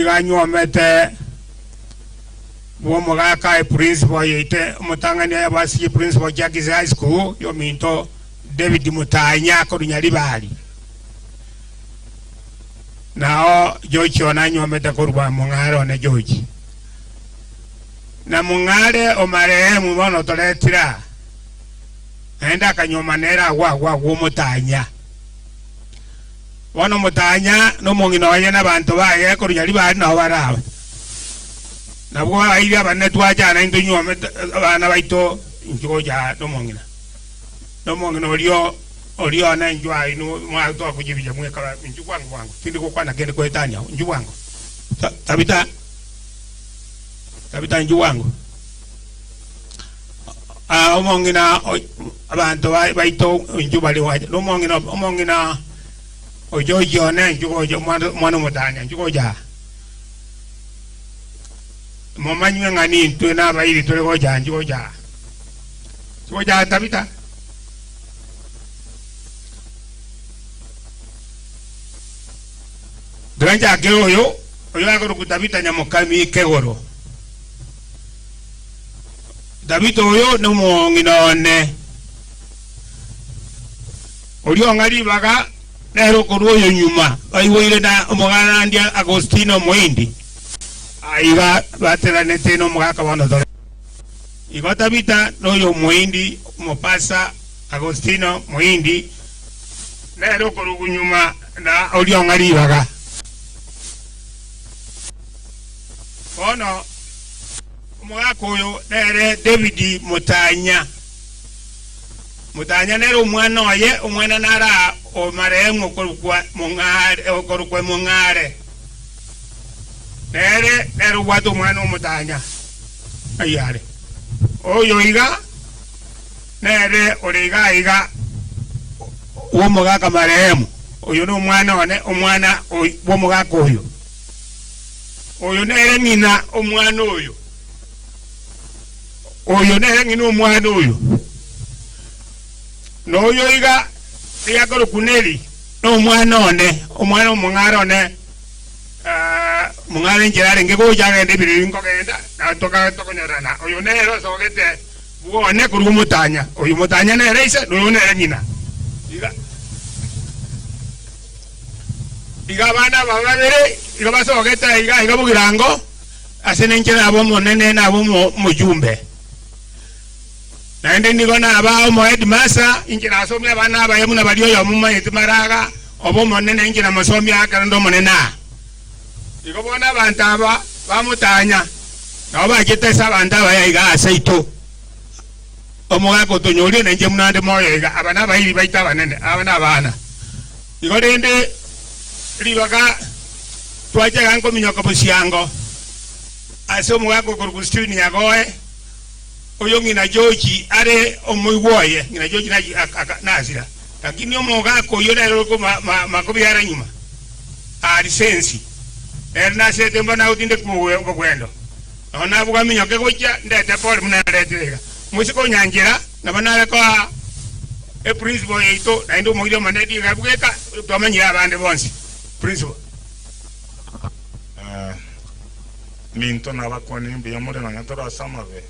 Nigo anywomete bw'omogaka eprinciple oyoite omotang'ani oye bwasirie principal Jacques High School yominto David Mutanya korwa Nyaribari. Nao George one anywomete korwa Mong'are one George. Na Mong'are o marehemu bono toretire aa, naende akanywoma nere agwo agwo agwo Omotanya. Bono Omotanya nomong'ina oye nabanto baye korwa Nyaribari nao bare aba. Nabwo abairi abanene twachana intwe nyuome abana baito inchwe gocha nomong'ina. Nomong'ina oria oria one inchwe aa inwe mwatoakochibicha mweka inchwe bwango bwango tindi gokwana kende koetania inchwe bwango. Tabita Tabita inchwe bwango. Aa omong'ina abanto baito inchwe bare gocha nomong'ina omong'ina ochochi one inchwe gocha omwana omwana omotanya inchwe gocha aa. Momanywe ng'a nintwe nabairi tore gocha inchwe gocha aa. Inchwe gocha aa Tabita. Tiga nchakere oyo oyo akorokwa Tabita Nyamokami Kegoro. Tabita oyo nomong'ina one, oria ong'a ribaga nere okorua oyo nyuma, baiboire na omogarandia Agostino Omohindi. Aiga bateranete nomogaka bono tore. Igo Tabita noyo Omohindi, omopasa Agostino Mohindi, nere okorugwa nyuma na oria ong'a ribaga. Bono omogaka oyo nere David Mutanya. Mutanya nere omwana oye, omwana nare aa o marehemu okorokwa Mong'are, okorokwa Mong'are. Nere nere obwate omwana omotanya ayio are. Oyo iga nere ore iga iga bw'omogaka marehemu. Oyo nomwana one, omwana bw'omogaka oyo. Oyo nere ng'ina omwana oyo. Oyo nere ng'ina omwana oyo. Na oyo iga nigo akorokwa Neri, nomwana one, omwana omong'are one, omong'are enchera arenge gocha agende ebiriri nkogenda, na tokonyorana. Oyo nere osogete bwone korwa omotanya. Oyo omotanya nere ise, na oyo nere ng'ina. Iga. Iga abana aba babere iga basogete aiga aiga bogirango, ase nenche nabe omonene nabe omojumbe. Naende nigo naba omoheadmaster, inche nasomia abana abaye buna baria oyomo momanyete maraga obe omonene, inche namosomia ekero nde omonene aa. Igo bono abanto aba bamotanya, nabo bachete ase abanto abaye aiga aa seito. Omogaka otonyorie nainche buna nde moyo iga, aba nabairi baito abanene, aba nabana. Igo rende ribaga twacha iga nkominyoka bosiango ase omogaka okorokwa Stephen Nyagoe, oyo ng'ina George are omoigwa oye, ng'ina George nasira, lakini omogaka oyio nere ore makobiara nyuma aa lisensi, nere nasirete mbono agotindekwa obogwendo. Nonya nabwo gaminyoke gochia ndete pole buna naretire iga. Moise konyanchera, nabo nare koa eprinciple yaito naende omoiri omonene riga bweka twamanyire abande bonsi. Principle. Minto nabakwane mbuya more nonya tore ase amabe.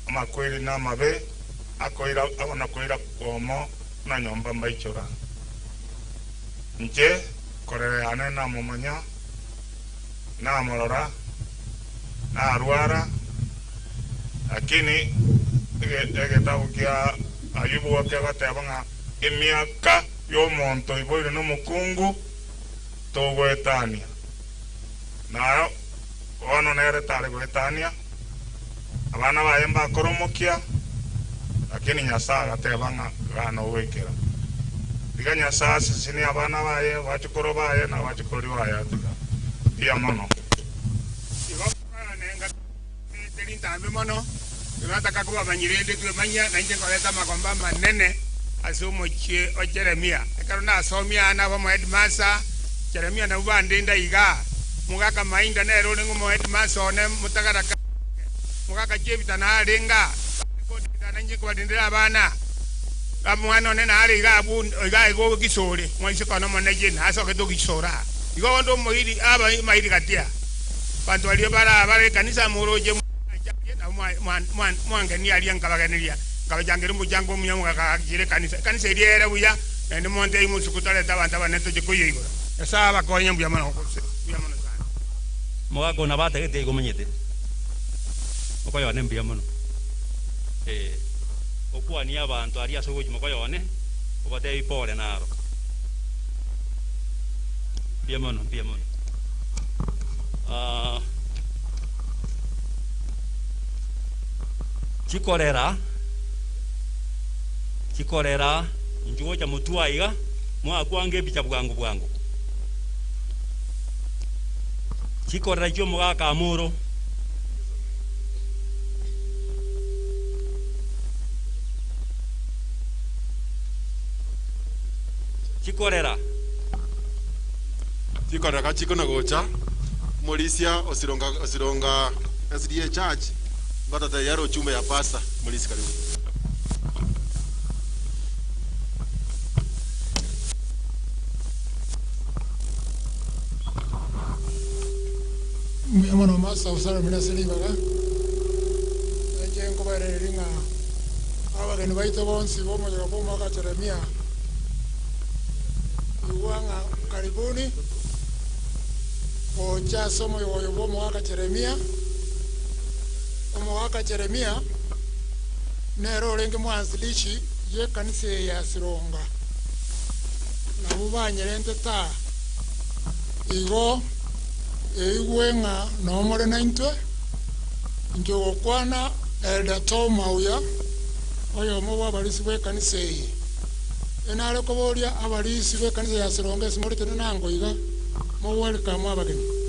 Amakweri na amabe akoira abanakoira kwomo buna nyomba mbaichora. Inche korera yane namomanya. Namorora, narwara, lakini egetabu kia Ayubu gekegoteba ng'a emiaka y'omonto oiboirwe nomokungu togoetania. Na bono nere tare goetania, abana baye mbakore omokia, lakini Nyasae agateba ng'a gana ogoikera. Tiga Nyasae asesenie abana baye, abachukuru baye, na abachukuru baye atiga. Mbuya mono. Igo nenga teri ntambe mono, tinataka kobamanyia rende twemanyia, nainche nkoreta amagombo amanene ase omochie o Jeremia. Ekero nasomia aa naba omoheadmaster, Jeremia nabwo bandenda igaa. Omogaka Mainda nere orenge omoheadmaster one motagaraka, omogaka Jefta narenge aa, bare kondenda nainche nkobarendera abana. Omwana one nare iga abwo iga iga ogisore, omoiseke one omonene Jane nasogete ogisore aa. Igo bondo moiri aba mairi katia. Bantu walio bara bare kanisa muroje mwangeni alia nkabageniria. Nkabajangere mujango munyamuka kakire kanisa. Kanisa iriere buya nende monte imusukutale tabantu abaneto jikuyo igoro. Esa bakonya mbuya mono mbuya mono sana. Mwako na bata gete igumenyete. Mokoyo ne mbuya mono. Okwania abantu aria sogoji mokoyo ne obate ipore naro. Mbuya mono mbuya mono. Chikorera chikorera njuo cha mutua iga mwakwange bicha bwangu bwangu. Chikorera chio mugaka amuro. Chikorera chikorera kachiko na gocha Molisia osironga osironga SDA Church ngata tayari uchumbe ya pasta Molisi karibu. Mwana masa usara minasili baga nje ngobarere ringa abageni baito bonsi bomo bomo ka Jeremia iwanga karibuni ocha somo yoyo bomo ka Jeremia omo ka Jeremia nero renge mwanzilishi ye kanisa ya Sironga na bubanyerente ta igo eigwenga nomore naintwe njogokwana Elder Tom Mauya oyo mo abalisi b'ekanisa eyi enale koboria abalisi b'ekanisa ya Sironga esimorete nango iga mo welcome abageni.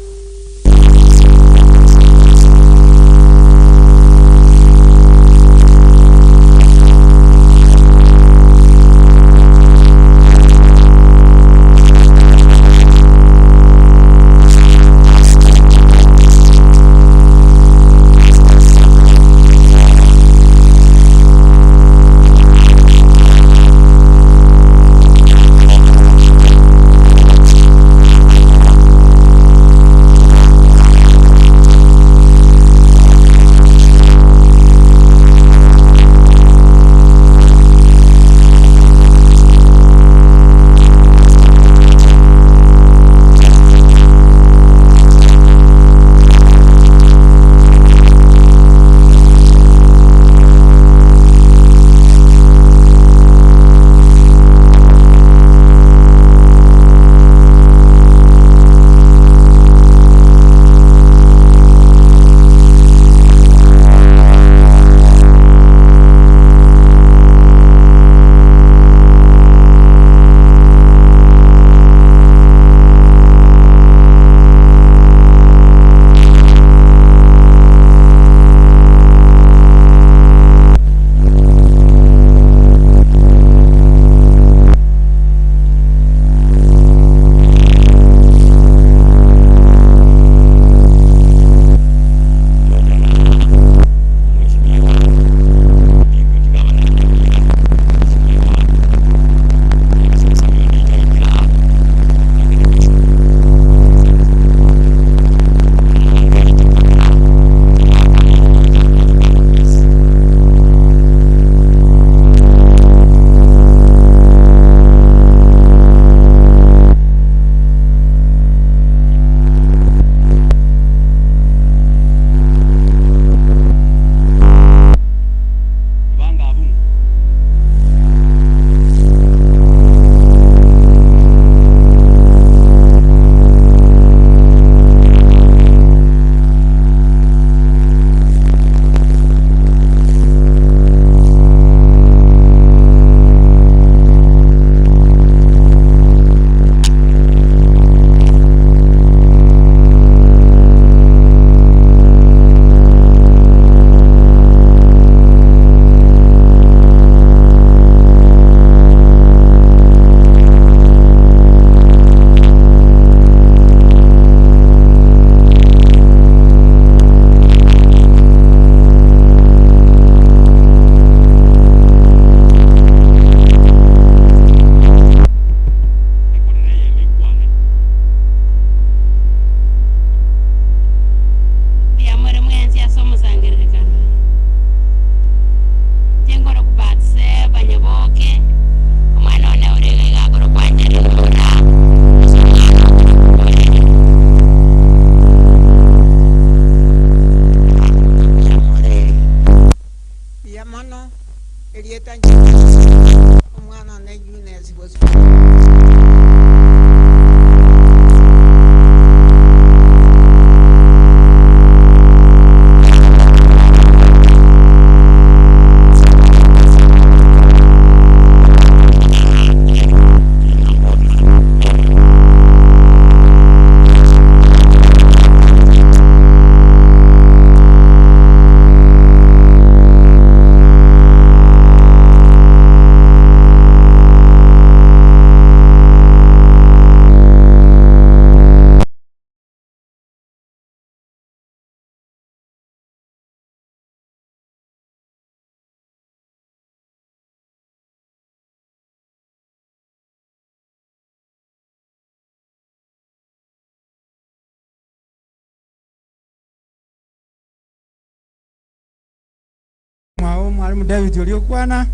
Mwalimu David uliokwana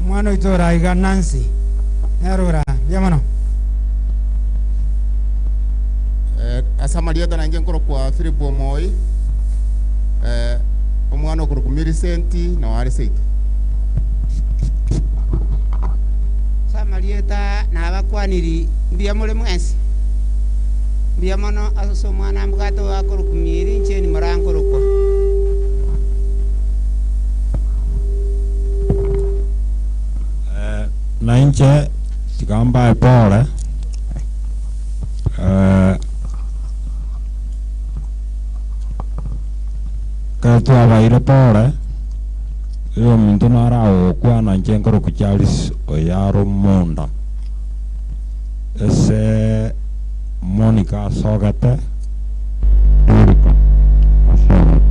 mwana oitora iga Nancy nerora bia mono. Asamaria nange nkoro kwa Philip Omoi, omwana okoro ku Millicent na wari seito. Samarieta nabakwaniri mbia mule mwensi mbia mono asoso omwana mbwato wakoro kumiri ncheni morankorokwa. Na inche tikambae pole, ketwabaire pole iyo ominto naragokwana inche nkoroku Charles oyaro munda ese Monica asogete Erika asogete.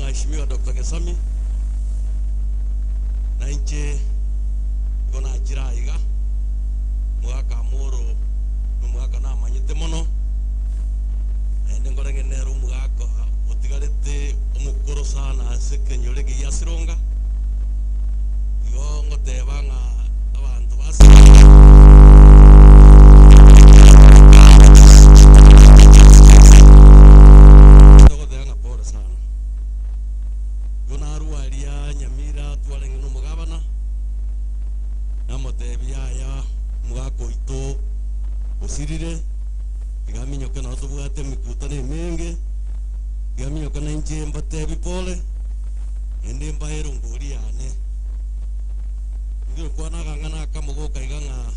Mheshimiwa Dr. Gesami na inche gona njira iga mwaka moro no mwaka na manyite mono ende ngorenge nero mwaka otigarete omukoro sana ase kenyore gia Sironga igo ngoteba ng'a abantu basi osirire igaminyoka na tubwate mikutano eminge igaminyoka na inche mbatebi pole ende mbaero ngori yane ngiro kwana gang'ana akamogoka iga ng'a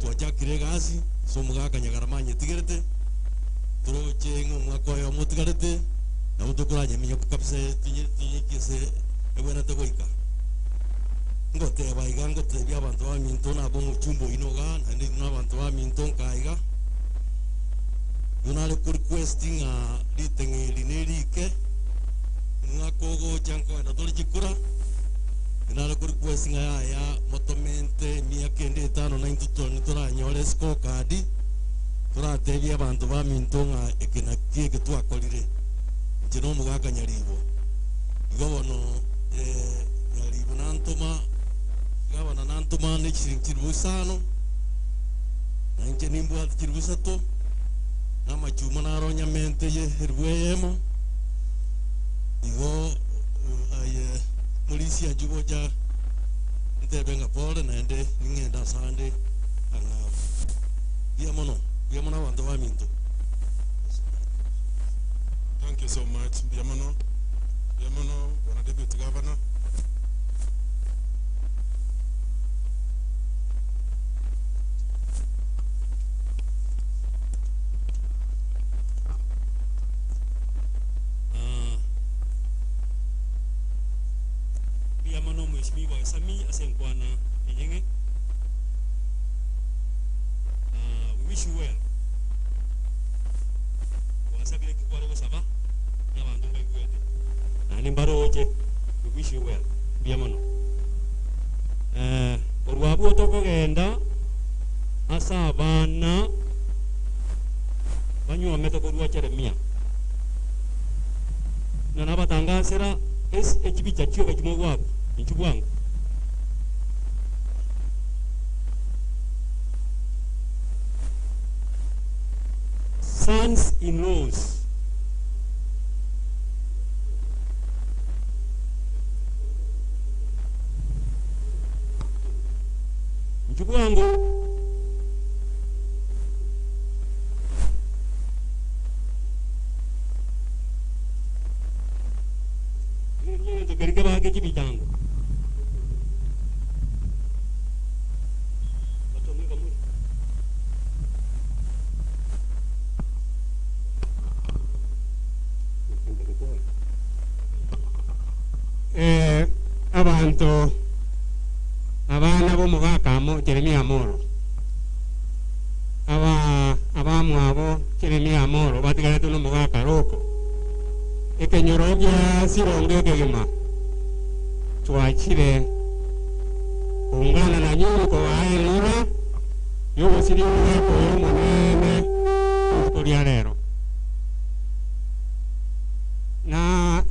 twajakire gasi so mugaka nyagaramanye tigerete turoche ng'omwaka oyo motigarete nabo tukoranya kabisa tinyikise ebwenete goika ngoteba iga ngotebia abantu ba minto nabo muchumbo inoga nandi n'abantu ba minto nkaiga yonale ku requesting a litengeli nerike mwakogo janko na doli jikura yonale ku requesting ya ya motomente miaka ende tano na intuto nitora nyore scorecard turatebia abantu ba minto nga ekena kieke twakorire nje no mugaka nyaribo igobono nyaribo nantoma Gavana nantumane chiringi chiribu isano na inche nimbwate chiribu isato na amachuma naro nyamente ye eribu eyemo igo aye polisi ajugoja ntebe nga pole naende ning'enda sande ang'ao biamono biamono abanto ba minto. Thank you so much, Biamono. Biamono, Bwana Deputy Governor. Biamono Mheshimiwa Sami asenkwana enyenge. We wish you well. Wasabire kikwaro gosaba n'abantu baigwete. Nani mbaroche, we wish you well. Biamono. Orwabu tokogenda asa abana banywomete korwa Jeremia. Na nabatangasera es ekibicha kyoka kimogwako inchubwangu. Sons in laws. Nchubwangu. Kerike bage kibitango. Abantu abana bomugaka Jeremia Amoro aba abamwabo Jeremia Amoro batigarete nomugaka roko ekenyoro gya Sirongo kegima twachire kuungana na nyuko waenura yogosiri omugaka oyo omonene rituko rero na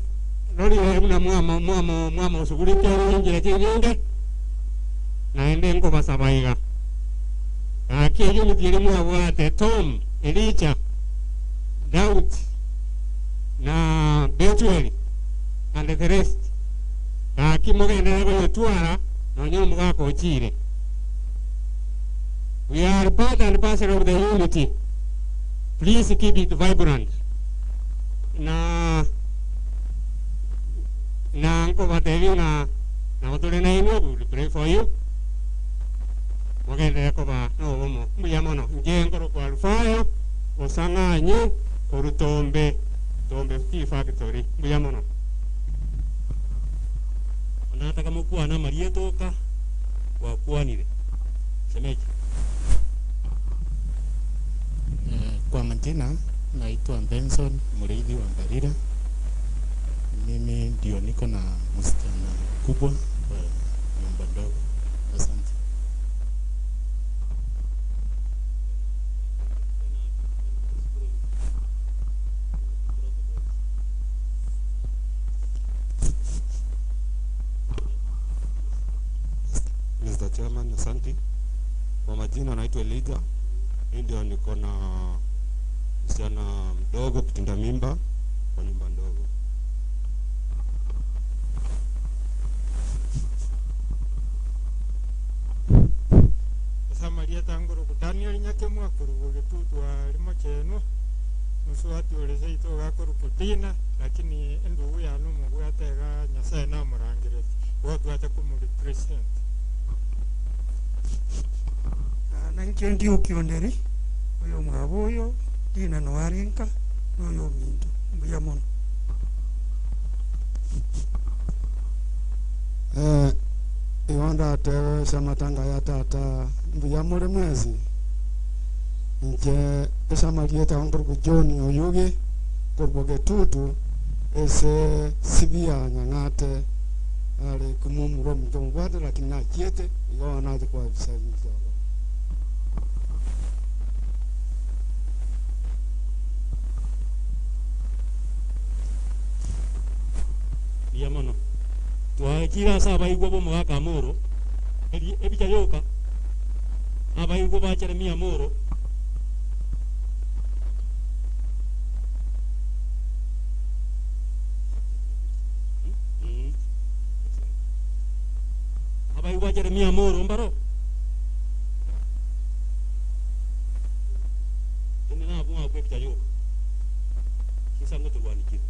rori muna mwamo mwamo mwamo shughulikia njira chinyinge naende nkobasabaiga gaki eyo nitiere mwabwate Tom, Elijah, Daud na Betuel and the rest gaki mugendere goyotwara nonye omogaka ochire. We are part and parcel of the unity. Please keep it vibrant. Na na nkobatebi na na na inwe, we will pray for you. Mugendere koba nobomo mbuya mono nje nkoro kwa Rufayo osang'anye orutombe tombe tea factory mbuya mono. Nataka mukwana marietoka wakwanire semeji. Kwa majina naitwa Benson Muriithi wa Mbarira. Mimi ndio niko na msichana kubwa wa nyumba ndogo. Asante. Mr. Chairman, asante. Kwa majina naitwa Elijah. Mimi ndio niko na msichana mdogo kitinda mimba kwa nyumba ndogo. Samaria tangoro ku Daniel Nyakemwa kurugo gitutwa limo chenu muswati uleze ito gakuru kutina lakini endugu ya numu yatega Nyasaye namurangire watu acha kumurepresent na nche ndio kionderi uyo mwabo uyo dina no arenka noyo minto mbuya mono. Iwanda atewe samatanga ya tata mbuya mule mwezi nje esamalieta wanguruku John Oyugi kurboge tutu ese sibia nyang'ate ale kumumuro mjongwate lakini nachiete igawa naje kwa visaji. Mbuya mono twakira ase abaigwa bomogaka Amoro Ebicha yoka abayigo ba Jeremia Moro abayigo ba Jeremia Moro mbaro ene nabo ngakwe ebicha yoka kisango turwanikira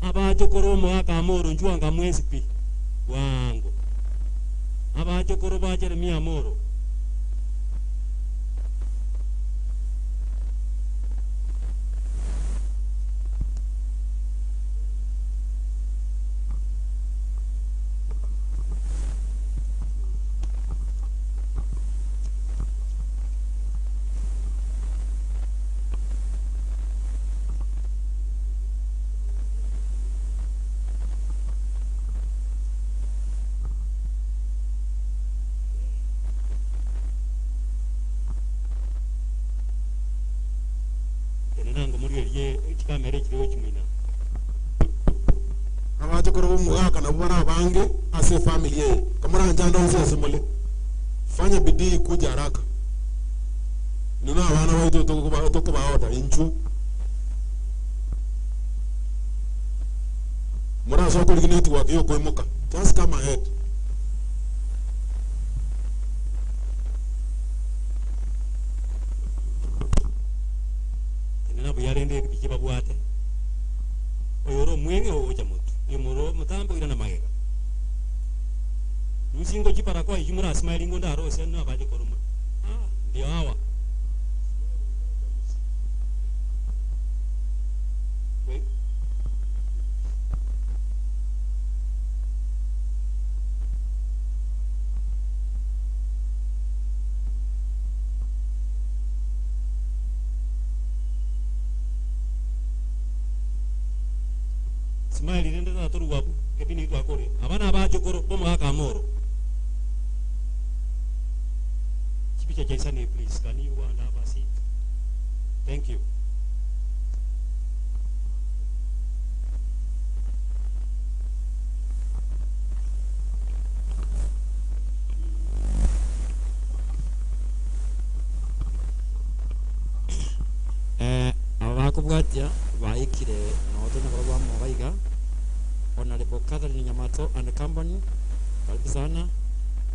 abachokoro mwaka moro njuanga mwezi pi wangu abachokoro ba Jeremia Moro abachokoro bomugaka nabo barabange ase family ye kamuranja ndonse asemole fanya bidii kuja haraka nuna abana baitu tokubaoda inchu muraso kuri network yo koimuka just come ahead. Yarende bikiba bwate oyoro mwenge oja mutu imuro mutambo ira na magega nusingo chipara kwa imura smiling ndaro senu abaje korumu ah ndio hawa we smile rende na toru wabu kepini twakore abana abachokoro bomwaka moro chipicha chaisane please can you go and have a seat? Thank you. Abakubwatia baikire noto na barwa mobaiga Honorable Catherine Nyamato and Company, karibu sana.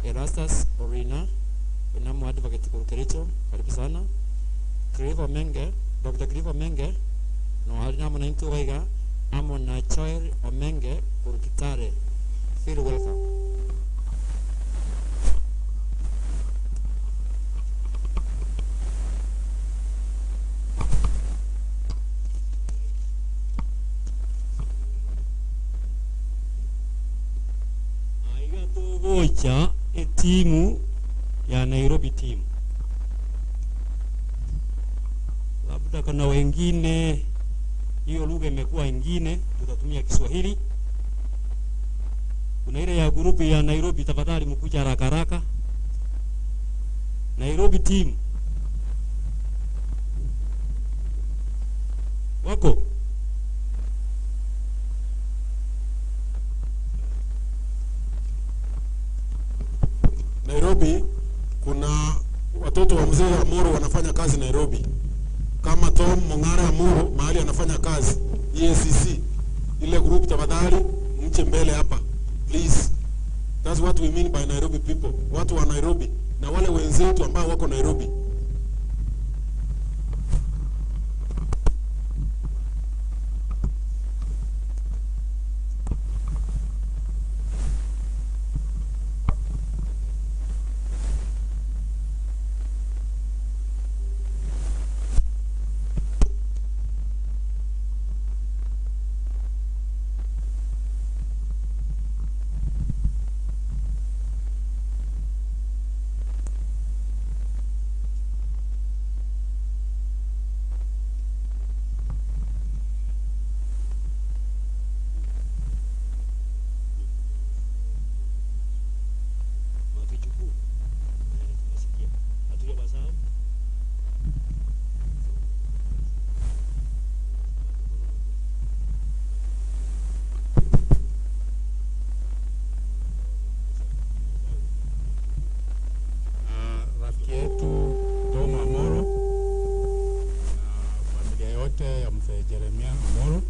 Erastus Orina, Unamu Advocate Kericho, karibu sana. Grivo Menge, Dr. Grivo Menge, no harina mwana waiga, amo na Choel Omenge Kurukitare. Feel welcome. Gocha timu ya Nairobi team. Labda kuna wengine hiyo lugha imekuwa ingine, tutatumia Kiswahili. Kuna ile ya grupu ya Nairobi, tafadhali mkuja haraka haraka. Nairobi team wako Nairobi. Kuna watoto wa mzee Amoro wanafanya kazi Nairobi. Kama Tom Mong'are Amuro mahali anafanya kazi EACC, ile group tafadhali mche mbele hapa please. That's what we mean by Nairobi people, watu wa Nairobi na wale wenzetu ambao wako Nairobi. Mavichukuu tumesikia hatujawasahau. Rafiki yetu Tom Amoro na familia yote ya mzee Jeremia Amoro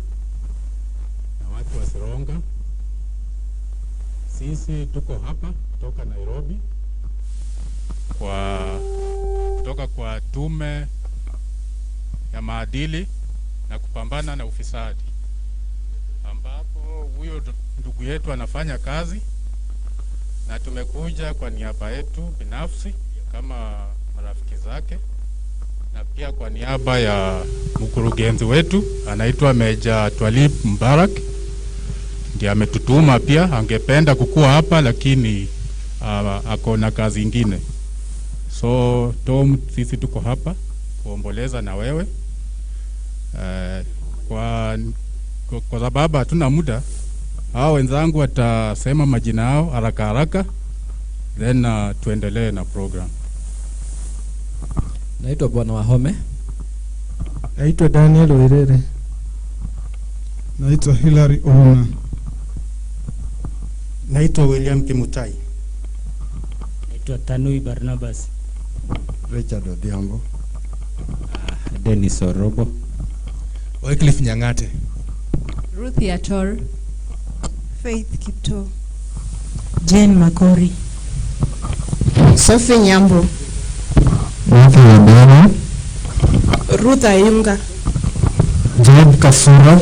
na watu wa Sironga, sisi tuko hapa kutoka Nairobi kutoka kwa tume ya maadili na kupambana na ufisadi, ambapo huyo ndugu yetu anafanya kazi, na tumekuja kwa niaba yetu binafsi kama marafiki zake na pia kwa niaba ya mkurugenzi wetu anaitwa Meja Twalib Mbarak, ndiye ametutuma. Pia angependa kukua hapa lakini ako na kazi ingine. So Tom, sisi tuko hapa kuomboleza na wewe kwa sababu hatuna muda. Hao wenzangu watasema majina yao haraka haraka, then tuendelee na program. Naitwa Bwana Wahome. Naitwa Daniel Werere. Naitwa Hilary Ouna. Naitwa William Kimutai. Naitwa Tanui Barnabas. Richard Odhiambo. Dennis Orobo. Wycliffe Nyang'ate. Ruth Yator. Faith Kipto. Jane Makori. Sophie Nyambo. Matthew Odero. Ruth Ayunga. Job Kasura.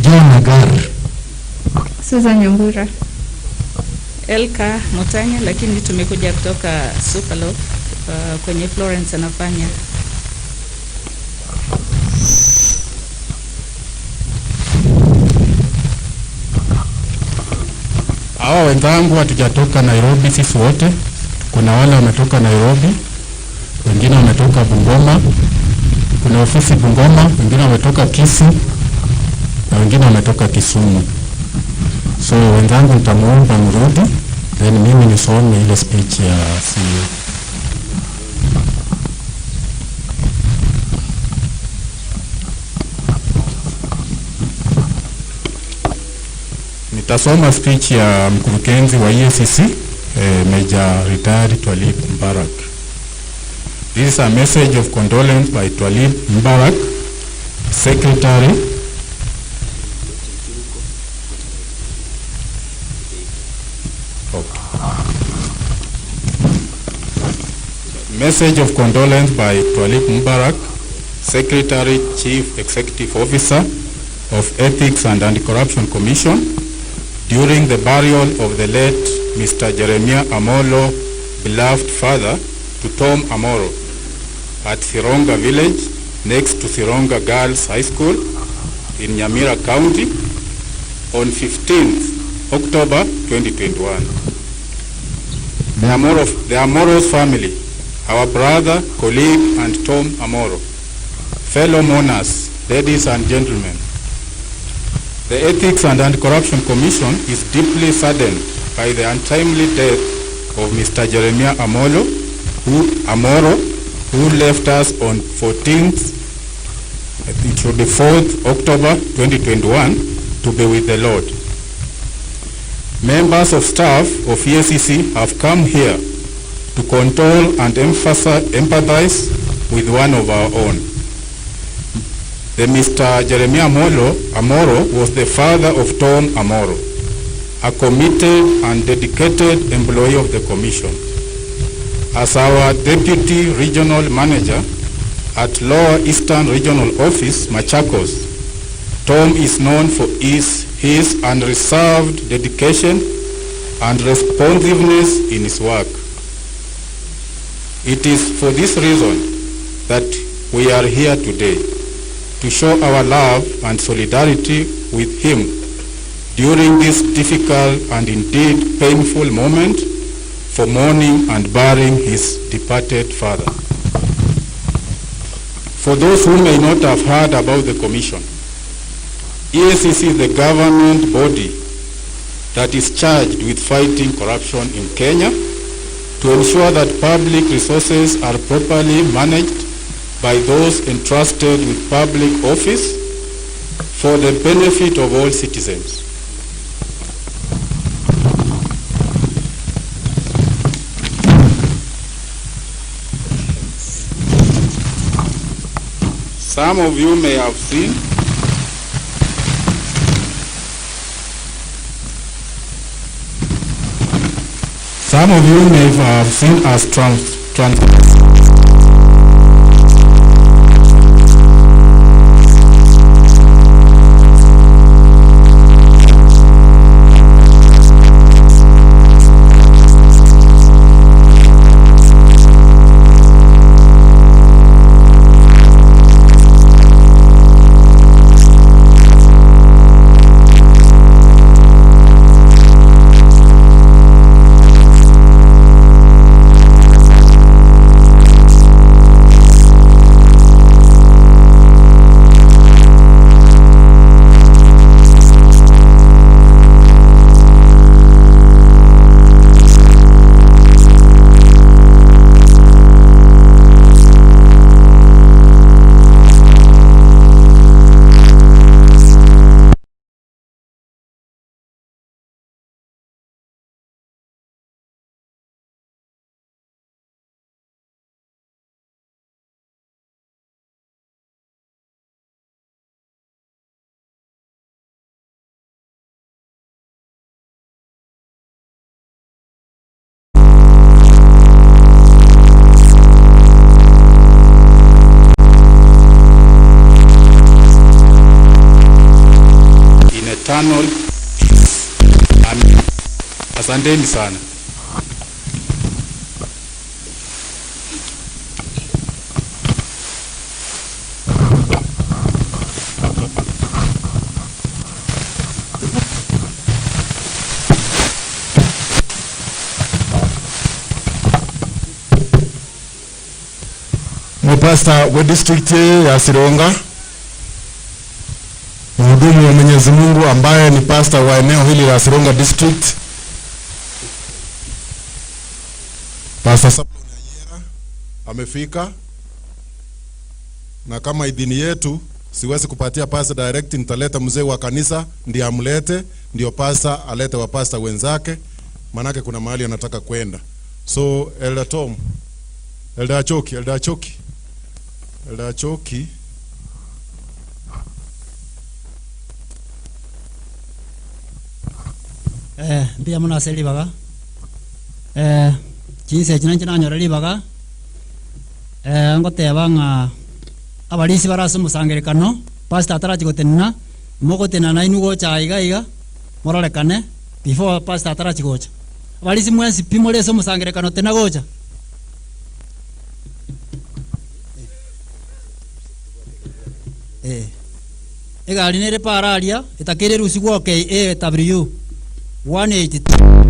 John Agar. Susan Nyambura. Elka Mutanya, lakini tumekuja kutoka Superloaf kwenye Florence anafanya. Hawa wenzangu hatujatoka Nairobi sisi wote. Kuna wale wametoka Nairobi, wengine wametoka Bungoma, kuna ofisi Bungoma, wengine wametoka Kisii na wengine wametoka Kisumu. So wenzangu nitamuomba mrudi, then mimi nisome ile speech ya CEO. Nitasoma speech ya mkurugenzi wa EACC Major Retired Twalib Mbarak. This is a message of condolence by Twalib Mbarak, Secretary Okay. Message of condolence by Twalib Mbarak, Secretary Chief Executive Officer of Ethics and Anti-Corruption Commission, during the burial of the late Mr. Jeremiah Amolo, beloved father to Tom Amoro, at Sironga Village, next to Sironga Girls High School in Nyamira County, on 15th October 2021. The Amoro's family, our brother, colleague, and Tom Amoro, fellow mourners, ladies and gentlemen, the Ethics and Anti-Corruption Commission is deeply saddened by the untimely death of Mr. Jeremiah Amolo, Amoro, who left us on 14th, it should be 4th October 2021, to be with the Lord. Members of staff of EACC have come here to condole and empathize with one of our own. The Mr. Jeremiah Amoro was the father of Tom Amoro, a committed and dedicated employee of the Commission. As our Deputy Regional Manager at Lower Eastern Regional Office, Machakos, Tom is known for his unreserved dedication and responsiveness in his work. It is for this reason that we are here today, to show our love and solidarity with him during this difficult and indeed painful moment for mourning and burying his departed father. For those who may not have heard about the Commission, EACC is the government body that is charged with fighting corruption in Kenya to ensure that public resources are properly managed by those entrusted with public office for the benefit of all citizens. Some of you may have seen us trans eternal peace. Amen. Asanteni sana. Pastor wa district ya Sironga, mhudumu wa Mwenyezi Mungu ambaye ni pastor wa eneo hili la Sironga district, Pastor Sablon Ayera amefika, na kama idhini yetu siwezi kupatia pastor direct, nitaleta mzee wa kanisa ndiye amlete, ndio pastor alete wa pastor wenzake, manake kuna mahali anataka kwenda. So Elder Tom, Elder Achoki, Elder Achoki, Elder Achoki. Mbia muna aseli baga. Chinse chinanchi nanyora ribaga. Ngoteba ng'a abarisi barase omosangerekano, pastor atarachi gotenena, mogotenana inwe gocha iga iga, mororekane before pastor atarachi gocha. Abarisi mwensi pi more ase omosangerekano tena gocha. Egari nere pararia etakere rusigwa KAW 182.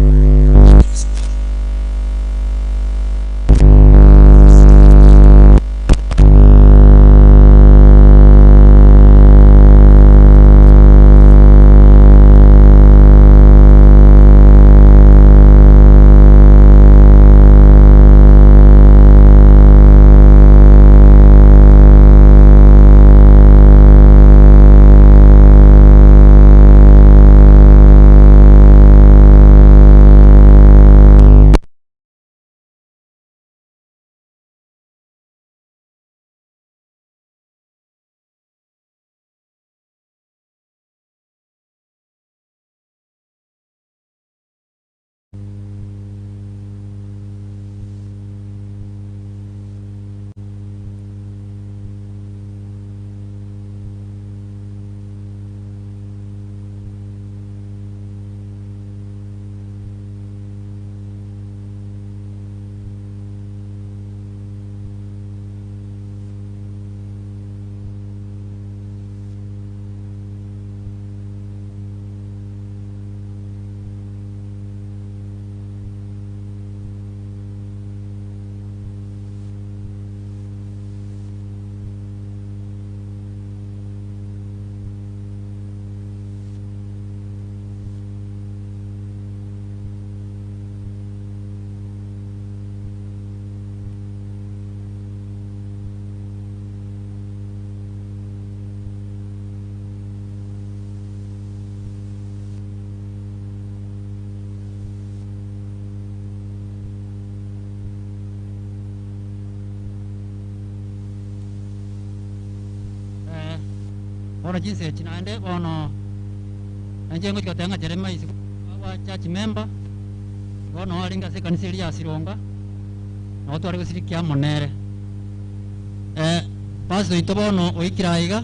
Bono chinse chinaende bono nanje ngochika tenga Jeremiah isi wa church member bono aringa ase kanisa eria ya Sironga nabo tware gosirikia monere pastor oito bono oikira iga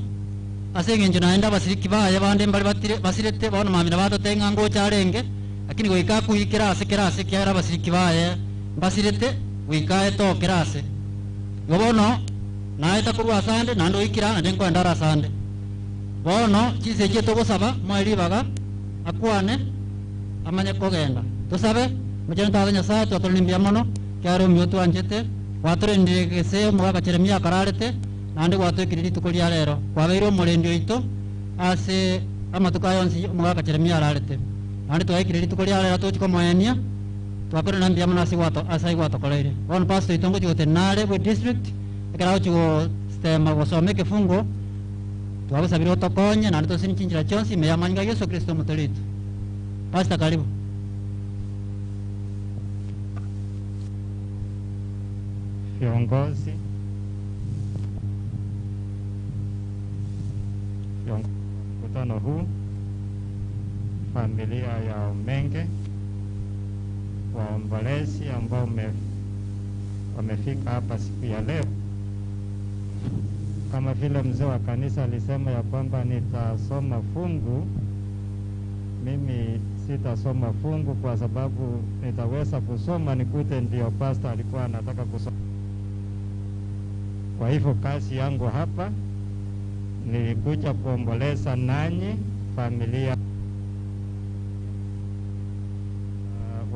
ase eng'encho naende abasiriki baye bande mbari batire basirete bono mamina batotenga ngocha arenge lakini goika kuikira ase kera ase kiara abasiriki baye basirete goika etokera ase igo bono naeta korwa asande naende oikira naende nkoenda ara asande bono chinse togosaba mwaribaga akwane amanye kogenda tosabe muchene twaga Nyasaye twatolimbia mono kiaro omio twanchete gwatorendire gese omogaka Jeremia akararete naende gwatwekire rituko ria rero kwabeire omorendi oito ase amatuko aya onsi omogaka Jeremia ararete naende twaekire rituko ria rero tochi komoenia twakore na mbia mono ase ase gwatokoreire bono pastor oito ngochi gotenare bwe district ekero agochi gositema gosoma ekefungo twagosabire otokonye naende tosini chinchira chionsi ime ya manyinga Yesu Kristo omotoritu. Pastor, karibu. Viongozi mkutano huu, familia ya Omenge, waombolezi ambao wamefika hapa siku ya leo. Kama vile mzee wa kanisa alisema ya kwamba nitasoma fungu, mimi sitasoma fungu kwa sababu nitaweza kusoma nikute ndio pastor alikuwa anataka kusoma. Kwa hivyo kazi yangu hapa nilikuja kuomboleza nanyi familia,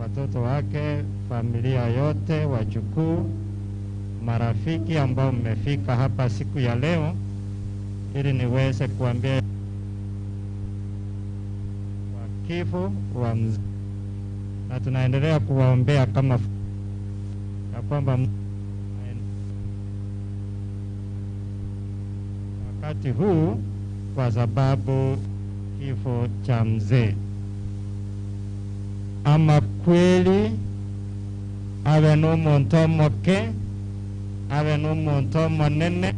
watoto wake, familia yote, wajukuu, marafiki ambao mmefika hapa siku ya leo, ili niweze kuambia kwa kifo wa mzee, na tunaendelea kuwaombea kama ya kwamba wakati huu kwa sababu kifo cha mzee. Ama kweli awe n'omuntu omoke awe n'omuntu omonene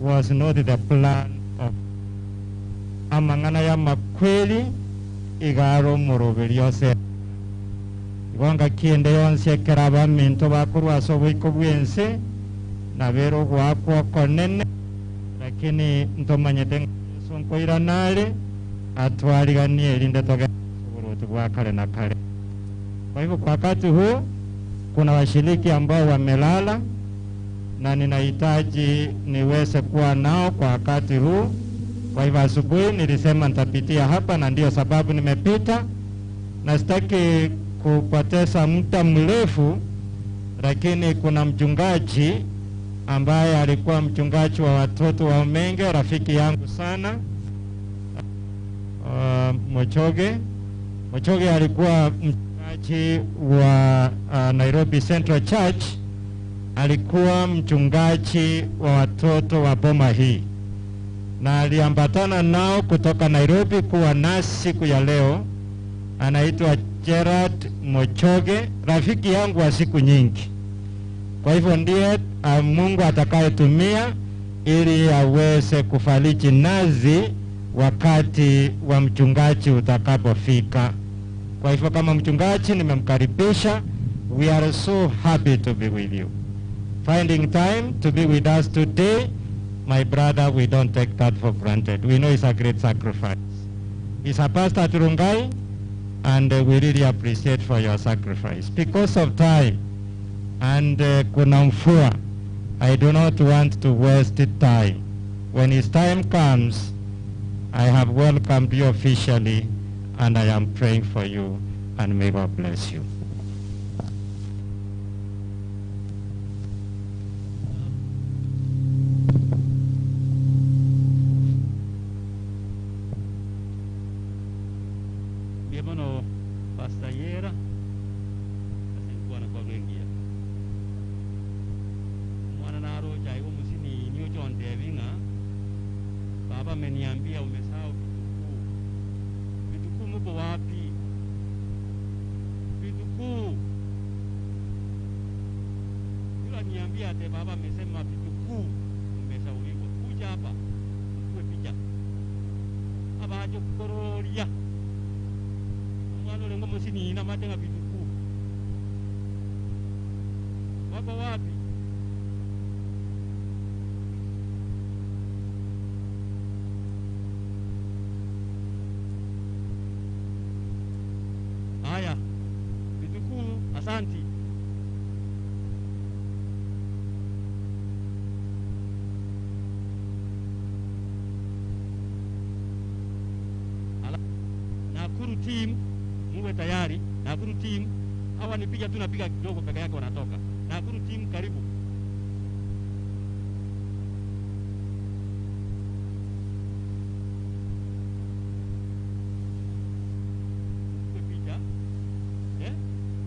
was not the plan of amang'ana ya makweli igaro omoroberi ose igonga kiende yonsi ekero abaminto bakorwa ase oboiko bwense nabere ogwakwa okonene lakini ntomanyete Yesu nkoiranare atwariganie erinde toge oboroti bwa kare na kare. Kwa hivyo kwa wakati huu kuna washiriki ambao wamelala na ninahitaji niweze kuwa nao kwa wakati huu. Kwa hivyo asubuhi nilisema nitapitia hapa na ndio sababu nimepita, na sitaki kupoteza muda mrefu, lakini kuna mchungaji ambaye alikuwa mchungaji wa watoto wa Omenge, rafiki yangu sana, Mochoge. Mochoge alikuwa mchungaji wa Nairobi Central Church, alikuwa mchungaji wa watoto wa boma hii na aliambatana nao kutoka Nairobi kuwa nasi siku ya leo. Anaitwa Gerard Mochoge, rafiki yangu wa siku nyingi. Kwa hivyo ndiye Mungu atakayetumia ili aweze kufariji nazi wakati wa mchungaji utakapofika. Kwa hivyo kama mchungaji nimemkaribisha. We are so happy to be with you. Finding time to be with us today, my brother, we don't take that for granted. We know it's a great sacrifice. He's a pastor at Rungai, and we really appreciate for your sacrifice. Because of time and kuna mvua, I do not want to waste time. When his time comes, I have welcomed you officially, and I am praying for you, and may God bless you. Bono Pastor Yera asenkuana kwa gwengia mwana naroja iwo musini niyo John Devinga baba ameniambia umesahau vitukuu. Vitukuu mupo wapi? Vitukuu yule niambia ate baba amesema vitukuu mmesauliwa. Kuja hapa mchukue picha. Abajo kororia mwana lengo musini na matenga vitukuu wako wapi? Haya, vitukuu, asanti. Nakuru team muwe tayari. Nakuru team hawa nipiga tu, napiga kidogo peke yake wanatoka. Nakuru team karibu. Picha. Eh?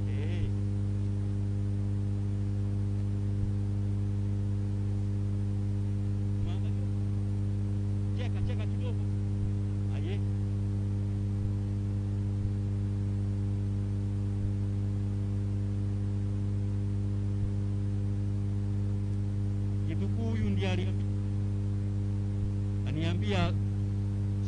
Eh. Cheka cheka kidogo. Aye. Huyu ndiye aniambia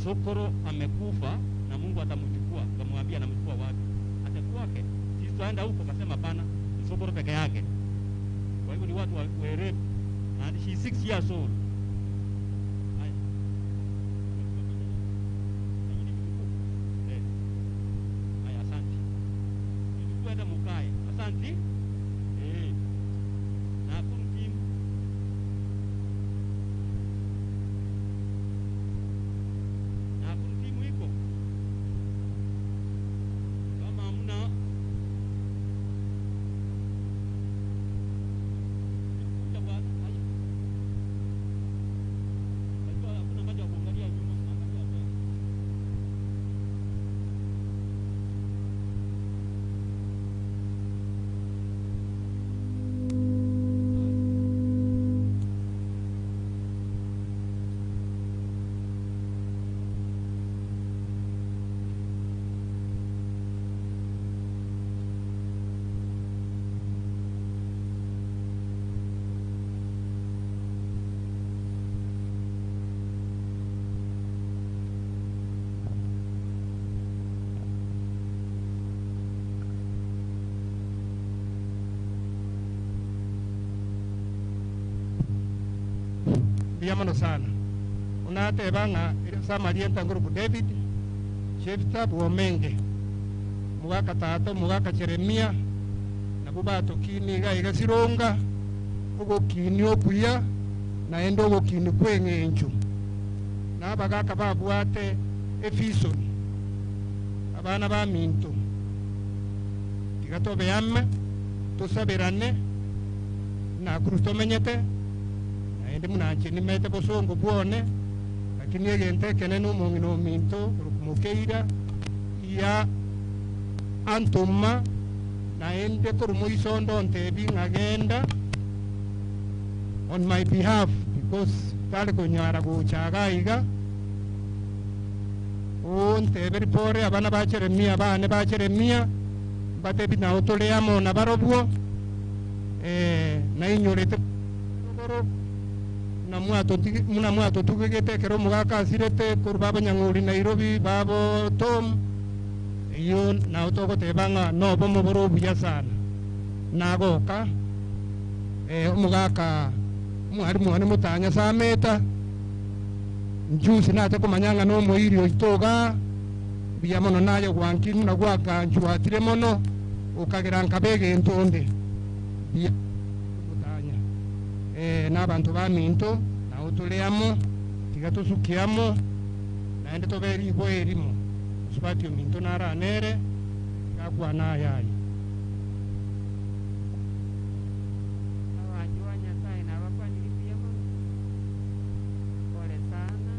Sokoro amekufa na Mungu atamchukua. Akamwambia anamchukua wapi? Atakuwake. Sisi tuenda huko, akasema hapana, ni Sokoro peke yake. Kwa hivyo ni watu werevu. And she is 6 years old. Haya, asante. Nilikuwa mukae. Asante. Eh. Nakuru team. Nakuru timu iko? Kama hamna kuja bwana. Haya. Najua hakuna maji ya kuangalia nyuma, angalia mbele. Biyamano sana unate banga samalienta ngurubu David Shefta Buomenge mugaka tato mugaka Jeremia na bubato kini ga igasironga ugo kini obuya na endo ugo kini kwengenju na bagaka babwate efisoni abana ba minto tigatobe yamme tosaberane na Kristo menyete ende munanche nimete bosongo bwone lakini egente kene n'omong'ina ominto rukumukeira ya antuma naende korumuisondo ntebi ng'agenda on my behalf because tali konyara gochaga iga ontebe ripore abana ba Jeremia bane ba Jeremia batebi nao toleamo na barobwo nainyorete na mwato tugegete kero mugaka sirete koru babo Nyang'uri Nairobi babo Tom iyo nao togotebanga no bomo buya sana nagoka omugaka mwarimu wane mutanya sameta njusi nate kumanyanga no moiri oitoga buya mono nayo gwanki na gwaka njuatire mono ukagira nkabege ntonde buya mutanya n'abantu ba minto nao tuleamo tiga tusukiamo naende toberi ibo erimo usipatio minto naranere gakwana yayi Abajua Nyasaye nabakwanirie mono pole sana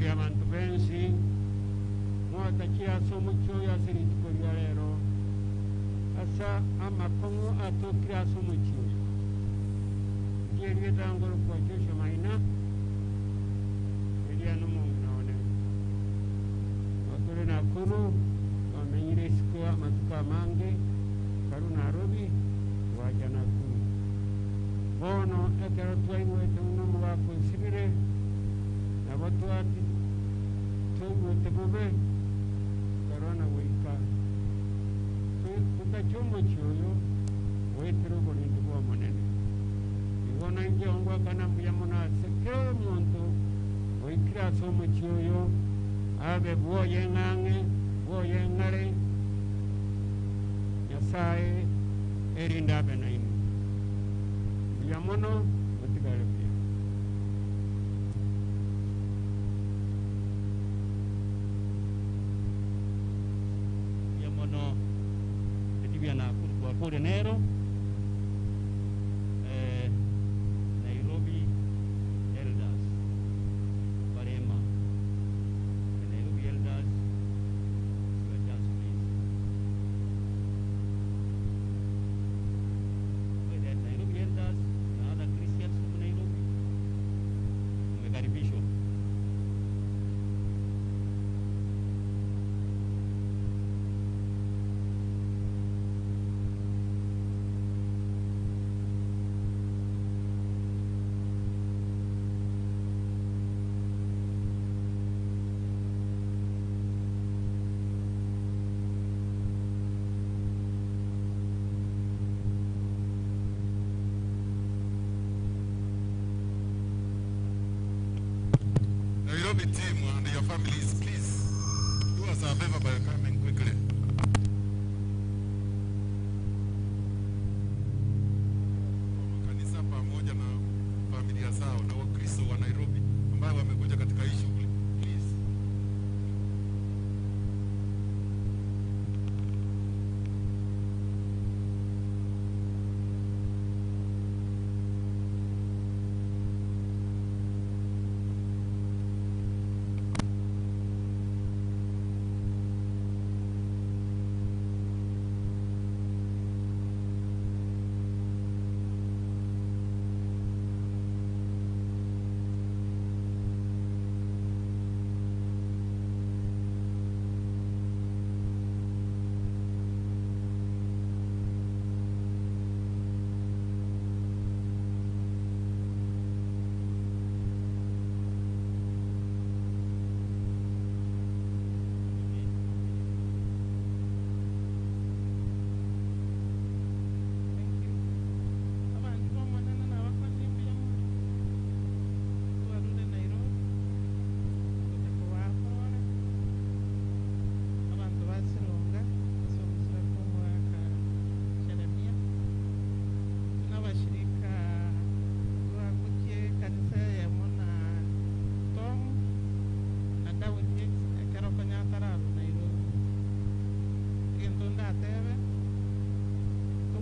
Ngotebia abantu bensi mwatakia somo kyoya sirituko lya lero asa amakongo atokira somo kyoya kyerieta ngoro kwa Joshua Maina elia nomungu naone watore Nakuru wamenyire siku matuka mange karu Nairobi waja Nakuru bono ekero twaiwete unomu wakonsibire nabo twati twaiwete bobe karona wika tukachombo chioyo wetero oborindu bwa monene igo nainche ongwakana mbuya mono ase kera omonto oikire ase omochie oyo abe bwoye ng'ang'e bwoye ng'are Nyasaye erinde abe nainwe mbuya mono otigare buya. Mbuya mono etibia Nakuru twakure nero Nairobi Elders Barema. The Nairobi Elders, it's your chance please. Well, the Nairobi Elders na other Christians from Nairobi umekaribishwa. Nairobi team and your families, please do us a favor by coming quickly. Makanisa pamoja na familia zao na Wakristo wa Nairobi ambao wamekuja katika hii shughuli, please.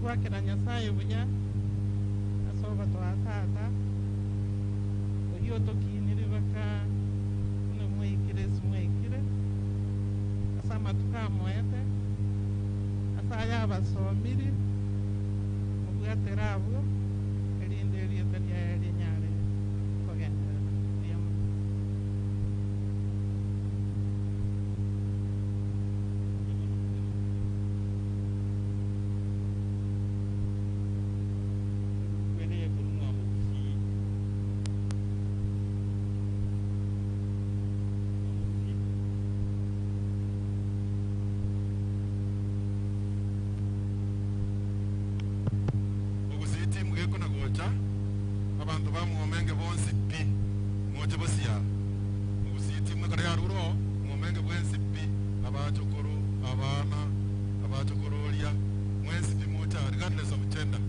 Gwakira Nyasaye buya asoba twatata oyo tokinire baka no mwikire simwikire asa matuka moete asa yabasomire mubwatera abo erinde erieta lya linyare kogendera. Abantu bamwomenge bonsi pi mwoche bosia mugusiti mwe kare aruro mwomenge bwensi pi abachokoro abana abachokororia mwensi pi mwocha regardless of gender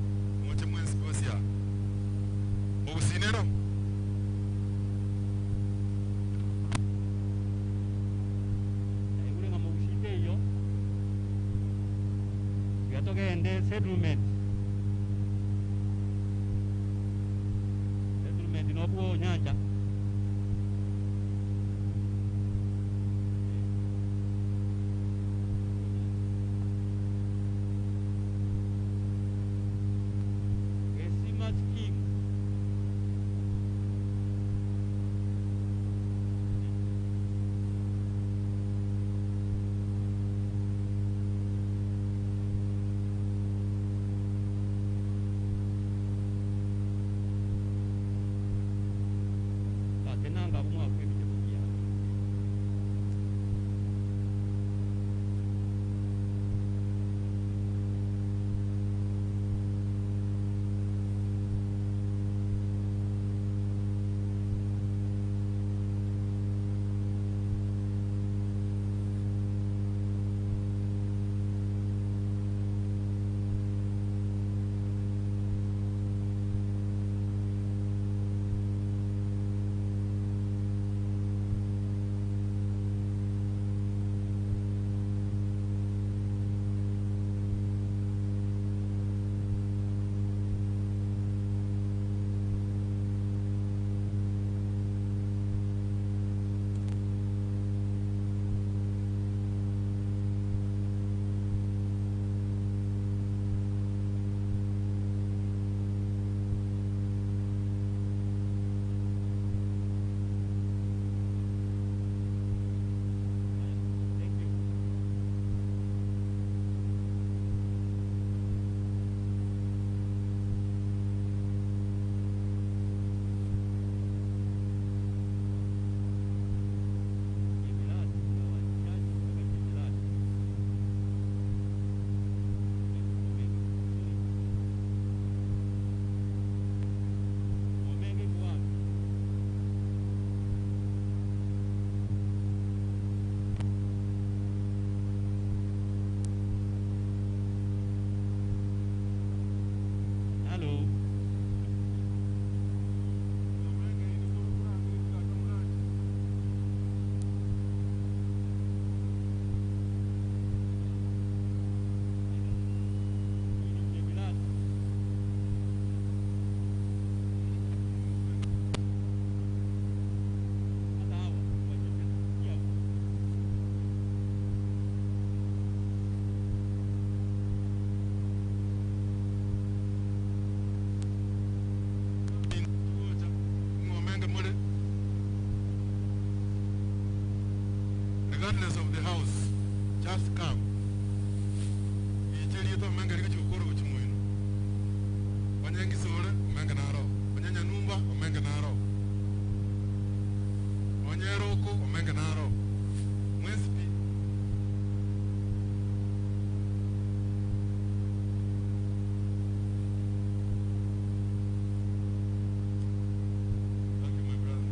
mwoche mwensi bosia mugusinero. Ule ng'amugusite iyo yatogende settlement nobwo nyanja. Regardless of the house, just come. Icheli omenge likichukuru kuchimuino. Onyengi sole, omenge naro. Onyenya numba, omenge naro. Onyeroko, omenge naro. Mwesipi. Thank you, my brother.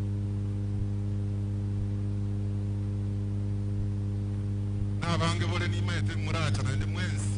Na bange bole ni maete muracha na ndi mwensi.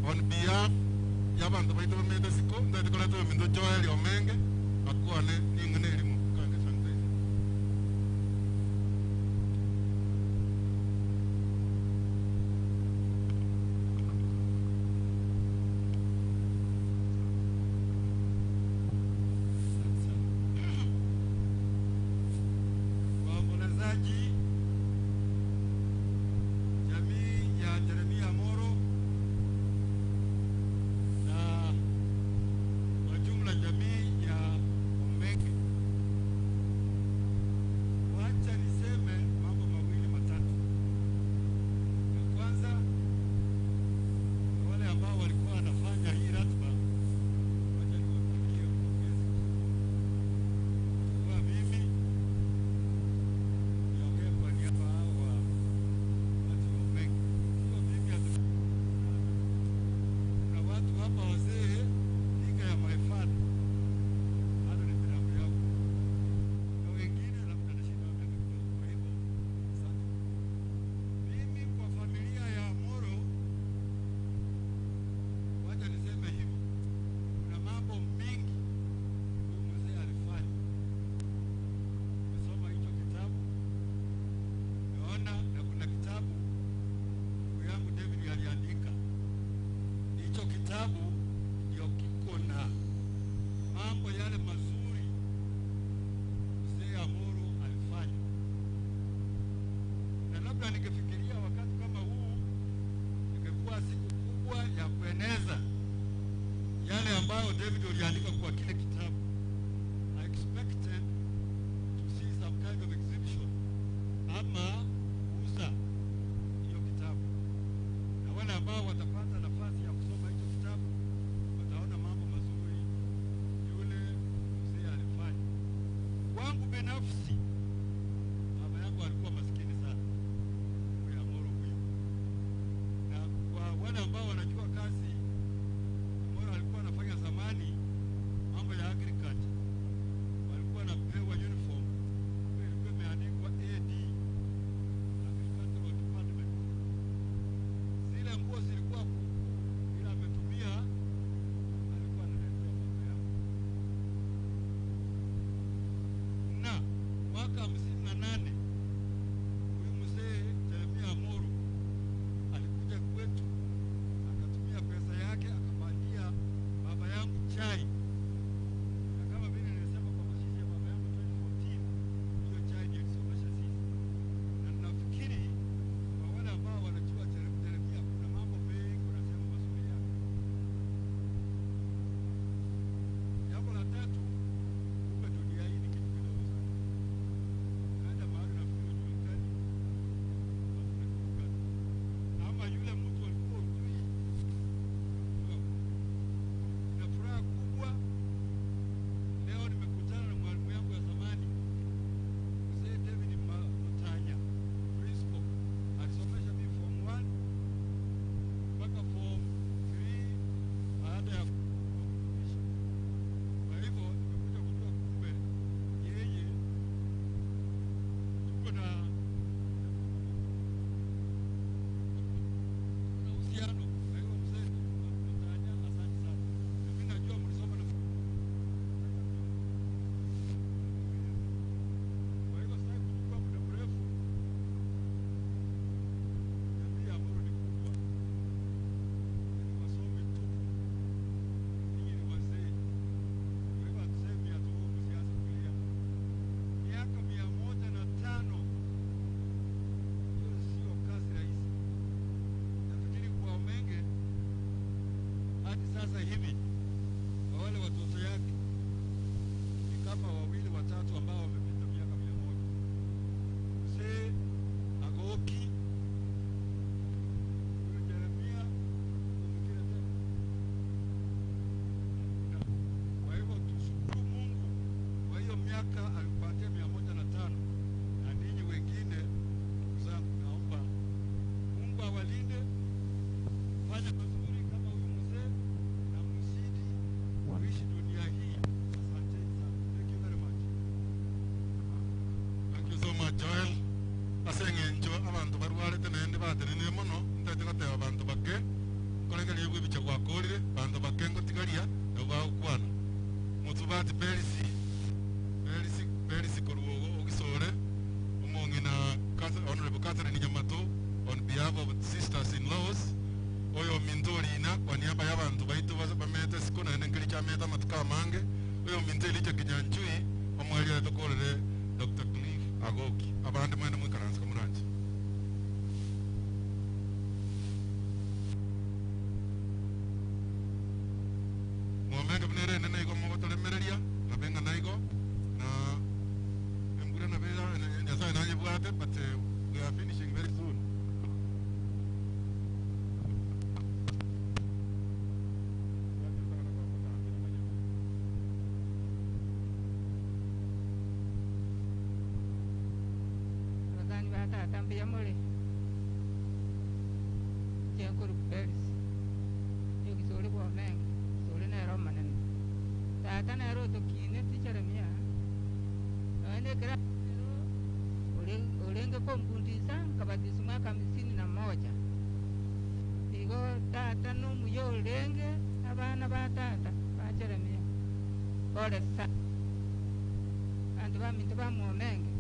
On behalf y'abantu baito bamete siko ndatekoleta ominto Joel Omenge akwane ning'ana erimo kange sanitize. Waombolezaji, jamii ya Jeremia Moro na kwa jumla jamii ya Omenge, wacha niseme mambo mawili matatu. Ya kwanza, wale ambao walikuwa wanafanya hii ratiba, wacha niwapigie pongezi. Kwa mimi niongee kwa niaba hao wa watu wa Omenge. Sio mimi kuna watu hapa wazee liga ya my father, bado ni binamu yangu, na wengine labda nashinda miaka kidogo. Kwa hivyo asante. Mimi kwa familia ya Moro, wacha niseme hivi, kuna mambo mingi huyu mzee alifanya. Nimesoma hicho kitabu, nimeona, na kuna kitabu ndugu yangu David aliandika. Hicho kitabu ndio kiko na mambo yale mazuri mzee Amoro alifanya, na labda ningefikiria wakati kama huu ingekuwa siku kubwa ya kueneza yale ambayo David uliandika kwa kile kitabu. I expected to see some kind of exhibition ama kuuza hiyo kitabu, na wale ambao watapata nafasi ya kusoma hicho kitabu wataona mambo mazuri yule mzee alifanya. Kwangu binafsi, baba yangu alikuwa maskini sana, huyu Amoro huyu, na kwa wale ambao wanajua kazi Amoro alikuwa anafanya zamani, mambo ya agriculture, walikuwa wanapewa uniform ilikuwa imeandikwa AD, Agricultural Department. Zile nguo zilikuwa kuukuu, ila ametumia, alikuwa analetea baba yangu. Na hivi kwa wale watoto yake ni kama wawili watatu ambao wamepita miaka 100. Mzee Agoki, huyu Jeremia, mwingine tena. Kwa hivyo tushukuru Mungu kwa hiyo miaka alipatia 105, na ninyi wengine ndugu zangu, naomba Mungu awalinde, fanya mazuri kama huyu mzee na mzidi kuishi dunia hii. Asanteni sana. Thank you very much. Thank you so much, Joel. Ase eng'encho abantu barwarete naende batenenire mono ntaete goteba bantu bake nkoregeria bwa ebicha gwakorire bantu bake ngotigaria nabo bagokwana motubati Perisi Perisi Perisi korwa ogisore omong'ina Honorable Catherine Nyamato on behalf of sisters in laws oyo minto orina kwa niaba ya bantu baitu bamete siko naende nkeri chamete amatuko amange oyo minto elicha Kinyanchui omweria tokorere Dr. Cliff Agoki abandi mwene mwikaransi kamuranji mwomenge bunere nene igo mogotoremereria nabenga naigo na embura nabera nyasaye nanye bwate but we are finishing very soon. Abazani ba tata mbuya mule Jenkuru Perisi yogisole bwomenge sole nero manene tata nero tokine ticheremia none kera olenge kompundisa nkabatisa mwaka 51 igo tata nomuyo olenge abana ba tata bacheremia pole sana andu baminto bamwomenge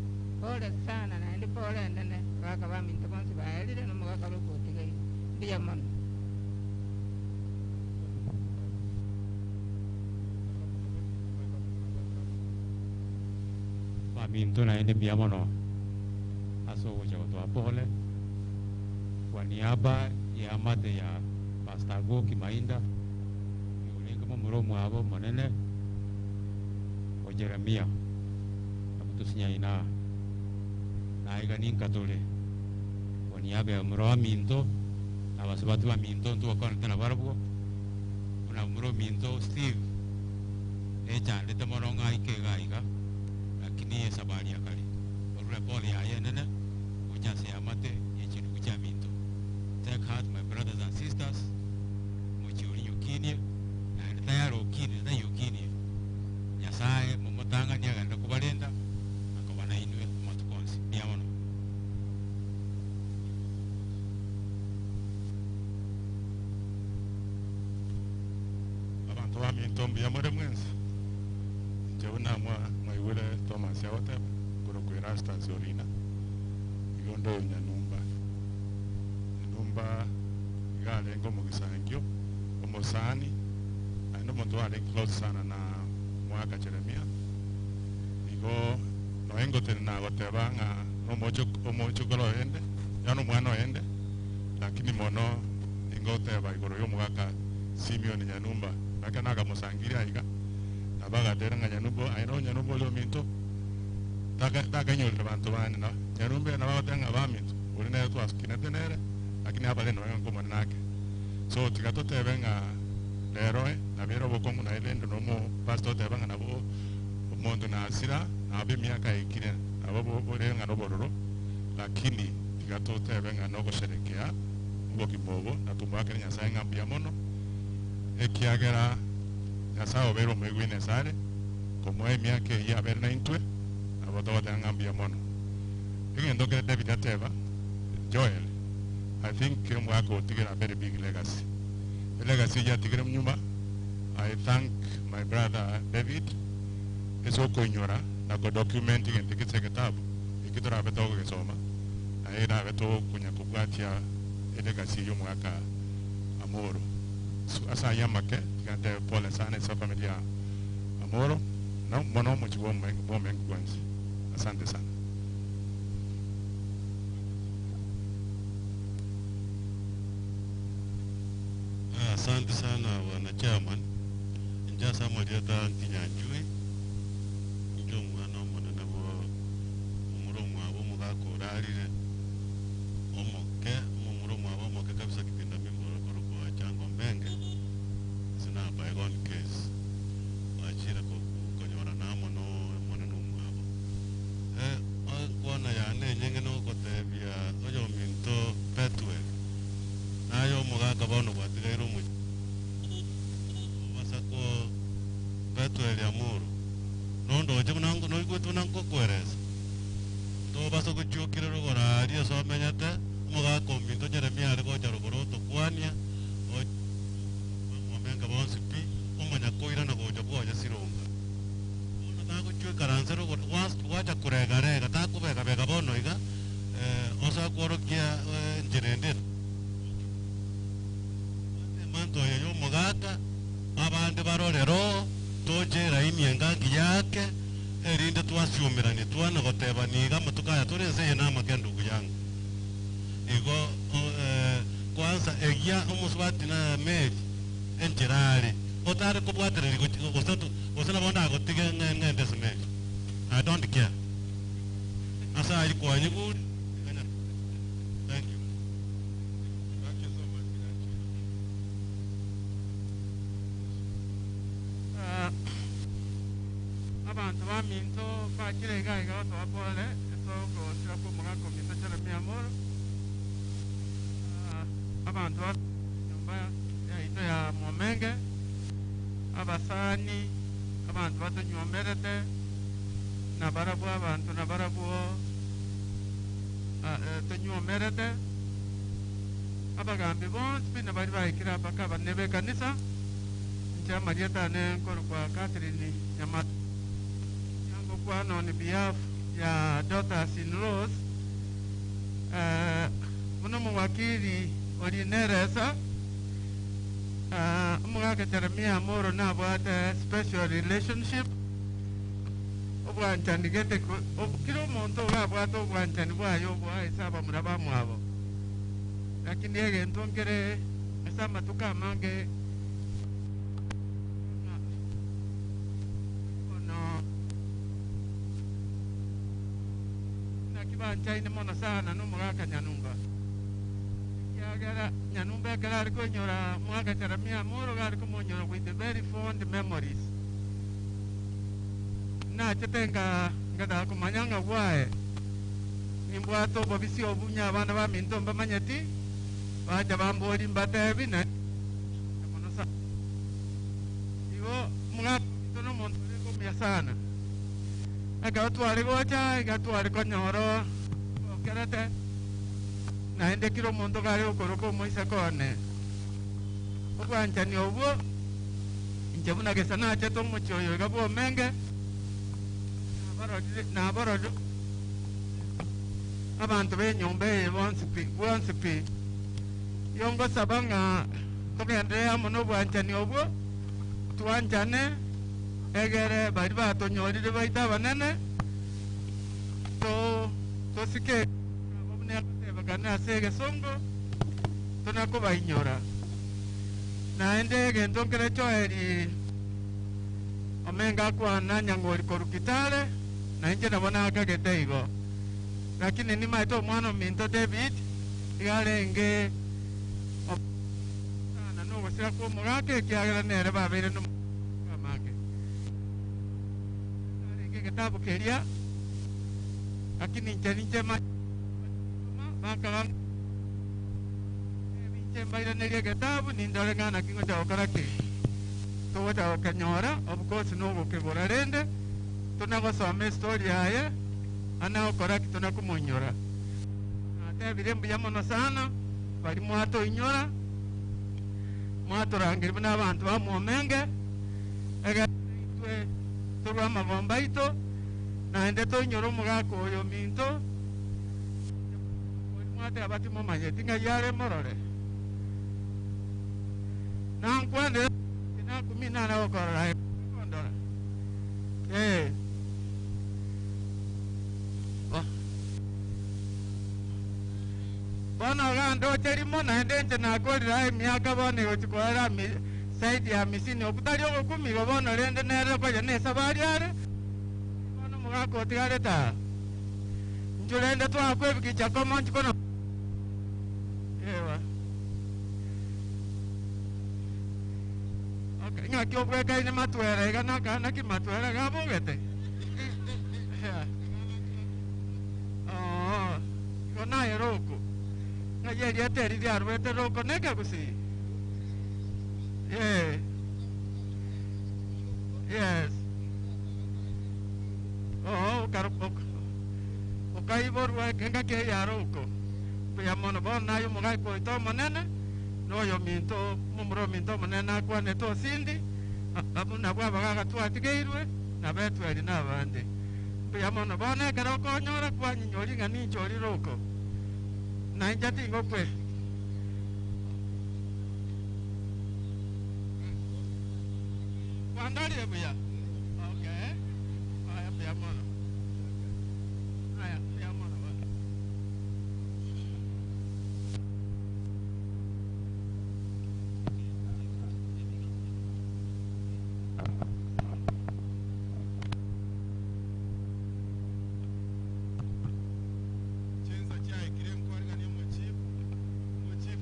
pole sana naende pole nene baka baminto bonsi baerire nomogaka rokotigai mbuya mono. Baminto naende mbuya mono ase ogocha gotoa pole kwa niaba ya amate ya Pastor Agoki Mainda yorenge momuro mwabo monene o Jeremia abutusinyaina naiga ninkatole kwa niaba ya muro wa minto abasubati ba minto ntubakwana tena barabwo una muro minto Steve echandete mono ng'aike iga iga lakini esabari yakare orure pole yaye nene gochase amate yechindu cha minto. Take heart, my brothers and sisters. Mochiori yukinie na tayari ukinie na yukinie Nyasaye mumutanga niagenda kubalenda akobana inwe matukonsi ndiamono. Abantu ba minto mbuya more mwensi njewe namwa mwaigure Thomas Yawateba korokwa Erastus Orina igo ndo Nyanumba Nyanumba iga arenga omugisangio omosani aende omonto are close sana na mwaka Jeremia igo noengotene nagoteba ng'a omochokoro oende yaani omwana oende lakini mono ingoteba igoro ya omogaka Simeon Nyanumba nake nakamusangiria iga nabagatera ng'a Nyanumba aino Nyanumba oria ominto takanyorire bantu bane na Nyanumba nabagotera ng'a baminto ori nere twasukinete nere lakini abare noe nkomana nake so tiga totebe ng'a rero nabere obokongu naye rende nomo pastor oteba ng'a nabo omonto nasira nabe emiaka yaikire nabo bore ng'a nobororo lakini tiga totebe ng'a nogosherekea obokima obo natumwakere Nyasaye ng'a mbuya mono ekiagera Nyasaye obere omoigwine esare komoa emiaka eyio abere naintwe nabo togoteba ng'a mbuya mono. Egento kere David ateba Joel, I think omwaka otigere a very big legacy. The legacy yatigere munyuma. I thank my brother David ase okoinyora na kodocument egento gese egetabu eki torabe togogesoma naye nabe tokonya kobwatia elegacy ya omwaka Amoro. So, ase aya make tigante pole sana ase familia Amoro na mono omochi bwa omengu bwensi. Asante sana. Asante sana bwana chairman. Inja Samuel Kinyanjui injo mwana omonene bo omuromwa bo mugakorarire omoke omuromwa bo omoke kabisa kipinda mimbo korokwa chango mbenge sina bygone case wachira konyora namo no monene omwabo kwana yane nyenge no gotebia oyo minto Petwe nayo omogaka bono gwatigaire omu basako Petwe Amuru nondo oje munango noigwete nango kweresa to basako chukire rugora aria somenyete omogaka ominto Jeremia ari gocha rugoro tokwania omenga bonsi pi omanya koira na gocha bwoja sironga bono tagochwekaranse rugoro wacha kuregarega takubegabega bono iga osa kworokia njerende manto yo mogaka abande barorero tojera imiengangi yake erinde twasiumirani twana goteba niga matukaya turese na makendu yangu igo kwanza egia omuswati na meri enjerari otare kubwatiriri gosana bonda gotige ngende semeri I don't care asa ali kwanyigu. Thank you. Thank you so much. Abantu baminto bakirega iga batwapole esoko sirako mugako minto Jeremia Amuru abantu ba nyumba yaito ya Mwomenge abasani abantu batonywomerete nabarabwo abantu nabarabwo tonywomerete abagambi bonsi bina bari bahikira paka banne b'ekanisa ncha Marieta ne nkorokwa Catherine Nyamata yango on behalf ya daughters in laws muno muwakili olineresa omugaka Jeremia Amuru nabwate special relationship obwanchani gete kila omonto ogabwate obwanchani bwayo obwaesa abamura bamwabo lakini egento nkere ase amatuko amange ono nakibanchaine mono sana nomogaka Nyanumba kiagera Nyanumba ekero ari konyora mwaka Jeremia Amuru gari komonyora with the very fond memories nachete ngataka kumanyanga bwae nimbwate obobisi obunya abana baminto mbamanyeti bacha bambori mbatebi na mono sana igo mugaka nomonto ore sana ekero tware gocha iga tware konyoro okerete naende kira omonto gare okoroka omoiseke one obwanchani obwo inche buna gesa nachete omochi oyo iga bwa Omenge nabarori abantu b'enyumba eye bonsi pi yongosaba ng'a togenderere amo na obwanchani obwo twanchane egere bari batonyorire baita abanene tosike bagane ase egesongo tunakobainyora naende egento nkere choeri omenga kwana nyang'ori korukitare nainche nabona akagete igo lakini nimaete omwana ominto David igarenge sana nogosira kwa omogaka ekiagera nere babeire nokamake arenge egetabu keria lakini inche ninche bakaba binche mbairaneria egetabu nindore ng'ana ki ngocha gokora ki togocha gokonyora of course nogokegora rende tunagosoma estori yaye anagokora ki tunakumonyora atebire mbuya mono sana bari mwatoinyora mwatorangire buna abantu ba Mwomenge ege itwe torwa amagomba aito naende toinyora omogaka oyo minto mwate abati momanyeti ng'a yare morore nankwanire nakumi nana gokorora kondora bono iga ndoche rimo naende inche nakorire emiaka bono egochi korera Zaidi ya 50 okutari ogokumiga bono rende nere konya ne sabari are bono mugaka otigareta njurende twakwebikicha komo nchikono ewa. Okay, ng'aki obwekaine matwera iga naka naki matwera gabogete. Oh, igo naye roko ng'aye riete riria arwete roko neke gusi. Yeah. Yes. Oh, okaiborwa ng'aki ya roko buya mono bono naye omogaka oito omonene noyo minto momuro minto omonene akwanete osindi abo nabwo abagaka twatigeirwe nabetweri na abande buya mono bono ekero okonyora kwanyinyori ng'a ninchori roko nainche tingokwe. Kwandarie buya. Okay. Aya buya mono. Aya buya mono. Chinsa chiaikire nkwarigania omochief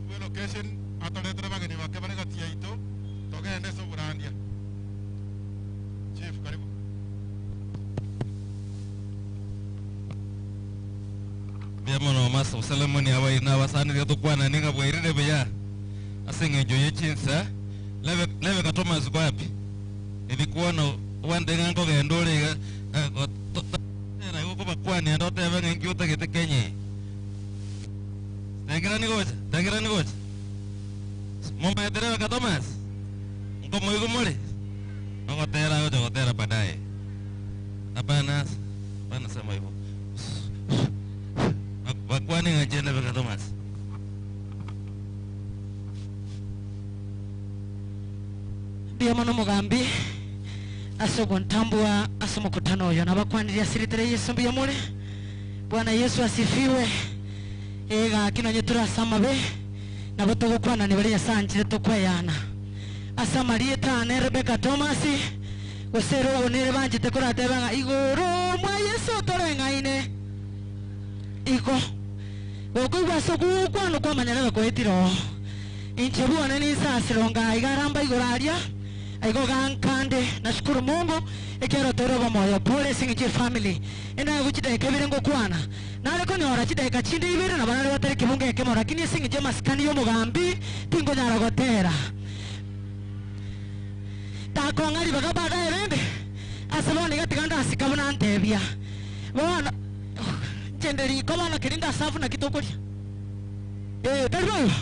bwe location atoretere bageni bake bare gati yaito togende ase oborandia. Chief, karibu. Bia mono masa usalamuni abaina abasanire tukwana ninga bwairire buya ase ng'encho ye chinsa lebe lebe katoma zikwapi nilikuona wande ng'ango genda ore iga tera igo kobakwania ndotebe ng'enki otagete Kenya tengerani gocha momaetere Thomas nkomoigo more ngotera gocha gotera baadaye. Hapana, hapana sema hivyo. Bakwani ng'anchene beka Thomas. Mbuya mono mugambi ase ogontambua ase omokutano oyo nabakwaniria asiritere Yesu mbuya more. Bwana Yesu asifiwe. Ega kinonye turasa amabe nabo togokwana ni bari yasanchire tokweyana ase amarieta ane Rebecca Thomas gose rogo nere banchete korateba igoro mwa Yesu toreng'aine igo gokoigwa ase ogokwana kwamanya bakoetire inche bwane nisasironga igaramba igoro aria aigo gankande. Nashukuru Mungu ekero toroba moyo pole singi family ena guchideka ebire ngokwana nare konyora chideka chinde ibere na banare batari kibunge ekemo lakini singi masikani yomugambi tingonyara gotera takong'ari baga baadaye rende ase bono igatiganda asikabuna antebia bono njenderiko bono kirinda safu na kitokoria tari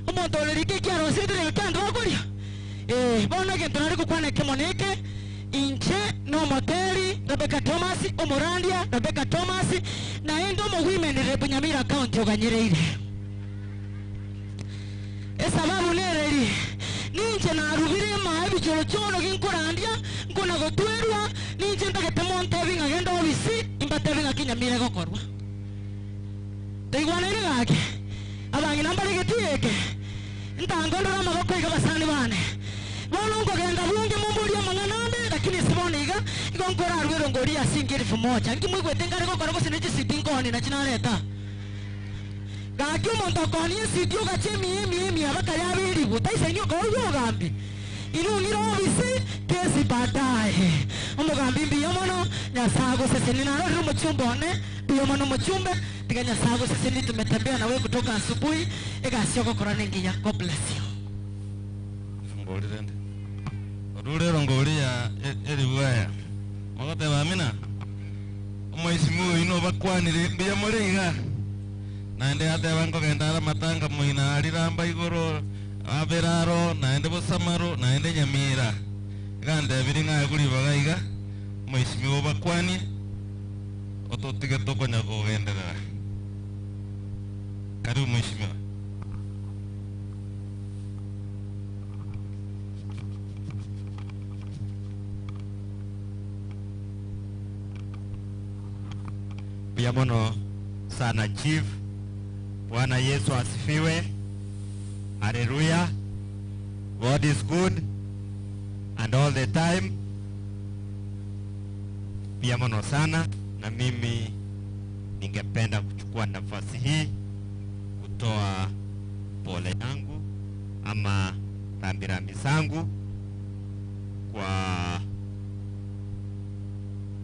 omonto orerike kiarosire kiandu bakoria bono egento nare gokwana ekemo neke inche no moteri Rebecca Thomas omorandia Rebecca Thomas naende omowomen rep Nyamira County oganyereire esababu nereri ninche narugire mae bichoro chono ginkorandia nkona gotwerwa ninche ntagete montebi ng'agenda obisi imbatebi ng'aki Nyamira gokorwa taigwanaire gake abang'ina mbaregetieke ntangondora amaboko iga basani bane bono nkogenda bunge mumburia mang'ana lakini sibona iga igo nkora arwero ngoria singi 1000 nkimwigwete ngare gokora gose ne chisidi nkoni na chinareta gaki omonto okonia esidi ogacha emiya abakari aberibu taisaini okoywa ogambi irung'ire obisi kesi baadaye omogambi mbuya mono Nyasaye agoseseni narorire omochumba one mbuya mono omochumbe tiga Nyasaye agoseseni tumetembea nawe kutoka asubuhi egasi ogokora nengiya. God bless you. Ngolirende orurero ngoria eribwaya mogoteba amina omoisimu ino bakwanire mbuya more iga naende ateba nkogenda ara matanga moina ariramba igoro aberaro naende bosamaro naende Nyamira igandebiri ng'aye kuribaga iga omoisimiwa bakwanie ototige tokonya kogenderera. Karibu mheshimiwa. Mbuya mono sana chief. Bwana Yesu asifiwe. Haleluya. God is good And all the time pia mono sana, na mimi ningependa kuchukua nafasi hii kutoa pole yangu ama rambirambi zangu kwa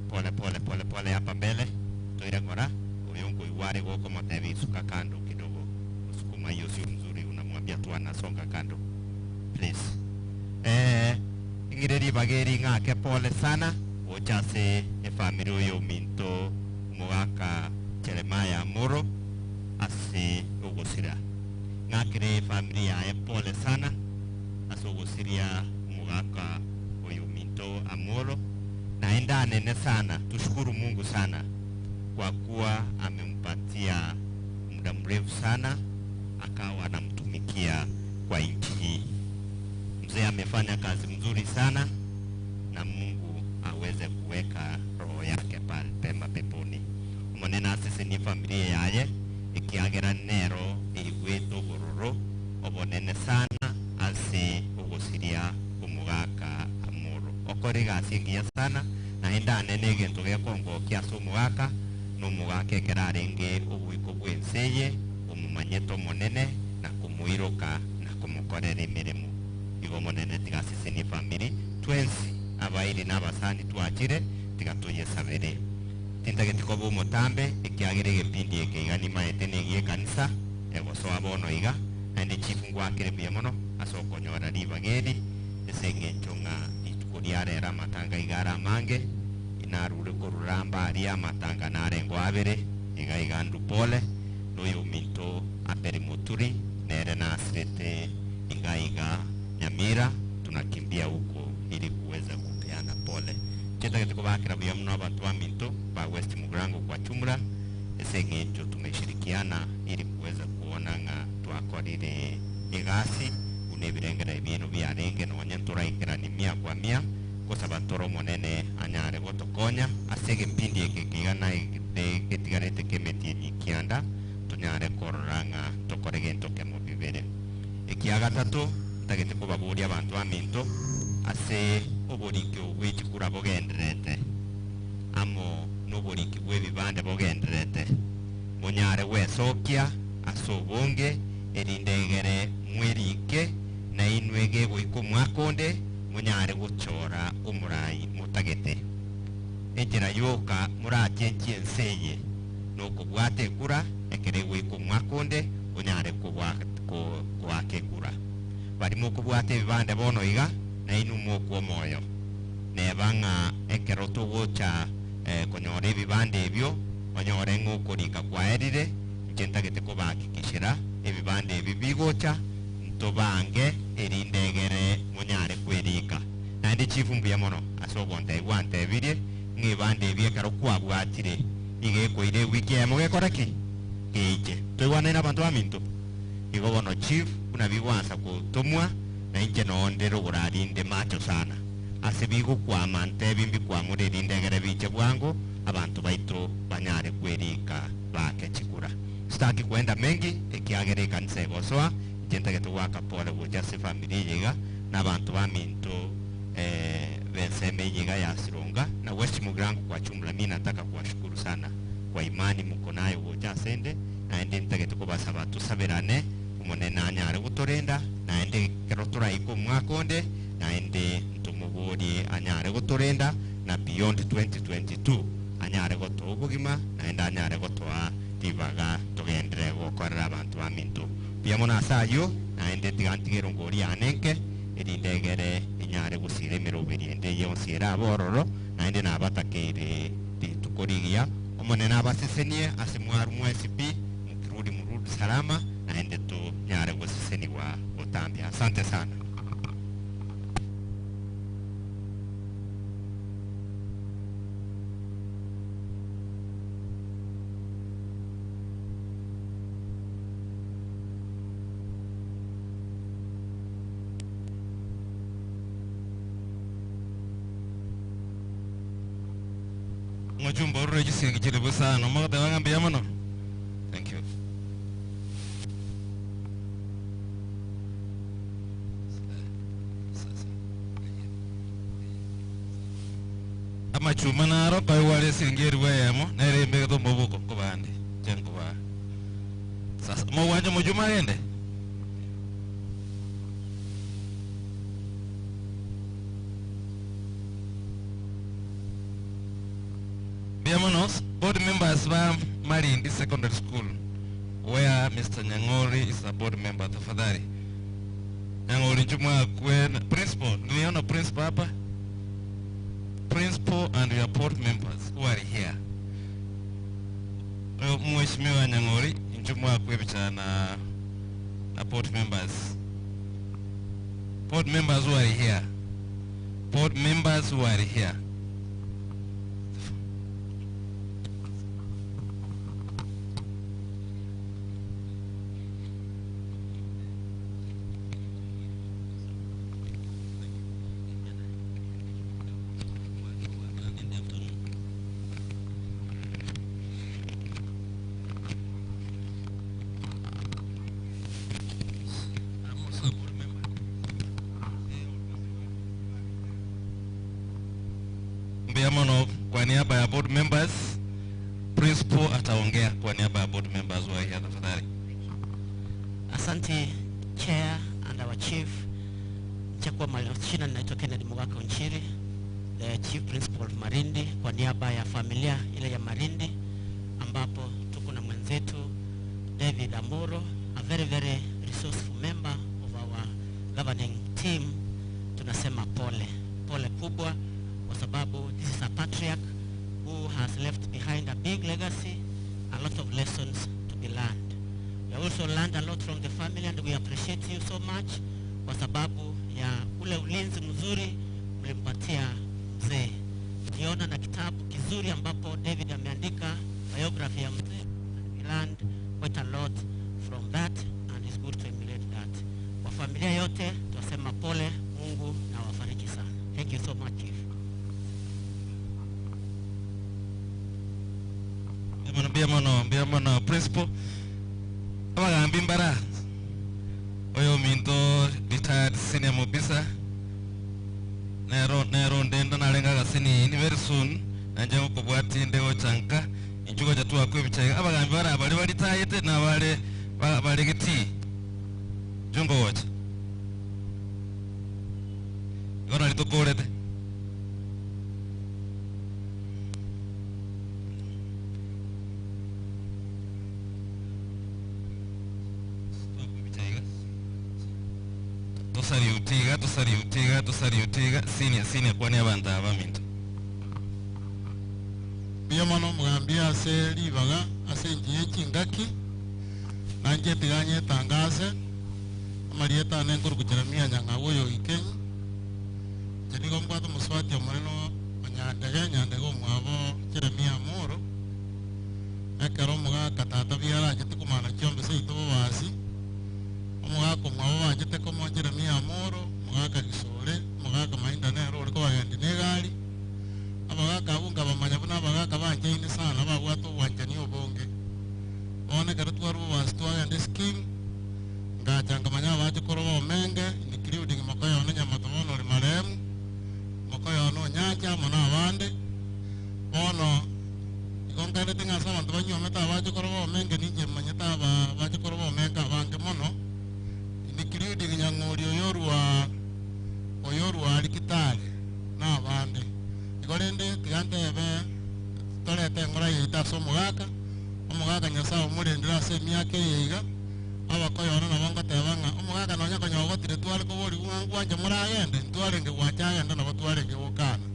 pole pole pole pole hapa mbele toire ngora uyungu iware goko motebi suka kando kidogo, usukuma hiyo sio mzuri, unamwambia tu anasonga kando please. Ingireri bageri ngake pole sana ochase efamiri uyo minto mugaka Jeremiah Moro ase ogosira ngakire family yae pole sana ase ogosiria mugaka uyo minto Amoro na enda nene sana. Tushukuru Mungu sana kwa kuwa amempatia muda mrefu sana akawa anamtumikia kwa nchi hii. Mzee amefanya kazi mzuri sana na Mungu aweze kuweka roho yake pale pema peponi. Omonene asese ni familia yaye ikiagera nero igweto bororo obonene sana ase ogosiria omugaka Amoro okore gasi engiya sana na enda nene egento gekongokia ase omogaka na omogaka ekero arenge oboiko bwa enseye omomanyete omonene na komoiroka na komokorera emeremo. Igo monene tigasese ni family twensi abairi n'abasani twachire tigatoyesabere tintageti koba omotambe ekiagere egepindi eke iga nimaete negie ekanisa egosoa bono iga naende chief ngwakere buya mono ase okonyora ribageri ase eng'encho ng'a rituko riarera amatanga iga are amange inarure koruramba aria amatanga narengo abere iga iga ndu pole noyo minto aperi muturi nere nasirete iga iga Nyamira tunakimbia huko ili kuweza kupeana pole. Chetagete kubakira buya muno abantu ba minto ba West Mugirango kwa chumra ase eng'encho tumeshirikiana ili kuweza kuona ng'a twakorire egasi unebirengera ebintu biarenge nonye ntoraikerani mia kwa mia gosaba ntoro monene anyare gotokonya ase egepindi eke kiga getigarete kemetienyi kianda tonyare korora ng'a tokore gento kemo bibere. Ekia gatatu ntagete kobaboria abantu ba minto ase oboriki obwechikura bogenderete amo noboriki bwa ebibande bogenderete monyare gwesokia ase obonge erindegere mwerike na inwege goika omwaka onde monyare gochora omorai motagete enchera yoka morachenchie ense eye nokobwata ekura ekere goika omwaka onde onyare koaka ekura. Bari mokobwata ebibande bono iga na inu mokwo omoyo neba ng'a ekero togocha konyora ebibande ebyo onyore ng'a okorika kwaerire inche ntagete kobahakikishera ebibande ebi bigocha ntobange erindegere monyare kwerika naende chief mbuya mono ase ogontebia gwantebirie ng'a ebibande ebi ekero kwabwatire iga ekoire ewiki emo gekora ki geiche toigwanaine abanto baminto. Igo bono chief buna bigwansa gotomwa na inche nonde rogorarinde macho sana ase bigokwama ntebi mbikwamure erindegere biche bwango abantu baito banyare kwerika bake chikura. Sitaki kwenda mengi ekiagere ekanisa egosoa inche ntagete gwaka pole gocha ase family eye iga na abantu baminto benseme iga ya Sironga na West Mugirango kwa chumla. Mimi nataka kuwashukuru sana kwa imani muko nayo gocha asende naende ntagete kobasaba tusaberane omonene anyare gotorenda naende kero toraika omwaka onde naende ntomoborie anyare gotorenda na beyond 2022 anyare gotoa obogima naende anyare gotoa ribaga togendere gokorera abantu ba minto buya mono ase aywo naende tiga ntigere ngori anenke erindegere inyare gosira emeroberi ende yonsi ere abororo naende nabatakeire rituko rigiya omonene abasesenie ase mwaru mwesipi mukirudi murudi salama naende tunyare goseseniwa gotambia. Asante sana. Mujumbe orure chisingi chiri busana omogoteba ng'a mbuya mono. Thank you. Amachuma naro kaiwale siringi eribu eyemo nere embegeto mobuko nkobande chenkoba. Sasa mowanja mojuma agende. Biamonos, board members wa Malindi Secondary School, where Mr. Nyang'ori is a board member. Tafadhali. Nyang'ori njumwa kwen principal, niliona principal hapa. Principal and your board members who are here. Mheshimiwa Nyang'ori njumwa kwebicha na board members. Board members who are here. Board members who are here. Kwa niaba ya board members, principal ataongea kwa niaba ya board members wa hii tafadhali. Asante chair and our chief. Chakwa Malchina, naitwa Kennedy Mugaka Onchiri, the chief principal of Malindi, kwa niaba ya familia ile ya Malindi ambapo tuko na mwenzetu David Amuro, a very very resourceful member of our governing team. Tunasema pole, pole kubwa, kwa sababu this is a patriarch who has left behind a big legacy, a lot of lessons to be learned. We also learned a lot from the family and we appreciate you so much kwa sababu ya ule ulinzi mzuri mlimpatia mzee. Tuliona na kitabu kizuri ambapo David ameandika biography ya mzee, and we learned quite a lot from that and it's good to emulate that. Kwa familia yote tunasema pole, Mungu na wafariki sana. Thank you so much, Chief. Mbia mono principal abagambi mbara oyo minto retired senior mobisa nero ndenda nalenga gasini ni very soon nanje ukobwati ndego chanka injugo jatuwa kwebichaga abagambi bara bali balitayete na bale bale giti jungo wote gona litokorete. Tosariutiga senior kwani abantu abaminto biamano mugambia ase libaga ase ngiye chingaki nanje tiganye tangase amarieta nenkuru kujeremia nyanga woyo ikenyi jenigo mbwato muswati omuneno onyandege nyandege omwabo Jeremia Amuro ekero omogaka tata biarachete komana chiombe seito bobasi omogaka omwabo bachete komo Jeremia Amuro omogaka Gisore omogaka Mainda nero oriko bagendi negari abagaka abo nkabamanya buna abagaka banchaine sana babwate obwanchani obonge bono ekero twari bobasi twagenda escheme ngacha nkamanya abache koroba omenge including mokoyone Nyamato bono ori marehemu mokoyone Onyancha amo na abande bono igo nkaerete ng'a ase abanto banywomete abache koroba omenge ninche manyete aba bache koroba omenge abange mono including Nyang'ori oyorwa ari Kitale na abande igo rende tiga ntebe torete eng'ora yaito ase omogaka omogaka Nyasaye omorendere ase emiaka eye iga abakoyona nabo ngoteba ng'a omogaka nonya konyogotire tware kobori ngwanche moragende ntwarenge gwancha agende nabo twarenge gokana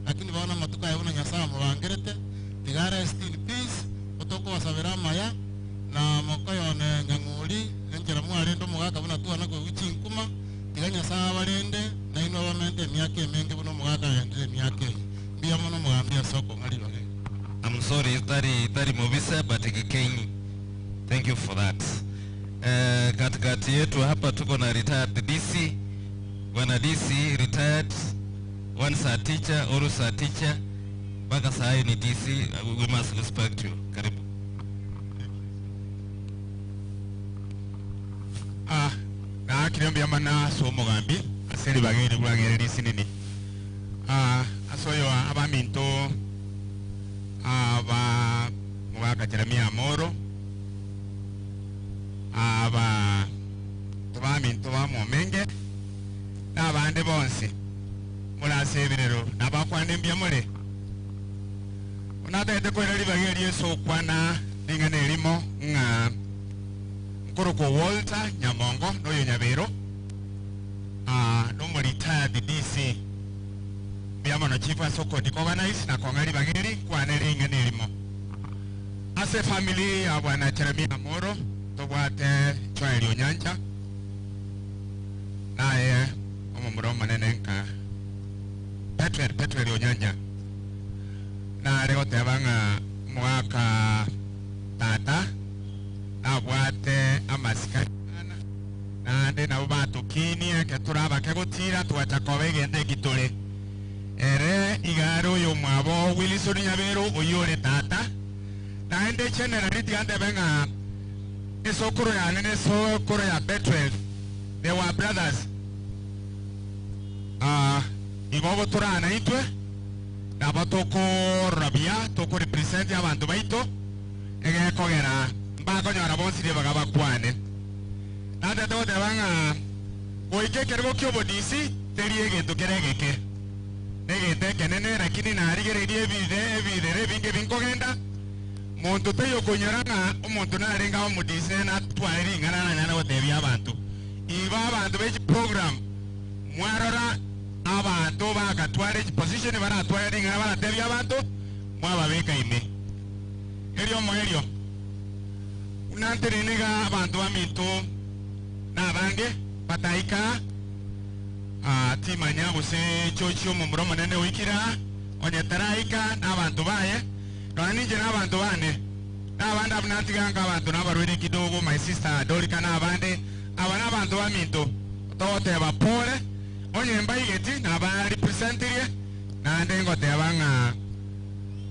lakini bono amatuko aye buna Nyasaye omobangerete tiga rest in peace otokobasabera amaya na mokoyone Nyang'ori enchera mwarende omogaka buna twana koigwa chinkuma tiga Nyasaye abarende nainwe abamente emiaka emenge buna omogaka agendire emiaka eye mbuya mono omogambi ase okong'a ribaga. I'm sorry, itari mobisa but Kenyi. Thank you for that. Katikati yetu hapa tuko na retired DC. Bwana DC retired, once a teacher, always a teacher. Mpaka saa hii ni DC, we must respect you. Karibu. Naakire mbyamana so omogambi ase ribagere bwagere risinini. Asoyo abaminto Sebirero nabakwane mbyamole onatete kwera libaga Yesu kwana lingana elimo nga nkoroko Walter Nyamongo noyo Nyabero no retired DC mbyamo chief asoko diorganize na kongali bageri kwana lingana elimo ase family ya bwana Jeremia Amoro tobwate Joel Onyanja naye omomuro manene nka Petwel Onyanja na leo tebanga mwaka tata nabwate amasikana nande nabo batukinie keturaba kegutira twacha kobegende gitore ere igaro yo mwabo Wilson Nyabero oyore tata naende generally tigande benga esokoro ya nene sokoro ya Betwel they were brothers ibobo turana itwe nabo tukorabia tukurepresent abantu baito egekogera mbakonyora bonsire bagabakwane nande togoteba goike ekerogo kia obodisi teri egento kere egeke negento ekenene lakini narigererie ebirere ebinge binkogenda muntu teiyo konyora ng'a omonto narenga omodisi natware ring'ana nanyare gotebia abantu iba abantu b'echi program mwarora abantu bakatware position baratware ring'ana baratebia abantu mwababeka ime erio moerio unantereniga abantu baminto nabange bataika timanya gose chochi omomuro monene oikira onyetaraika n'abantu baye none ninje n'abantu bane n'abandi abo natiganga abantu n'abarwire kidogo my sister Dorika n'abandi aba n'abantu baminto togoteba pole onye mbaigeti nabarepresentirie nande ngoteba ng'a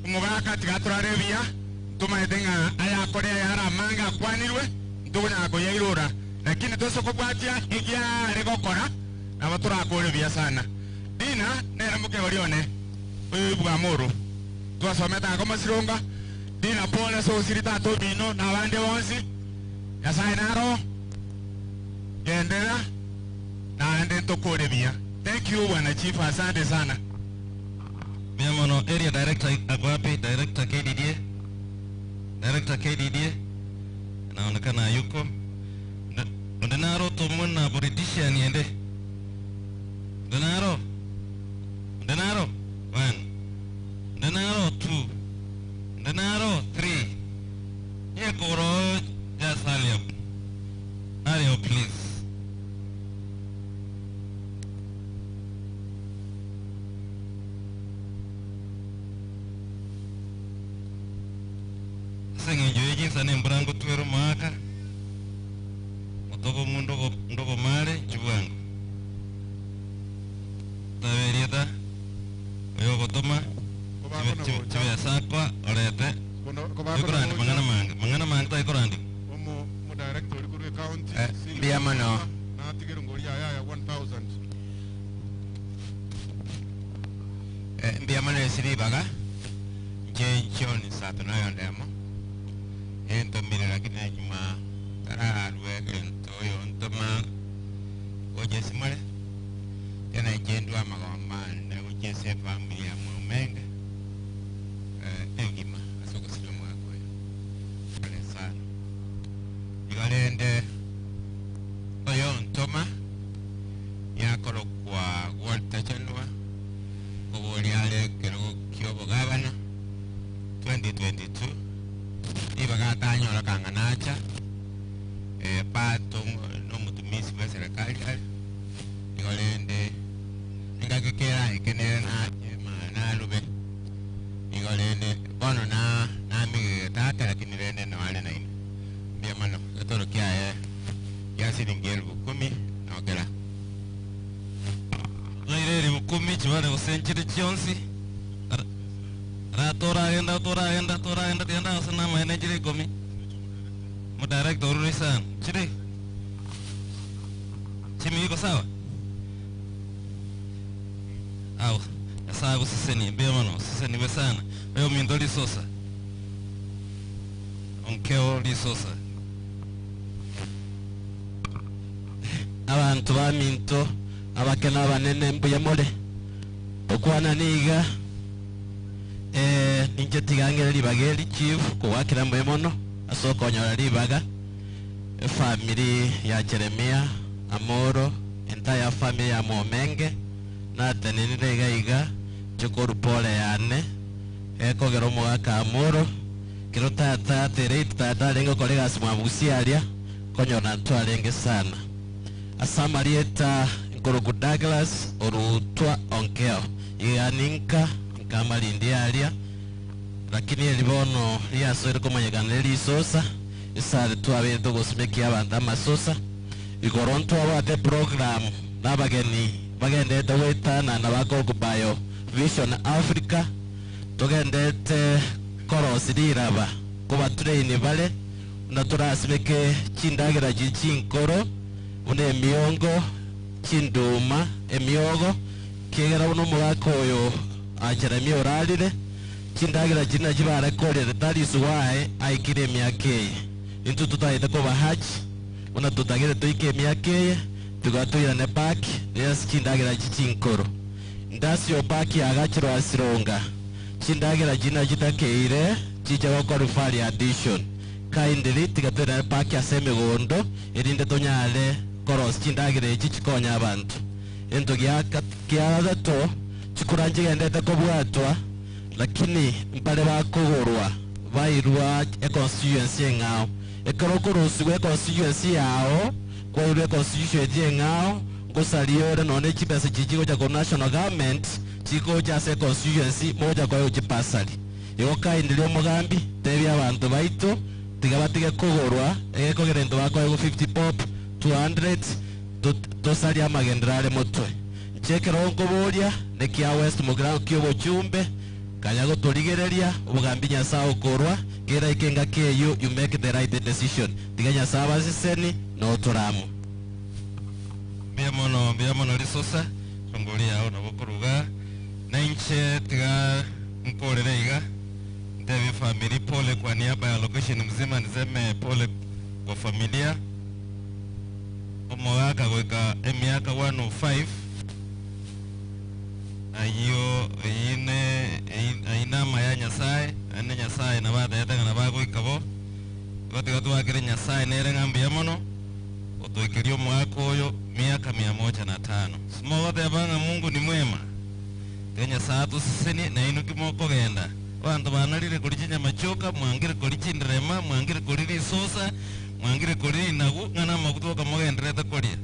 omogaka tigaturare buya ntumaete ng'a ayakore ayaramanga akwanirwe ntukunyaka koyairura lakini tosokobwatia ekiare gokora nabo turakore buya sana dina nere mokegori one oyo bwa moro twasometa ako masironga dina pole sosiri tata omino nabande bonsi Nyasaye naro gendera naende ntokore buya. Thank you bwana chief, asante sana. Miamono area director ako wapi? Director KDDA. Director KDDA anaonekana yuko. Ndenaro tomona politician yende. Ndenaro. Ndenaro 1. Ndenaro 2. Ndenaro 3. Yekoro just hurry up. Hurry up please. Seng'encho ene mburango twero maaka motogo mu ndogo mare chibwango taberieta oyo gotoma chibesakwa orete ikorandi mang'ana mange taikorandi omo mu director uri kuri county mbiamano natigero ngori aya 1000 mbiamano esiribaga nche John sato nayo ndemo entomire lakini nyuma tararwe entoyo ntoma ojesimole tena ichendwa magomba ne ujese familia mumenge engima asoko silo mwako pole sana igalende oyo ntoma yakorokwa Walter Chanua koboliale kero kiobo gavana 2022 ibakatanyora kang'anacha pato no mutumisi wa serikali igolende ngakekera ikenere na lube igolende bono na namige tata lakini rende na wale naine mbia mano gatoro kia ya siringi 10,000 nogera Zaire 10,000 chibare gosenchire chionsi Toragenda toragenda toragenda tienda osana maene chire 10 mu director ururi sana chire chimi iko sawa au sawa usiseni mbia mano usiseni we sana wewe mindo lisosa onkeo lisosa abantu ba minto abakena abanene mbuya mole Ngokwana niga ninche tigangere ribageri chief kowakira mbe mono asokonyora ribaga family ya Jeremia Amoro entire family ya Momenge natenenire iga iga chokoru pole yane ekogera omogaka Amoro kero tata aterete tata arenge okora egasi mwabusia aria konyora ntwarenge sana asamarieta Nkoroku Douglas orutwa onkeo iganinka nkamarindi aria lakini eribono riasoire komanyekana risosa isare twabere togosumekia abanto amasosa igoro ntwabate program n'abageni bagendete gwetana na bakokubayo Vision Africa togendete korosi riraba kubatrain bale na turasimeke chindagera chinkoro une emiongo chinduma emiogo kegera uno mugaka oyo Jeremia orarire chindagira china chibarakorere talisuwae aikire emiaka eye intu tutaete kobahachi una tutagire tuike emiaka eye tugatwirane paki yes chindagira chichinkoro ndasio paki agachirwa asironga chindagira china chitakeire chicha gokora value addition kindly tigatwirane paki ase emigondo erinde tonyare koros chindagira echi chikonya abantu ento giagato chikura nchigendete kobwatwa lakini mpare bakogorwa bairwa e constituency eng'ao ekero okorusigwa e constituency yao kwairwa e constituency eng'ao ngosariore nonye chibesa chichigocha ko national government chigocha ase constituency moja kwayo chipasari igo kaindirie omogambi tebia abanto baito tiga batige kogorwa egekogera ento bakoegwa 50 pop 200 tosaria amagendera are motwe nchekero nkoboria nekia West Mugirango kiobochumbe kanya gotorigereria obogambi Nyasaye okorwa kera ikenga keyo you make the right decision tiga Nyasaye abaseseni notoramu mbiamono risosa tongoria ao nabokoruga nainche tiga nkorere iga ntebi family pole kwa niaba ya location mzima niseme pole kwa familia omogaka goika emiaka 105 ayo ine ainama ya Nyasaye ane Nyasaye na bathetega na bagoikabo gotiga twakire Nyasaye nere ng'ambia mono otoikirie omwaka oyo miaka 105 simogotebanga Mungu ni mwema te Nyasaye atusesenie na inu kimokogenda abanto banarire kori chinyama chioka mwangire kori chinderema mwangire kori risosa mwangire kori rinagu ng'ana amaguta okamogenderete koria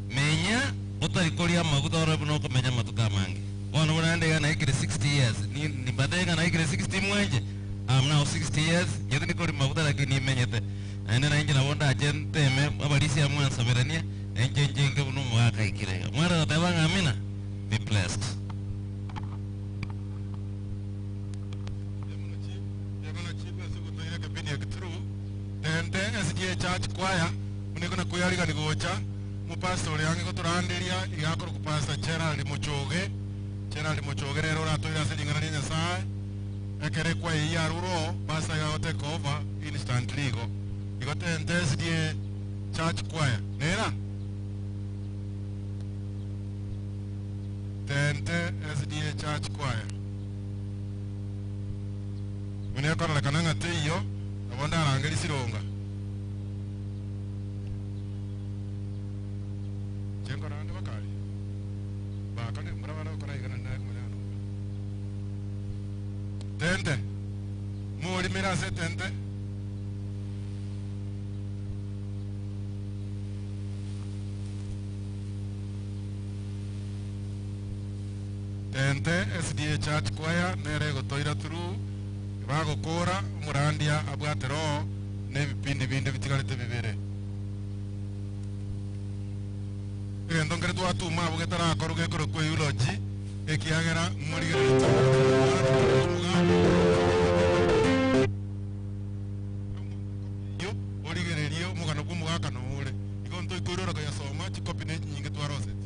menya otari koria amaguta ore buna okomenya amatuko amange bono buna ndega naikire 60 years nimbatega naikire 60 mwenje I'm now 60 years nyete nikori maguta lakini imenyete naende nainche nabo ndache nteme abarisia mwansaberania nainche njenke buna omogaka aikire mwara goteba ng'a amina be blessed. Tente SDA Church Choir muneko kuyarigani gocha mupastor yange gotoranderia igakoro kupasta Gerald Muchoge rero ratoira ase ring'ana ria Nyasaye ekere kwa iya ruro pasta ya take over instantly igo igo tente SDA Church Choir nera tente SDA Church Choir muneko rorekana ng'a teiyo nabo ndarangeri sironga chenkorande bakari bakane murabana okora igana naye kumanyana tente murimira ase tente tente SDA Church Choir nere gotoira through bagokora omorandia abwate roho n'ebipindi binde bitigarete bibere egento nkere twatuma abo getarakora gekoro kwa eulogy ekiagera morigererete origererie omogano bwa omogaka noore igo ntoikoirora koyasoma chikopi na echinyinge twarosete.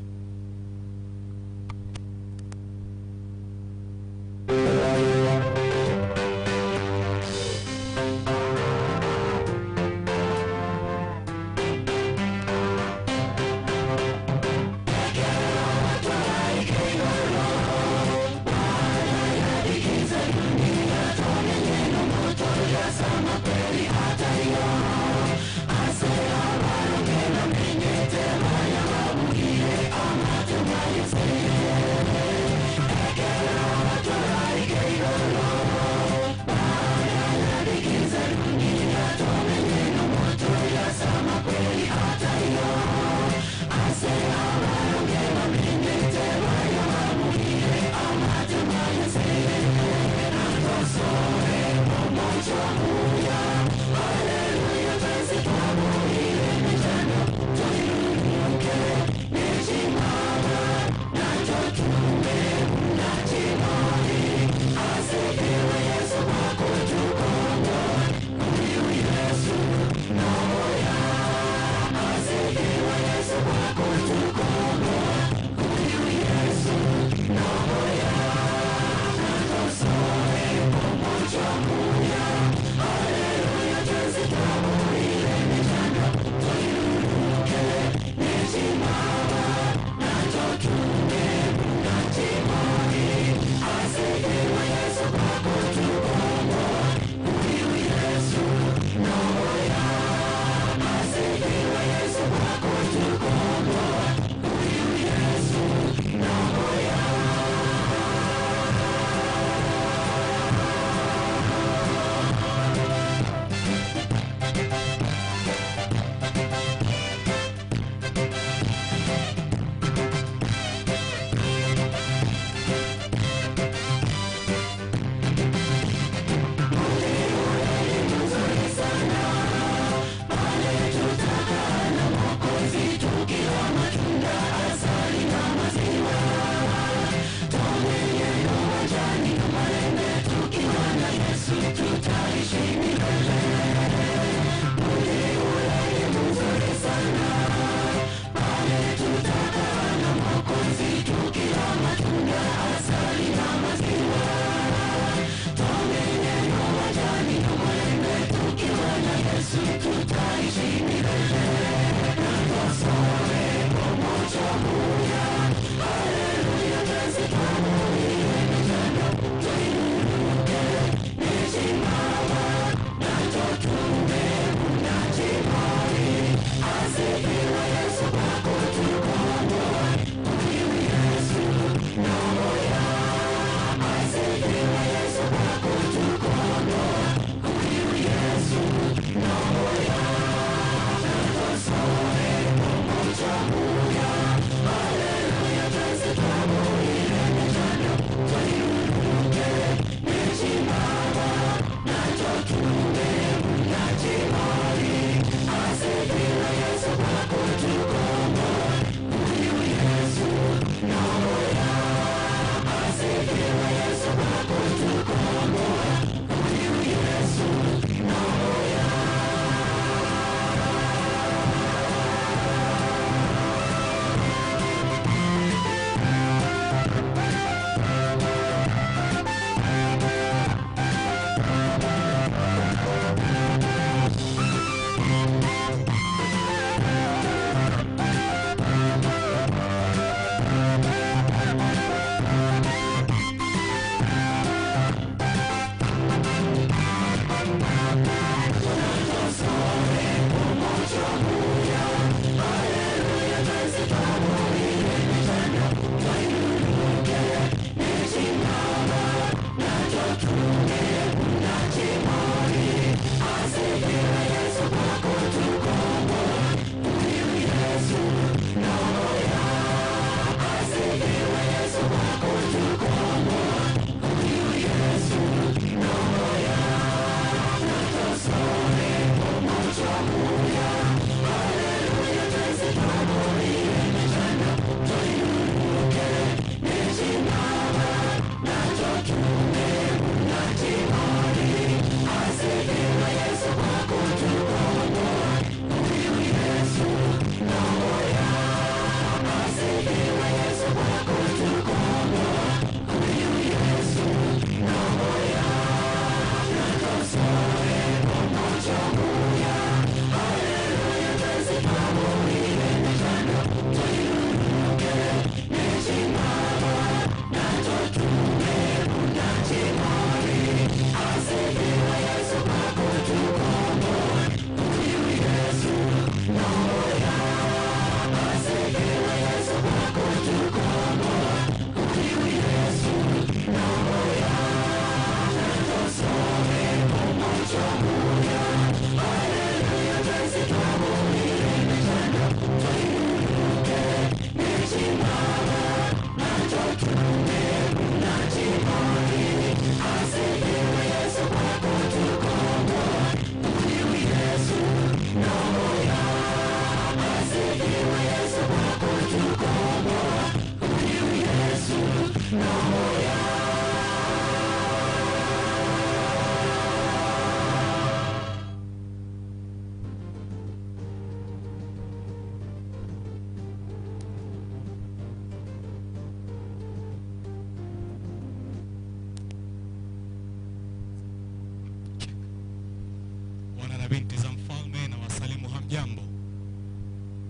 binti za mfalme, na wasalimu hamjambo.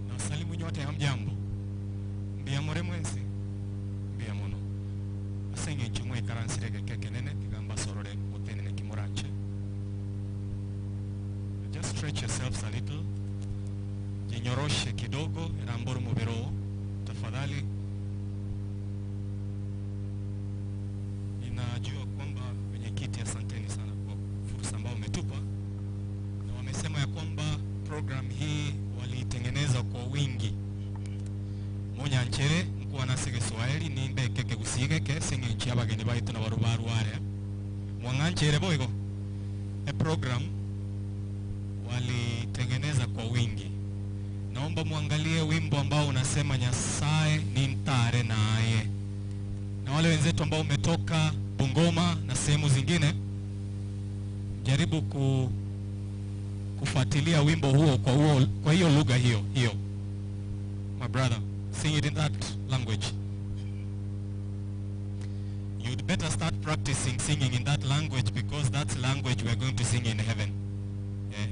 Na wasalimu nyote hamjambo. Mbia more mwensi. Mbia mono. Asenge nchumwe karansirege keke nene tigamba sorore mutenene kimoranche. Just stretch yourselves a little. Jinyoroshe kidogo, eramboro mubero. Tafadhali. Ninajua kwamba mwenyekiti, asanteni sana kwa fursa ambayo umetupa. Na wamesema ya kwamba program hii waliitengeneza kwa wingi. Monya nchere mkuwa nase Kiswahili nimbe keke kusige ke singe nchi abageni baitu na barubaru wale. Mwanganchere boigo. E program walitengeneza kwa wingi. Naomba muangalie wimbo ambao unasema Nyasaye ni mtare naye. Na wale wenzetu ambao umetoka Bungoma na sehemu zingine, jaribu kufuatilia wimbo huo kwa hiyo lugha hiyo hiyo. My brother, sing it in that language. You'd better start practicing singing in that language, because that's language we are going to sing in heaven.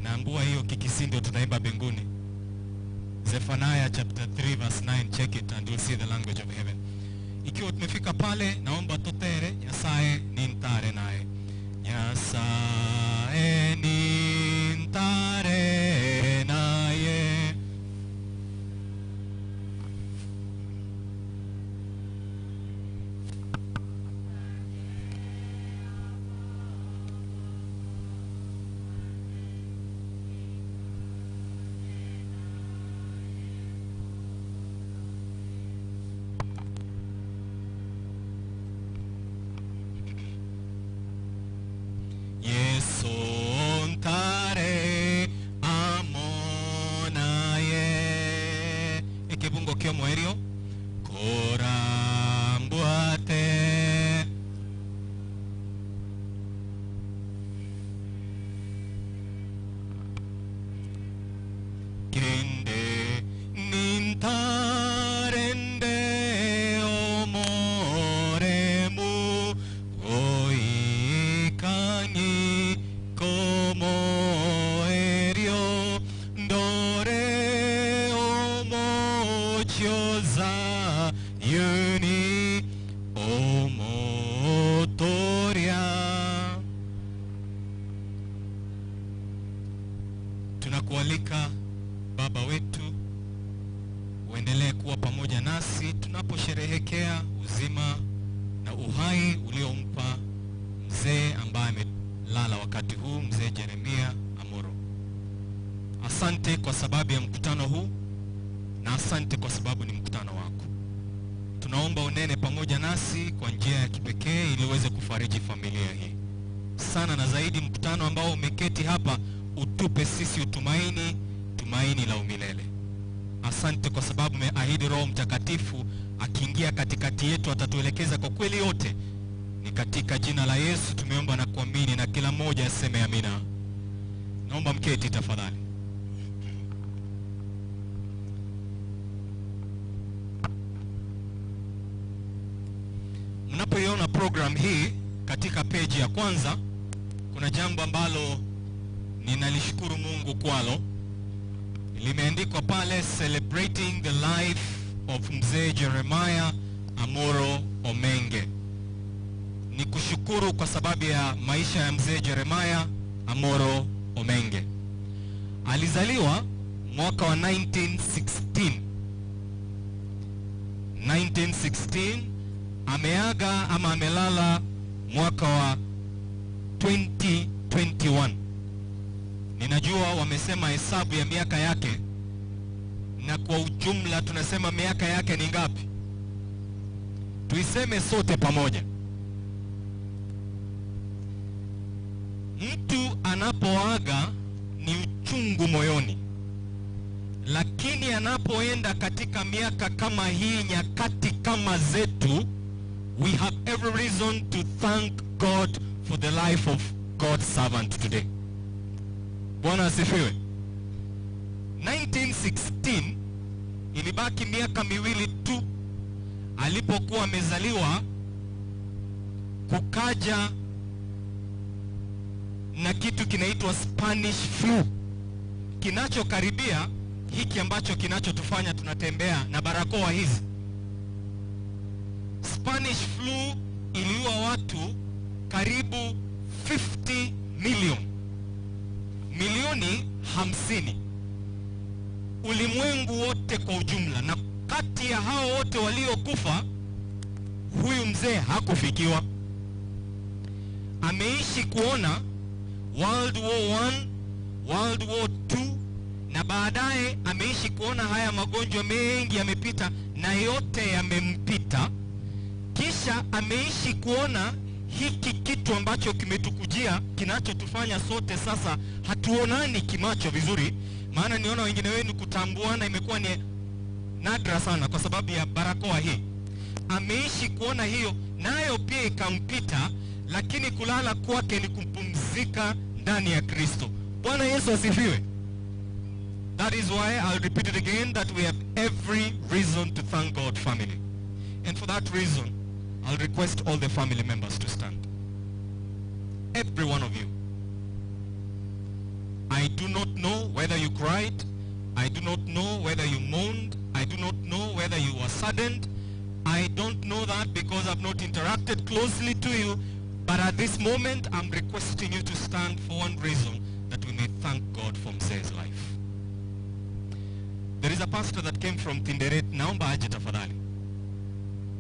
Naambua hiyo Kikisindo tunaimba mbinguni. Zephaniah chapter 3 verse 9, check it and you'll see the language of heaven. Ikiwa tumefika pale, naomba totere Nyasaye ni ntare naye. Nyasaye ni ntare naye. Tunakualika Baba wetu uendelee kuwa pamoja nasi tunaposherehekea uzima na uhai uliompa mzee ambaye amelala wakati huu, mzee Jeremia Amoro. Asante kwa sababu ya mkutano huu, na asante kwa sababu ni mkutano wako. Tunaomba unene pamoja nasi kwa njia ya kipekee ili uweze kufariji familia hii sana, na zaidi mkutano ambao umeketi hapa utupe sisi utumaini, tumaini la umilele. Asante kwa sababu umeahidi Roho Mtakatifu akiingia katikati yetu atatuelekeza kwa kweli yote. Ni katika jina la Yesu tumeomba na kuamini, na kila mmoja aseme amina. Naomba mketi tafadhali. Mnapoiona program hii katika peji ya kwanza, kuna jambo ambalo ninalishukuru Mungu kwalo. Limeandikwa pale, celebrating the life of Mzee Jeremiah Amoro Omenge. Ni kushukuru kwa sababu ya maisha ya Mzee Jeremiah Amoro Omenge. Alizaliwa mwaka wa 1916. 1916 ameaga ama amelala mwaka wa 2021. Ninajua wamesema hesabu ya miaka yake, na kwa ujumla tunasema miaka yake ni ngapi? Tuiseme sote pamoja. Mtu anapoaga ni uchungu moyoni, lakini anapoenda katika miaka kama hii, nyakati kama zetu, we have every reason to thank God for the life of God's servant today. Bwana asifiwe. 1916 ilibaki miaka miwili tu alipokuwa amezaliwa, kukaja na kitu kinaitwa Spanish flu. Kinachokaribia hiki ambacho kinachotufanya tunatembea na barakoa hizi. Spanish flu iliua watu karibu 50 million. Milioni 50. Ulimwengu wote kwa ujumla, na kati ya hao wote waliokufa, huyu mzee hakufikiwa. Ameishi kuona World War 1, World War 2, na baadaye ameishi kuona haya magonjwa mengi yamepita na yote yamempita. Kisha ameishi kuona hiki kitu ambacho kimetukujia, kinachotufanya sote sasa hatuonani kimacho vizuri. Maana niona wengine wenu kutambuana imekuwa ni nadra sana kwa sababu ya barakoa hii. Ameishi kuona hiyo, nayo pia ikampita, lakini kulala kwake ni kupumzika ndani ya Kristo. Bwana Yesu asifiwe. That is why I'll repeat it again, that we have every reason to thank God, family. And for that reason, I'll request all the family members to stand. Every one of you. I do not know whether you cried. I do not know whether you mourned. I do not know whether you were saddened. I don't know that because I've not interacted closely to you. But at this moment, I'm requesting you to stand for one reason, that we may thank God for Mzee's life. There is a pastor that came from Tinderet. Naomba aje tafadhali.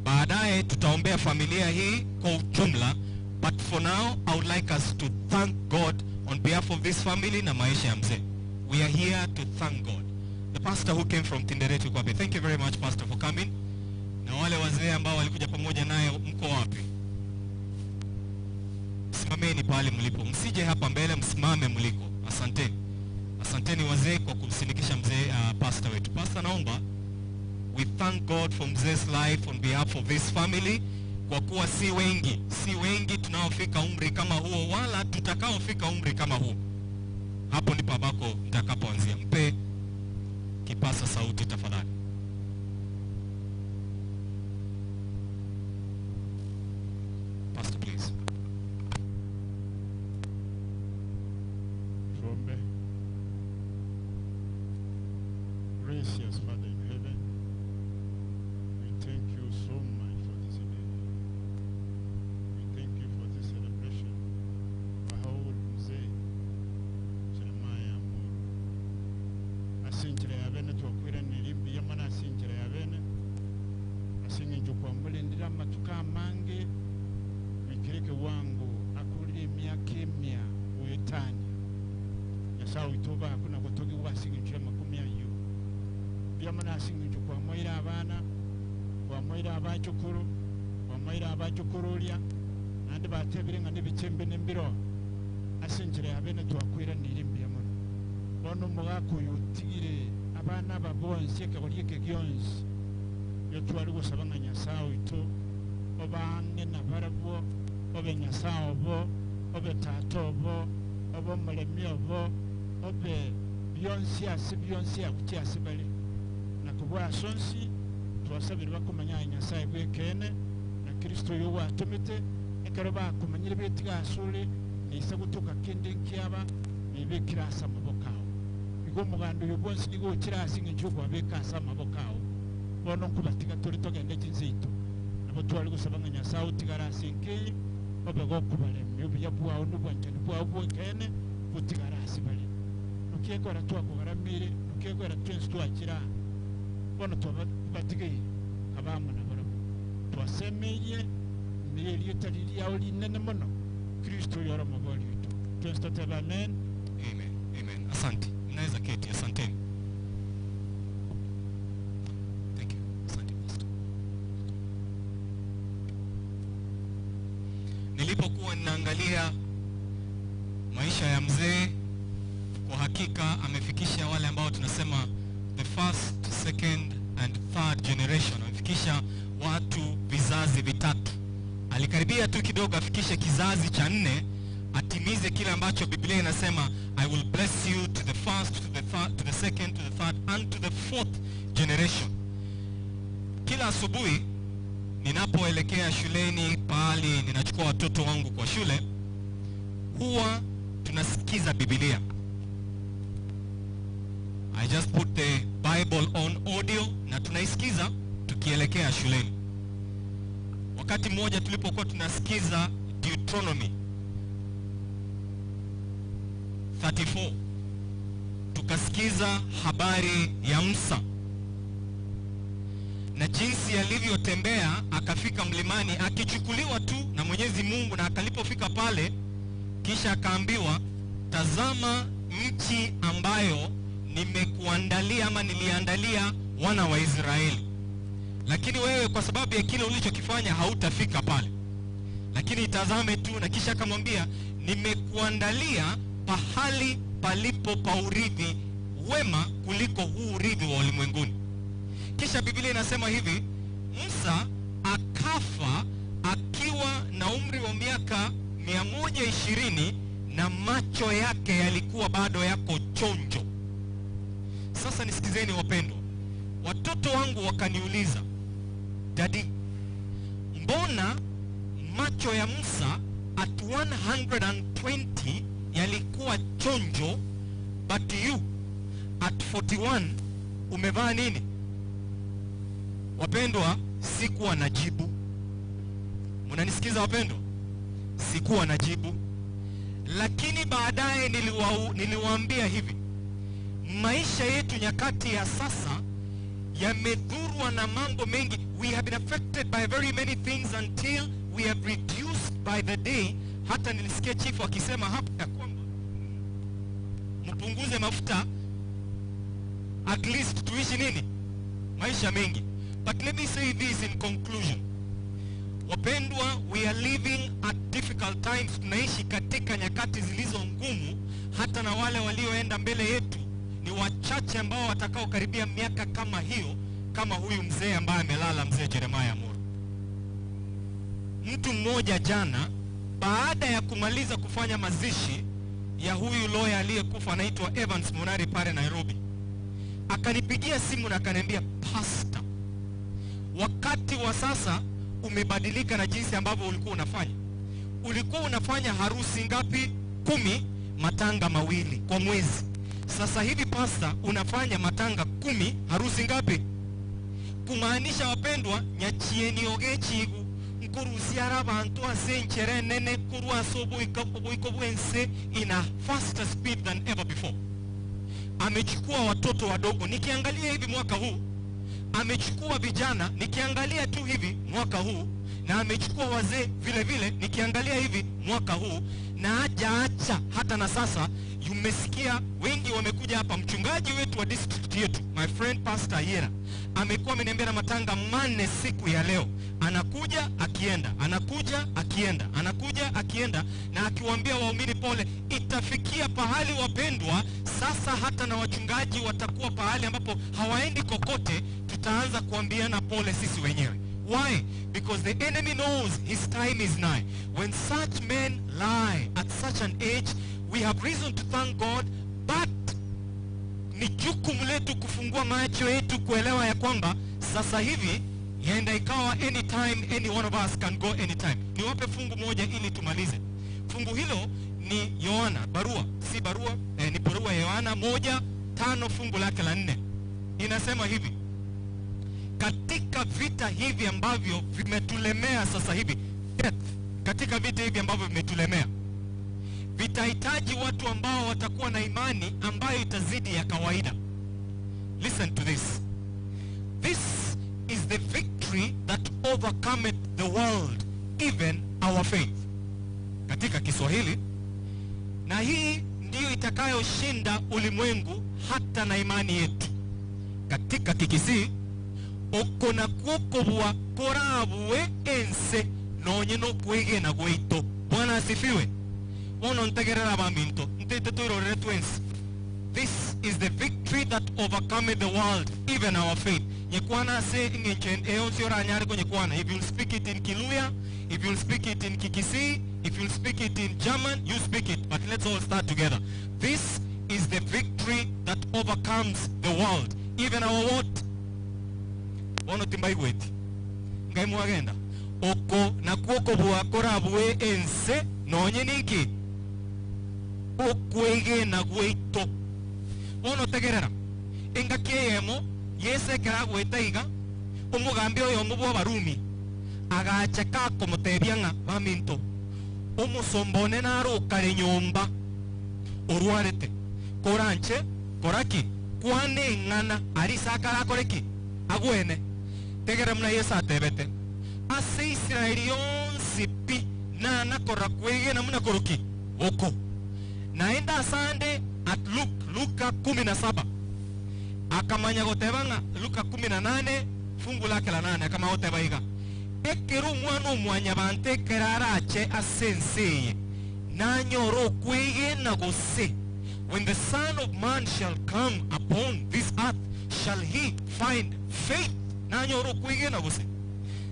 Baadaye tutaombea familia hii kwa ujumla, but for now I would like us to thank God on behalf of this family na maisha ya mzee. We are here to thank God. The pastor who came from Tinderet yuko wapi? Thank you very much, pastor, for coming. Na wale wazee ambao walikuja pamoja naye mko wapi? Simameni pale mlipo. Msije hapa mbele, msimame mliko. Asanteni. Asanteni wazee kwa kumsindikisha mzee, pastor wetu. Pastor, naomba we thank God for Mzee's life on behalf of this family, kwa kuwa si wengi tunaofika umri kama huo, wala tutakaofika umri kama huo. Hapo ndipo ambako nitakapoanzia. Mpe kipasa sauti tafadhali. Pastor, please. Tuombe. Gracious Father in heaven, we thank you so much for this day. We thank you for this celebration of our old Mzee Jeremiah Amuru. Asinjira ya bene twakwira nilimbi yamana asinjira ya bene asinginjo kwa mulindira matuka amange wikireke wangu akulire emyaka emia uyetanya nyasawe itoba hakuna gotogi wasinginjo makumi ayo byamana asinginjo kwa moira abana kwa moira abachukuru kwa moira abachukurulia nandi batebire nga nibichembe nembiro asinjira ya bene twakwira nilimbi yamana bono mugako yutigire abana babonse kagolyeke gyonsi yotwali gusaba nga nyasawe ito obange na barabwo obe nyasawe obo obe tata obo obo mulemi obo obe byonsi ase byonsi akuti ase bali nakubwa sonsi twasabire bakumanya nyasawe bwekene na Kristo yo watumite ekero bakumanyire betigasule nise gutuka kindi nkiaba nibikirasa mabokao igo mugando yobonsi nigo kirasi ngijuko abekasa mabokao bono nkubatiga turi togende kinzito nabo twali gusaba nga nyasawe utigarasi nkiyi obe gokubalemya obuya bwawe n'obwanjani bwawe bwekene butigarasi bali nukiekora twakugaramire nukiekora twensi twakira bono twabatigaire kabamwe na barabo twasemeye niryo tari ryawe rinene muno Kristo yoromogori witu twensi tutebe amen. Amen. Amen. Asante. Mnaweza keti. Asanteni. Thank you. Asante pastor. Nilipokuwa ninaangalia maisha ya mzee, kwa hakika amefikisha wale ambao tunasema the first, second and third generation. Amefikisha watu vizazi vitatu. Alikaribia tu kidogo afikishe kizazi cha nne, atimize kile ambacho Biblia inasema, I will bless you to the first, to the third, to the second, to the third and to the fourth generation. Kila asubuhi ninapoelekea shuleni, pahali ninachukua watoto wangu kwa shule, huwa tunasikiza Biblia. I just put the Bible on audio na tunaisikiza tukielekea shuleni. Wakati mmoja tulipokuwa tunasikiza Deuteronomy 34, tukasikiza habari ya Musa na jinsi alivyotembea akafika mlimani akichukuliwa tu na Mwenyezi Mungu, na akalipofika pale kisha akaambiwa, tazama nchi ambayo nimekuandalia ama niliandalia wana wa Israeli, lakini wewe kwa sababu ya kile ulichokifanya hautafika pale, lakini itazame tu. Na kisha akamwambia, nimekuandalia pahali palipo pa urithi wema kuliko huu urithi wa ulimwenguni. Kisha Biblia inasema hivi, Musa akafa akiwa na umri wa miaka 120 na macho yake yalikuwa bado yako chonjo. Sasa nisikizeni wapendwa, watoto wangu wakaniuliza, Daddy, mbona macho ya Musa at 120 yalikuwa chonjo, but you at 41 umevaa nini? Wapendwa, sikuwa na jibu. Mnanisikiza wapendwa? Sikuwa na jibu. Lakini baadaye niliwaambia hivi, maisha yetu nyakati ya sasa yamedhurwa na mambo mengi. We have been affected by very many things until we have reduced by the day. Hata nilisikia chifu akisema hapa ya kwamba mpunguze mafuta, at least tuishi nini? Maisha mengi. But let me say this in conclusion. Wapendwa, we are living at difficult times. Tunaishi katika nyakati zilizo ngumu. Hata na wale walioenda mbele yetu ni wachache ambao watakao karibia miaka kama hiyo, kama huyu mzee ambaye amelala, mzee Jeremiah Amoro. Mtu mmoja jana, baada ya kumaliza kufanya mazishi ya huyu lawyer aliyekufa anaitwa Evans Monari pale Nairobi, akanipigia simu na akaniambia, Pastor, wakati wa sasa umebadilika na jinsi ambavyo ulikuwa unafanya. Ulikuwa unafanya harusi ngapi? 10, matanga 2 kwa mwezi. Sasa hivi pastor unafanya matanga 10, harusi ngapi? Kumaanisha wapendwa, nyachieni ogechigu nkurusiara abantu ase nene kurwa sobo iko bwense in a faster speed than ever before. Amechukua watoto wadogo, nikiangalia hivi mwaka huu amechukua vijana, nikiangalia tu hivi mwaka huu, na amechukua wazee vile vile, nikiangalia hivi mwaka huu, na hajaacha hata na sasa. Umesikia wengi wamekuja hapa. Mchungaji wetu wa district yetu, my friend Pastor Yera, amekuwa ameniambia na matanga 4 siku ya leo. Anakuja akienda, anakuja akienda, anakuja akienda, na akiwaambia waumini pole. Itafikia pahali wapendwa, sasa hata na wachungaji watakuwa pahali ambapo hawaendi kokote, tutaanza kuambiana pole sisi wenyewe. Why? Because the enemy knows his time is nigh. When such men lie at such an age, we have reason to thank God, but ni jukumu letu kufungua macho yetu kuelewa ya kwamba sasa hivi yenda ikawa anytime, any one of us can go anytime. Niwape fungu moja ili tumalize. Fungu hilo ni Yohana, barua, si barua, ni barua ya Yohana 1:5 fungu lake la 4. Inasema hivi, katika vita hivi ambavyo vimetulemea sasa hivi, death, katika vita hivi ambavyo vimetulemea, vitahitaji watu ambao watakuwa na imani ambayo itazidi ya kawaida. Listen to this. This is the victory that overcometh the world, even our faith. Katika Kiswahili, na hii ndiyo itakayoshinda ulimwengu hata na imani yetu. Katika Kikisii, okona kuokobwa korabuwe ense nonye no kwegena gweito. Bwana asifiwe. Bono ntegerera baminto ntete tuirorere twensi. This is the victory that overcometh the world, even our faith. Nyekwana se ingenchen eonsi ora anyare ko nyekwana. If you'll speak it in Kiluya, if you'll speak it in Kikisii, if you'll speak it in German, you speak it. But let's all start together. This is the victory that overcomes the world, even our what? Bono timbaigweti. Ngai mwagenda. Oko na kuoko bwa korabwe ense nonye niki okwegena gweito. Bono tegerera. Engaki eyemo Yesu ekero agwete iga omogambi oyomo bwa Abarumi agacha kakomotebia ng'a baminto omosombone narokare nyomba orwarete koranche koraki kwane eng'ana arisakara akoreki agwene tegera muna Yesu atebete ase Israeli yonsi pi nanakora kwegena muna koroki oko naenda asande at Luka 17 akamanya goteba ng'a Luka 18 fungu lake la 8 akama goteba iga ekero omwana omwanyabante ekero arache ase ense eye nanyora okwegena gose. When the Son of Man shall come upon this earth, shall he find faith? Nanyora okwegena gose.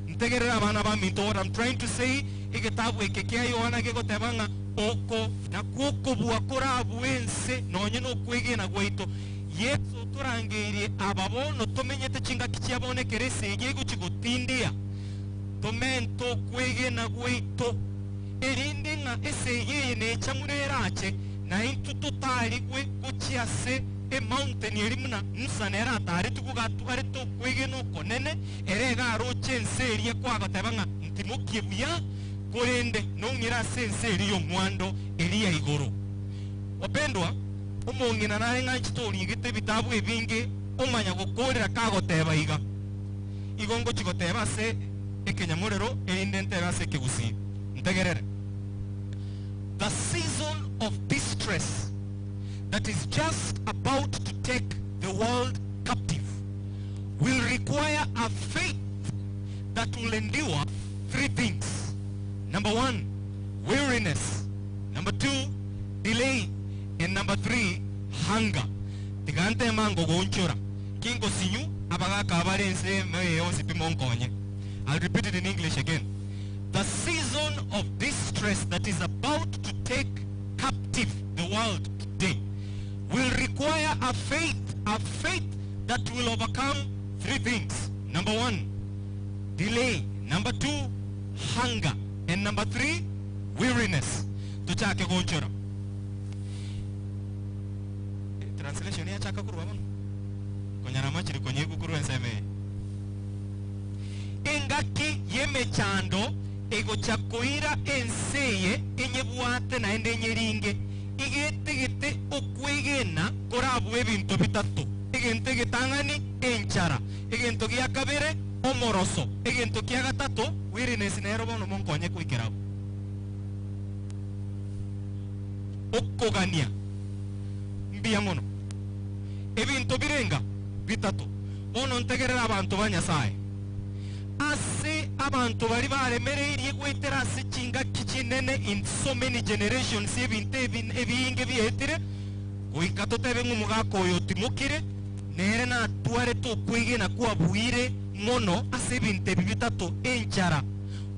Ntegerera abana baminto, what I'm trying to say, egetabu eke kia Yohana gegoteba ng'a oko nakwo okobua korabua ense nonye nokwegena gwaito. Yesu turangeirie aba bono tomenyete chingaki chiabonekere ase eye egochigotindia tomento okwegena gwaito erinde ng'a ase eye nechamure erache na intu totarigwe gochia ase emountain eri muna Musa nere atareti gogatwarete okwegena okonene ere egaroche ense eria kwagoteba ng'a ntimokie buya korende nong'ira ase ense eri y'omwando eri ya igoro. Wapendwa, omong'ina nare ng'anchete origete ebitabu ebinge omanya gokorera kagoteba iga igo ngochigoteba ase ekenyamorero erinde ntebe ase ekegusii ntegerere. The season of distress that is just about to take the world captive will require a faith that will endure three things. Number one, weariness. Number two, delay. And number three, hunger. Tigante mango gonchora. Kingo sinyu abagaka abarense mwe pimonkonye. I'll repeat it in English again. The season of distress that is about to take captive the world today will require a faith that will overcome three things. Number one, delay. Number two, hunger. And number three, weariness. Tuchake gonchora. Translation ya chaka kurwa mono. Konyana machiri konye kukurwa enseme. Engaki yemechando egochakoira enseye enyebwate naende enyeringe igetegete okwegena korabua ebinto bitato egento egetang'ani enchara egento gia kabere omoroso egento kia gatato weariness nero bono monkonye koikerabo okogania mbuya mono ebinto birenga bitato bono ntegerera abanto ba Nyasaye ase abantu bari baremereirie gwetera ase chingaki chinene in so many generations ebinto ebinge bietire goika totebe ng'omogaka oyo timokire nere natwarete okwegena kwabuire mono ase ebinto ebi bitato enchara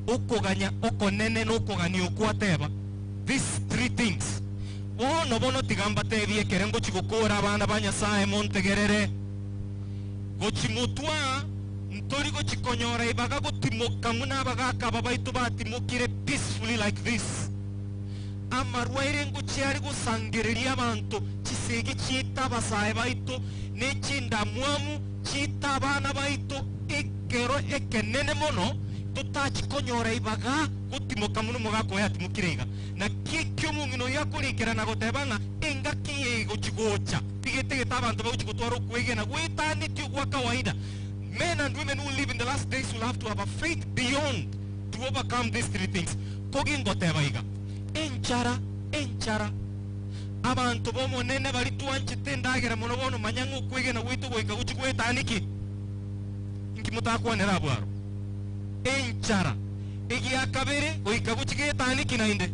okoganya okonene nokogania okwateba. These three things bono bono tiga mbatebie ekere ngochigokora abana ba Nyasaye montegerere gochimotwa ntori gochikonyora ibaga gotimoka muna abagaka aba baitu batimokire peacefully like this. Amarwaire ngochiari gosangereria abanto chisegi chiita abasae baito nechindamwamu chiita abana baito ekero ekenene mono totachikonyora ibaga gotimoka muno omogaka oyo atimokire iga na kiki omong'ina oyo akorikera na goteba ng'a engaki egochigocha tigetegete abanto bagochigotwara okwegena gwetaneti ogwa kawaida. Men and women who live in the last days will have to have a faith beyond to overcome these three things. Kogingoteba iga enchara enchara abantu bomonene bari twanchete endagera mono bono manya ng'okwegena gwaito goika gochi gwetaniki inki motakwanera abwaro enchara egia kabere goika gochi getaniki nainde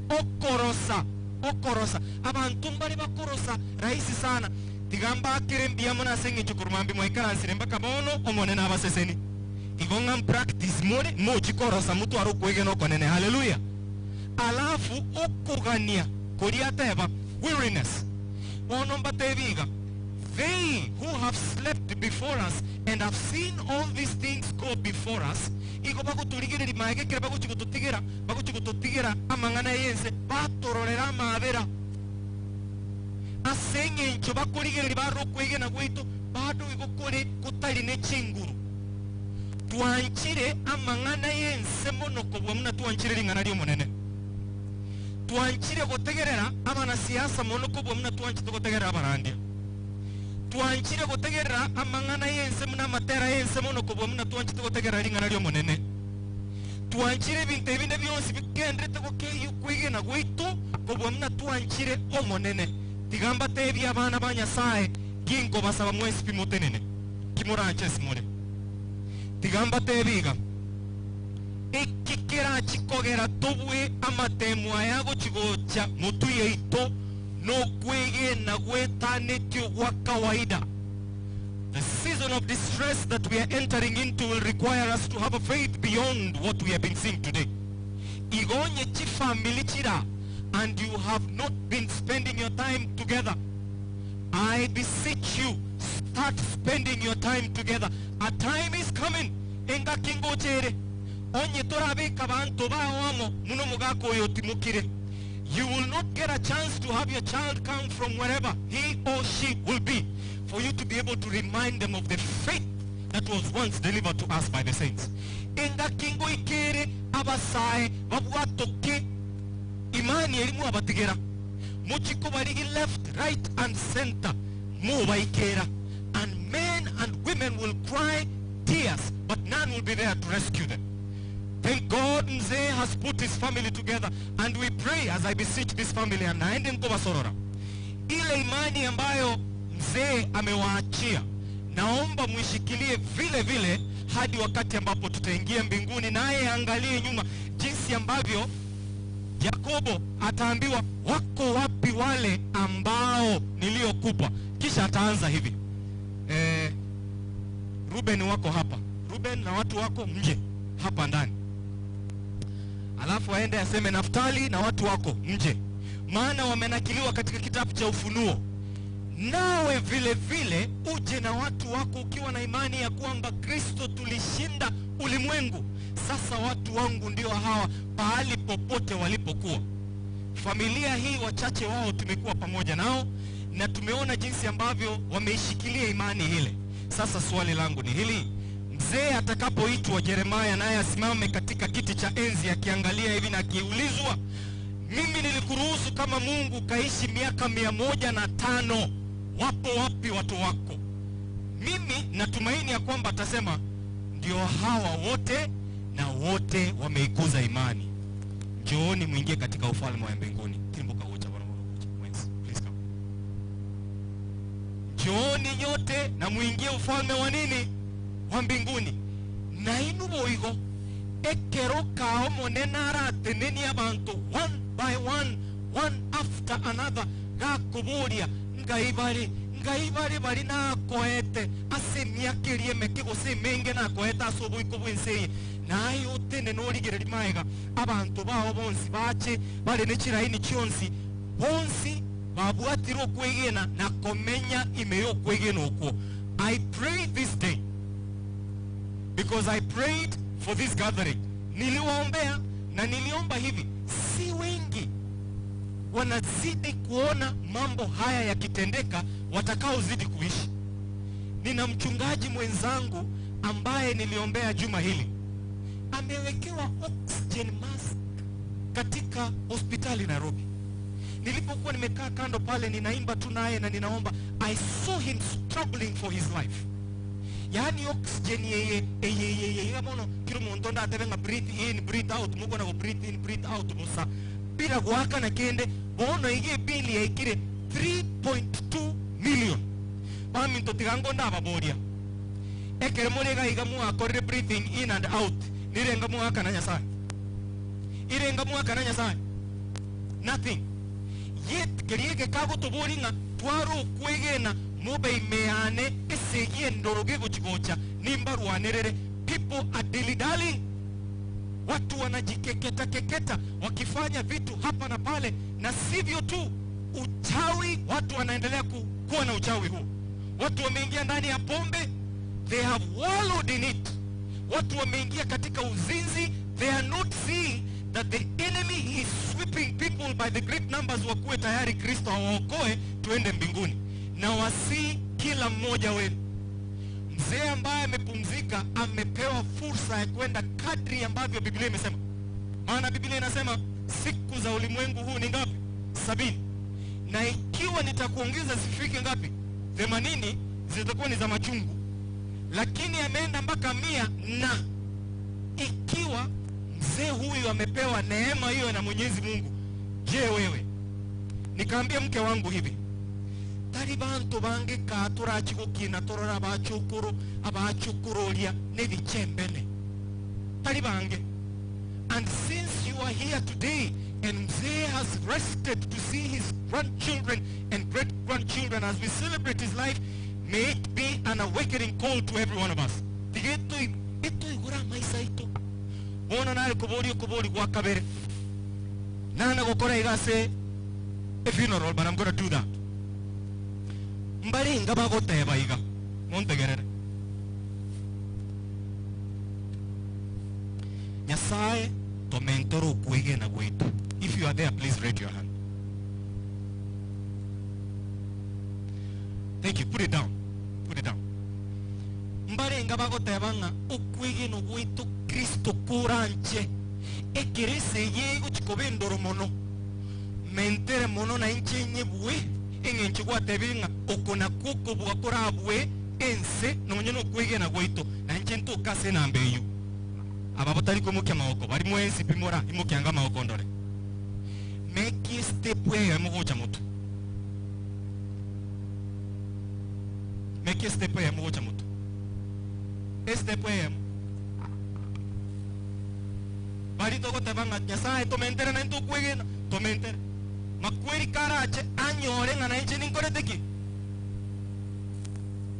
okorosa okorosa abantu mbari bakorosa rahisi sana tigamba akere mbuya mono ase eng'encho korwa mbi mwaikaransire mpaka bono omonene abaseseni igo ng'a mpractice more mochikorosa motware okwegena okonene. Haleluya. Alafu okogania koria ateba weariness bono mbatebi iga they who have slept before us and have seen all these things go before us igo bagoturigereria maege ekere bagochigototigera bagochigototigera amang'ana yense batororera amabera Ase eng'encho bakorigereria barora okwegena gwaito bado igo kore kotari ne chinguru. Twanchire amang'ana y'ense mono kobua muna twanchire ring'ana ri'omonene. Twanchire gotegerera abanasiasa mono kobua muna twanchete gotegerera abarandia. Twanchire gotegerera amang'ana y'ense muna amatera y'ense mono kobua muna twanchete gotegerera ring'ana ri'omonene. Twanchire ebinto ebinde bionsi bikenderete gokeyia okwegena gwaito kobua muna twanchire omonene. Tiga mbatebie abana ba Nyasaye ginko basaba mwensi pi motenene kimoranche esimore. Tiga mbatebie iga eki kerachikogera tobue amatemo aya gochigocha motu yaito nokwegena gwetanetio gwa kawaida. The season of distress that we are entering into will require us to have a faith beyond what we have been seeing today. Igonye chifamili chira, and you have not been spending your time together. I beseech you, start spending your time together. A time is coming. Enga kingochere. Onye torabeka bantu baomo muno mugako oyo timukire. You will not get a chance to have your child come from wherever he or she will be, for you to be able to remind them of the faith that was once delivered to us by the saints. Enga kingo ikere abasae babwatoke imani elimu abatigera. Muchiko barigi left, right and center. Mubaikera. And men and women will cry tears, but none will be there to rescue them. Thank God Mzee has put his family together, and we pray as I beseech this family, and naende nkobasorora. Ile imani ambayo mzee amewaachia, naomba muishikilie vile vile hadi wakati ambapo tutaingia mbinguni, naye angalie nyuma jinsi ambavyo Yakobo ataambiwa wako wapi wale ambao niliokupa. Kisha ataanza hivi. Ruben wako hapa. Ruben na watu wako mje hapa ndani. Alafu aende aseme Naftali na watu wako mje, maana wamenakiliwa katika kitabu cha Ufunuo. Nawe vile vile uje na watu wako ukiwa na imani ya kwamba Kristo tulishinda ulimwengu. Sasa watu wangu ndio hawa pahali popote walipokuwa. Familia hii wachache wao tumekuwa pamoja nao na tumeona jinsi ambavyo wameishikilia imani ile. Sasa swali langu ni hili: mzee atakapoitwa Jeremiah naye asimame katika kiti cha enzi akiangalia hivi na akiulizwa, mimi nilikuruhusu kama Mungu kaishi miaka 105, wapo wapi watu wako? Mimi natumaini ya kwamba atasema ndio hawa wote, na wote wameikuza imani. Njooni muingie katika ufalme wa mbinguni. Timbuka wote bwana mwenzi, please come. Njooni nyote na muingie ufalme wa nini? Wa mbinguni. Na inu boigo ekero kao monena arateneni abantu one by one, one after another, gakuburia ngaibari ngaibari bari nakoete ase miakerie meke gose menge nakoete ase oboiko bwenseye naye otene norigereri maega abantu bao bonsi bache bare nechiraini chionsi bonsi babwatire okwegena na komenya ime yokwegena okwo. I pray this day because I prayed for this gathering. Niliwaombea na niliomba hivi, si wengi wanazidi kuona mambo haya yakitendeka watakaozidi kuishi. Nina mchungaji mwenzangu ambaye niliombea juma hili, amewekewa oxygen mask katika hospitali Nairobi. Nilipokuwa nimekaa kando pale ninaimba tu naye na ninaomba, I saw him struggling for his life. Yaani oxygen yeye yeye mono kiro muntu ndatebenga breathe in breathe out, muko na breathe in breathe out musa bila kuwaka na kende bono ige bili ya ikire 3.2 million. Bami ntotigango ndababoria ekere murega iga mwakorire breathing in and out nirenga mwaka na Nyasaye, irenga mwaka na Nyasaye nothing yet keriege kago toboringa twaro kwegena mobe imeane esegie ndoroge gochigocha nimbarwanerere. People are dilly-dallying. Watu wanajikeketa keketa wakifanya vitu hapa na pale, na sivyo tu uchawi, watu wanaendelea kuwa na uchawi huu. Watu wameingia ndani ya pombe, they have wallowed in it. Watu wameingia katika uzinzi, they are not seeing that the enemy is sweeping people people by the great numbers wakuwe tayari Kristo awaokoe tuende mbinguni. Na wasi kila mmoja wenu. Mzee ambaye amepumzika amepewa fursa ya kwenda kadri ambavyo Biblia imesema. Maana Biblia inasema siku za ulimwengu huu ni ngapi? 70. Na ikiwa nitakuongeza zifike ngapi? 80, zitakuwa ni za machungu. Lakini ameenda mpaka 100, na ikiwa mzee huyu amepewa neema hiyo na Mwenyezi Mungu, je wewe? Nikaambia mke wangu hivi, tari bantu bange katura chigukina torora bachukuru abachukurulia nebichembene tari bange. And since you are here today and mzee has rested to see his grandchildren and great grandchildren as we celebrate his life, may it be an awakening call to every one of us. Tigeto ito igura maisa ito bona nari kubori kubori kwa kabere nana gokora igase a funeral, but I'm going to do that. Mbari nga bagoteba iga montegerere Nyasaye tomentoro kuigena gwitu. If you are there, please raise your hand. Thank you. Put it down. Put it down. Mbari nga bagoteba nga ukwigeno gwitu Kristo kuranche ekerese yego chikobendoro mono mentere mono na inche nyebwe engencho gwatebinga okona kuko bwakorabwe ense nonye no kwigena gwitu na inche ntukase na mbeyu aba batari kumukia maoko bari mwensi pimora imukianga maoko ndore make step we mugocha mutu make step we mugocha mutu step we bari togotebanga Nyasaye tomentere na ntukwigena tomentere makweri karache anyore ngana inche ninkoreteki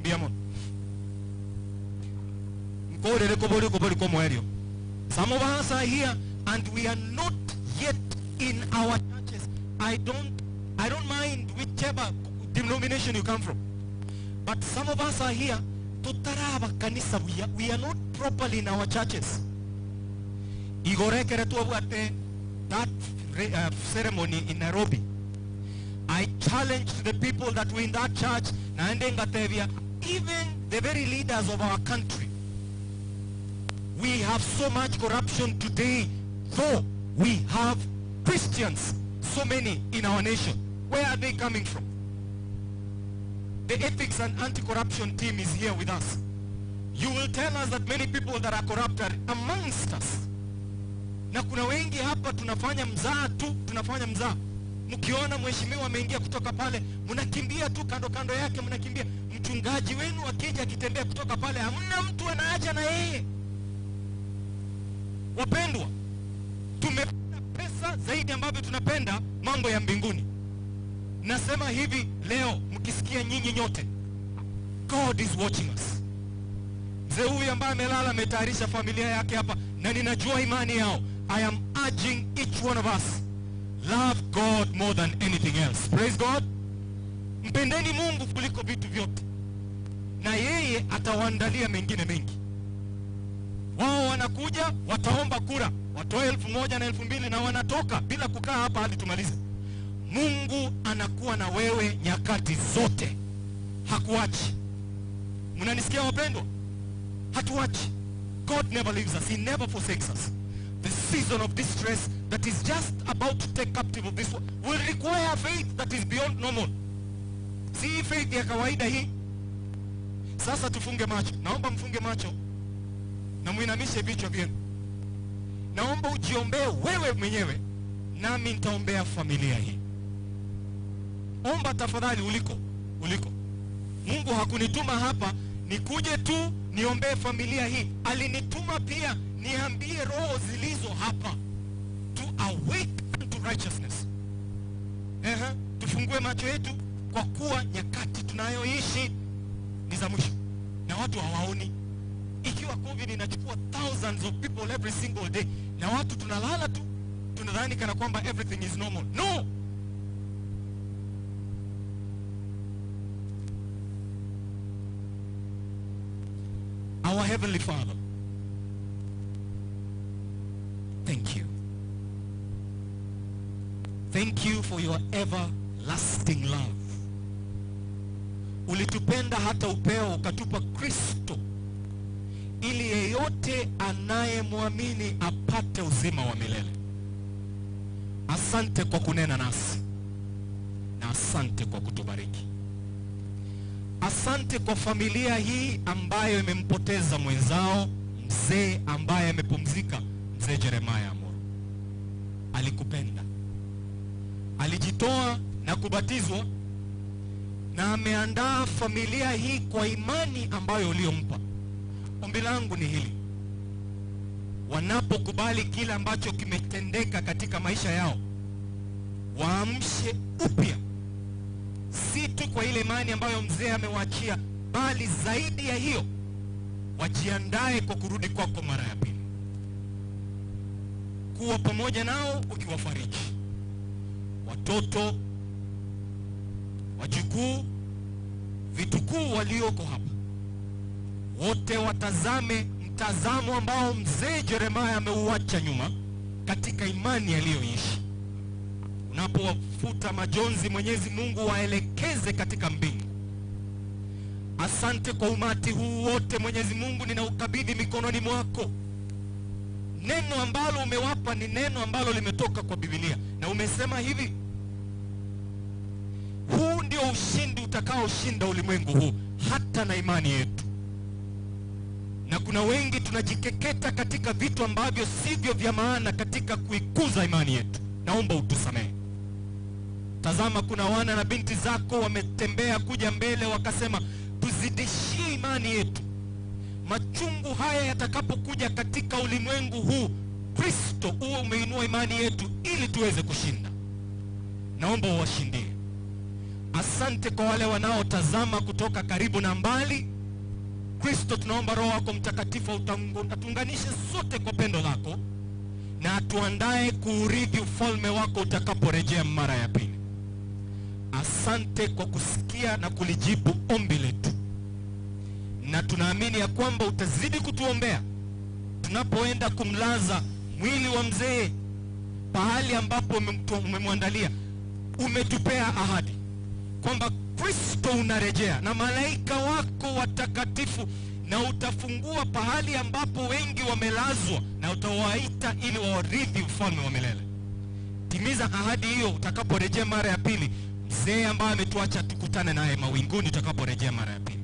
biamon nkorere kobori kobori komoerio. Some of us are here and we are not yet in our churches. I don't mind whichever denomination you come from, but some of us are here tutaraba kanisa, we are not properly in our churches. Igorekere tuabwate that ceremony in Nairobi. I challenged the people that were in that church, naende ngatevia, even the very leaders of our country. We have so much corruption today, though we have Christians, so many in our nation. Where are they coming from? The ethics and anti-corruption team is here with us. You will tell us that many people that are corrupt are amongst us. Na kuna wengi hapa tunafanya mzaa tu, tunafanya mzaa. Mkiona mheshimiwa ameingia kutoka pale, mnakimbia tu kando kando yake, mnakimbia. Mchungaji wenu akija akitembea kutoka pale, hamna mtu anaacha na yeye. Wapendwa, tumependa pesa zaidi ambavyo tunapenda mambo ya mbinguni. Nasema hivi leo, mkisikia nyinyi nyote, God is watching us. Mzee huyu ambaye amelala ametayarisha familia yake hapa, na ninajua imani yao. I am urging each one of us, love God more than anything else. Praise God. Mpendeni Mungu kuliko vitu vyote, na yeye atawaandalia mengine mengi. Wao wanakuja, wataomba kura, watoe 1000 na 2000 na wanatoka bila kukaa hapa hadi tumalize. Mungu anakuwa na wewe nyakati zote, hakuachi. Mnanisikia wapendwa? Hatuachi. God never leaves us. He never forsakes us. The season of distress that is just about to take captive of this world will require faith that is beyond normal. Si faith ya kawaida hii. Sasa tufunge macho. Naomba mfunge macho na muinamishe vichwa vyenu. Naomba ujiombee wewe mwenyewe, nami nitaombea familia hii. Omba tafadhali uliko. Mungu hakunituma hapa nikuje tu niombee familia hii. Alinituma pia niambie roho zilizo hapa to awake unto righteousness. Tufungue macho yetu kwa kuwa nyakati tunayoishi ni za mwisho na watu hawaoni. Ikiwa COVID inachukua thousands of people every single day, na watu tunalala tu, tunadhani kana kwamba everything is normal. No! Our Heavenly Father, thank you. Thank you for your everlasting love. Ulitupenda hata upeo ukatupa Kristo ili yeyote anayemwamini apate uzima wa milele. Asante kwa kunena nasi na asante kwa kutubariki. Asante kwa familia hii ambayo imempoteza mwenzao, mzee ambaye amepumzika, mzee Jeremiah Amoro. Alikupenda, alijitoa na kubatizwa, na ameandaa familia hii kwa imani ambayo uliyompa. Ombi langu ni hili: wanapokubali kile ambacho kimetendeka katika maisha yao, waamshe upya, si tu kwa ile imani ambayo mzee amewaachia, bali zaidi ya hiyo, wajiandae kwa kurudi kwako mara ya pili. Kuwa pamoja nao ukiwafariji watoto, wajukuu, vitukuu walioko hapa, wote watazame mtazamo ambao mzee Jeremiah ameuacha nyuma katika imani aliyoishi. Unapowafuta majonzi, Mwenyezi Mungu waelekeze katika mbingu. Asante kwa umati huu wote, Mwenyezi Mungu, ninaukabidhi mikononi mwako. Neno ambalo umewapa ni neno ambalo limetoka kwa Biblia, na umesema hivi: huu ndio ushindi utakaoshinda ulimwengu huu, hata na imani yetu. Na kuna wengi tunajikeketa katika vitu ambavyo sivyo vya maana katika kuikuza imani yetu. Naomba utusamehe. Tazama, kuna wana na binti zako wametembea kuja mbele wakasema, tuzidishie imani yetu. Machungu haya yatakapokuja katika ulimwengu huu, Kristo uwe umeinua imani yetu ili tuweze kushinda. Naomba uwashindie. Asante kwa wale wanaotazama kutoka karibu na mbali. Kristo, tunaomba Roho wako Mtakatifu atuunganishe sote kwa pendo lako na atuandae kuurithi ufalme wako utakaporejea mara ya pili. Asante kwa kusikia na kulijibu ombi letu, na tunaamini ya kwamba utazidi kutuombea tunapoenda kumlaza mwili wa mzee pahali ambapo umemwandalia. Umetupea ahadi kwamba Kristo unarejea na malaika wako watakatifu, na utafungua pahali ambapo wengi wamelazwa na utawaita ili warithi ufalme wa milele. Timiza ahadi hiyo utakaporejea mara ya pili. Mzee ambaye ametuacha tukutane naye mawinguni utakaporejea mara ya pili.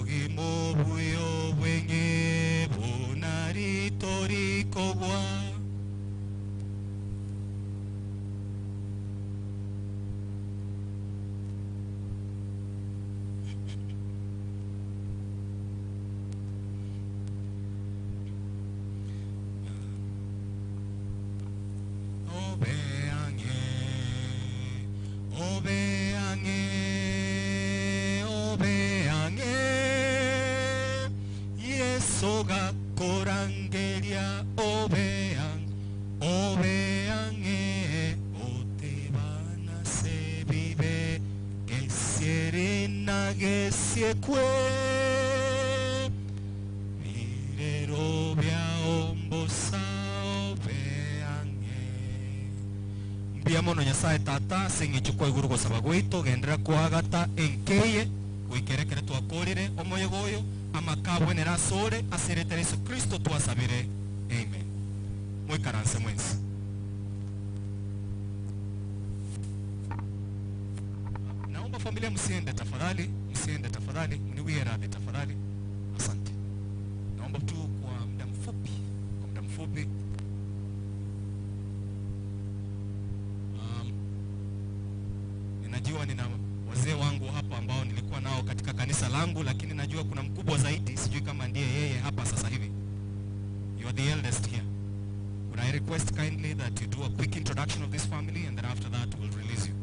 Ogimo buyo bwenge bunaritorikogwa. Mbiamono Nyasaye tata sing'ichukua iguru gosaba gwaito gendera kwagata enkeye gwikerekere twakorire omoyego oyo amakabwenera asore aseretere Yesu Kristo twasabire. Amen. Mwikaranse mwensi. Naomba familia msiende tafadhali, msiende tafadhali, mniwie radhi tafadhali. Asante. Naomba tu kwa muda mfupi, kwa muda mfupi. Ninajua nina wazee wangu hapa ambao nilikuwa nao katika kanisa langu, lakini najua kuna mkubwa zaidi, sijui kama ndiye yeye hapa sasa hivi. You are the eldest here. Would I request kindly that you do a quick introduction of this family, and then after that we'll release you.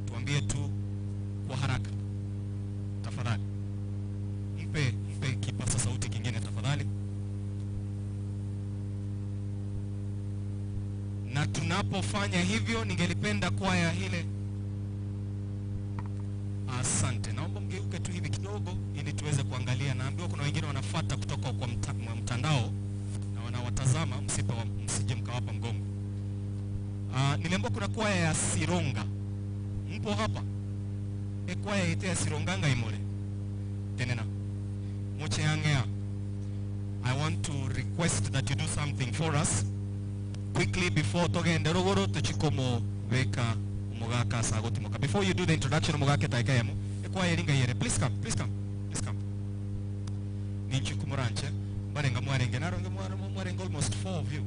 Tuambie tu kwa haraka tafadhali. Mpe kipaza sauti kingine tafadhali. Na tunapofanya hivyo, ningelipenda kwaya ile. Asante. Naomba mgeuke tu hivi kidogo ili tuweze kuangalia. Naambiwa kuna wengine wanafuata kutoka kwa mtandao na wanawatazama, msije mkawapa mgongo. Niliambiwa kuna kwaya ya Sironga. Mpo hapa? Ekwaya ite ya Sironganga imole. Tenena. Moche yangea. I want to request that you do something for us quickly before togende rogoro tuchikomo weka umugaka sagotimoka. Before you do the introduction umugaka taikayemo. Ekwaya eringa yere. Please come, please come. Please come. Ninchi kumuranche. Mbarenga mwarenge naronge mwarenge almost 4 of you.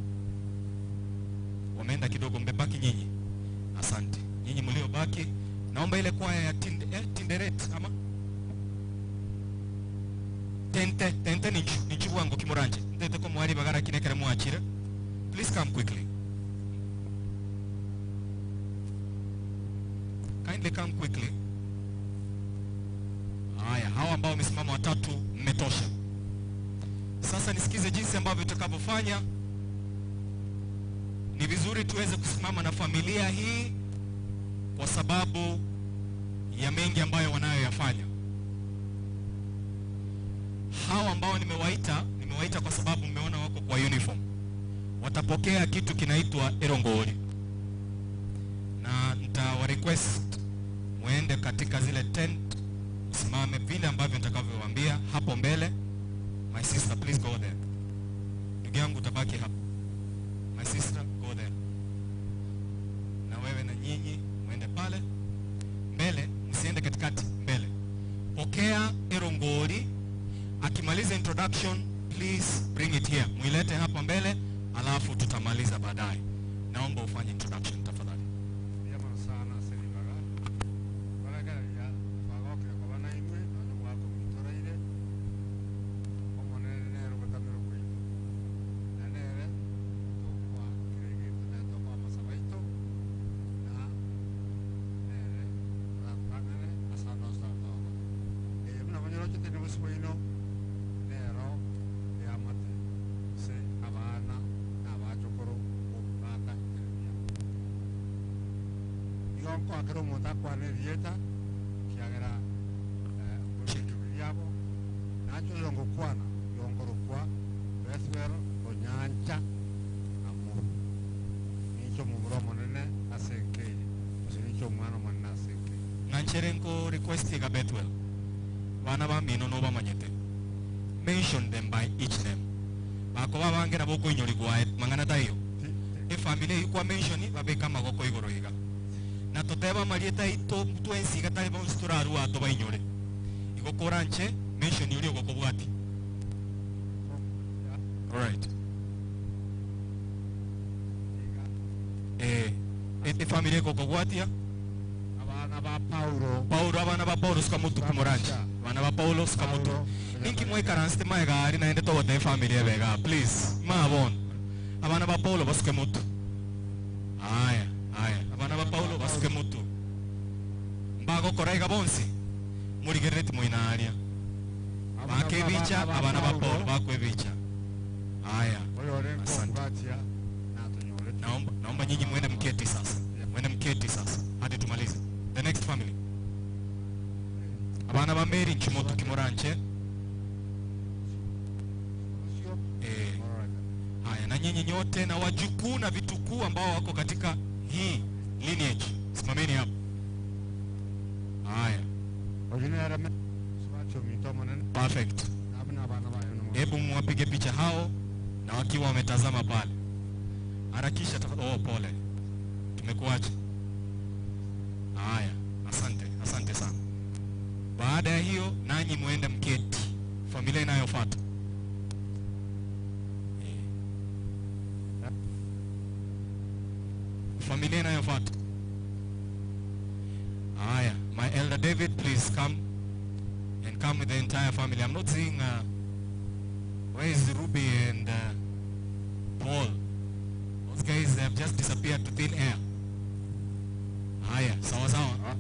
Wameenda kidogo, mbebaki nyinyi. Asante. Nyinyi mliobaki, naomba ile kwaya ya Tinderet ama Tente, Tente ninchu wango kimuranje. Ndete ko mwari bagara kinekere mwachire. Please come quickly. Kindly come quickly. Haya, hawa ambao wamesimama watatu mmetosha. Sasa nisikize jinsi ambavyo tutakavyofanya. Ni vizuri tuweze kusimama na familia hii kwa sababu ya mengi ambayo wanayoyafanya. Hawa ambao nimewaita kwa sababu mmeona wako kwa uniform. Watapokea kitu kinaitwa erongori. Na nitawa request muende katika zile tent, msimame vile ambavyo nitakavyowaambia hapo mbele. My sister, please go there. Ndugu yangu utabaki hapo. My sister, go there. Na wewe na nyinyi muende pale mbele, msiende katikati, mbele. Pokea erongori. Akimaliza introduction, please bring it here. Muilete hapa mbele, alafu tutamaliza baadaye. Naomba ufanye introduction tafadhali. Sana selibaga. Baragararia twagokire kwa imwe na nĩ mwako mwitũraire omonene nere rũgotamĩro rwaitũ na nere tũkwa kĩrĩgĩtũ na tũkwa macabaitũ na nere tũratang'ane asandosandogo ĩĩ muna manyorochete nĩ mũcigo-ino nero yamate se abana na abachũkũrũ bata Jeremia yonko akero omonto akwane rieta kiagera yabo nacho yongo kwana yongorokwa Bethwel onyancha amuru nicho mumuro monene asenkei ose nicho omwana monene asenkei Nanchere nko request iga Bethwel bana ba mino no bamanyete mention them by each name bako babange nabo koinyorigwa mang'ana tayo efamily ikwa mention babeka magoko igoro iga na toteba marieta ito twensi gatari bonsi turarua to bainyore igokora nche mention yuri ogokobwati. All right. Efamily egokobwatia abana ba Paulo Paulo abana ba Paulo sukamutu kumuranje abana ba Paulo sukamutu ninki mwekaranste maegari naende tobote efamily ebega please mabon abana ba Paulo basuke mutu. Aya aya abana ba Paulo basuke mutu mbagokora iga bonsi murigerere moinaria bakebicha abana ba Paulo bakwebicha. Aya, asante. Naomba nyinyi muende mketi sasa. Muende mketi sasa hadi tumalize. The next family. Abana ba Mary nchimoto kimoranche. Haya, na nyinyi nyote na wajukuu na vitukuu ambao wako katika hii lineage. Simameni hapo. Haya. Perfect. Hebu muwapige picha hao na wakiwa wametazama pale. Harakisha tafadhali. Oh, pole. Tumekuacha. Haya, asante, asante sana. Baada ya hiyo nanyi muende mketi. Familia inayofuata. Familia inayofuata. Haya, my elder David, please come and come with the entire family. I'm not seeing where is Ruby and Paul? Those guys have just disappeared to thin air. Haya, sawa sawa.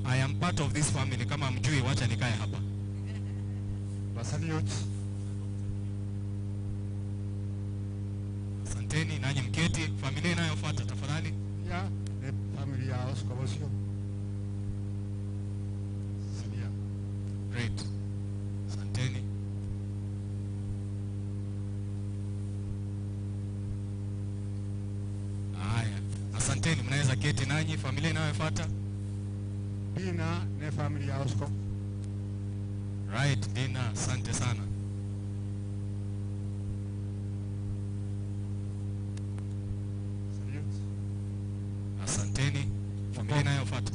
I am part of this family. Kama mjui, wacha nikae hapa. Asanteni, nanyi mketi. Familia inayofuata tafadhali. Ya, ni familia ya Oscar. Great. Asanteni. Haya, keti nanyi. Familia inayofuata Dina ne familia ya Osco. Right, Dina, asante sana. Salute. Asanteni. Familia inayofuata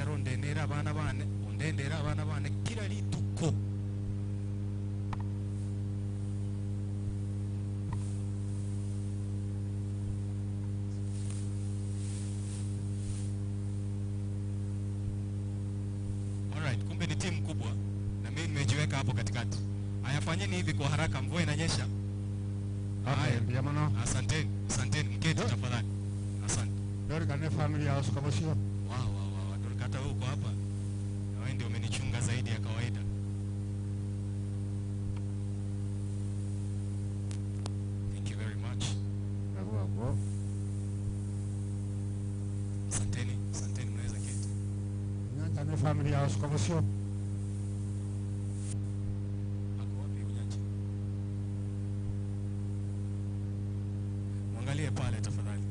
uyu ndendera abana bane, undendera abana bane kila lituko. Alright, kumbe ni timu kubwa na mimi nimejiweka hapo katikati. Haya, fanyeni hivi kwa haraka, mvua inanyesha. Haya, mjamano. Asanteni, asanteni, mketi tafadhali. Asante. Dorika ne familia ya Osco. Wow. Hata wewe uko hapa na wewe ndio umenichunga zaidi ya kawaida. Thank you very much. Asanteni, asanteni, mnaweza keti. Nyanja ne familia ya Osco. Ako wapi Unyancha? Mwangalie pale tafadhali.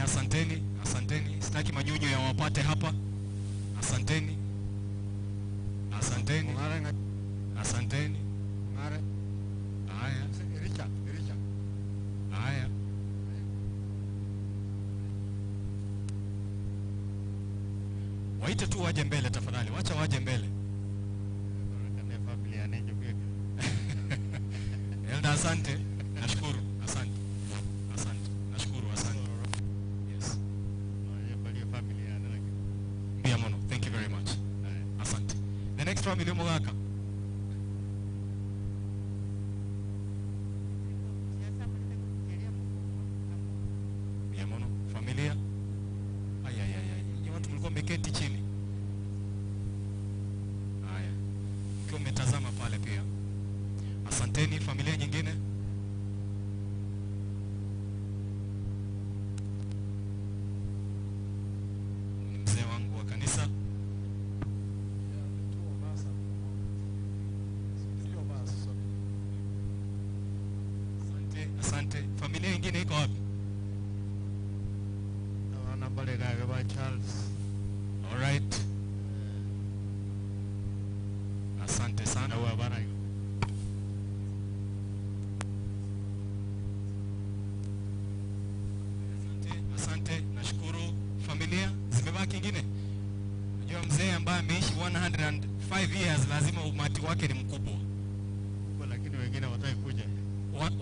Asanteni, asanteni. Sitaki manyunyu ya wapate hapa. Asanteni. Asanteni. Asanteni. Haya. Richard, Richard. Haya. Waite tu waje mbele tafadhali. Wacha waje mbele. Elda, asante. Nashukuru. Asante. Asante. Nashukuru, asante. Yes. Biamono, thank you very much. Asante. The next family Mogaka. Biamono, familia. Ay ay ay ay. Nyinyi watu mlikuwa mmeketi chini. Haya. Mkiwa mmetazama pale pia. Asanteni. Familia nyingine. Mzee wangu wa kanisa. Asante, asante. Familia nyingine iko wapi? Charles. All right. Asante sana. Asante, asante. Nashukuru. Familia zimebaki nyingine. Unajua mzee ambaye ameishi 105 years lazima umati wake ni mkubwa. Kubwa, lakini wengine hawataki kuja.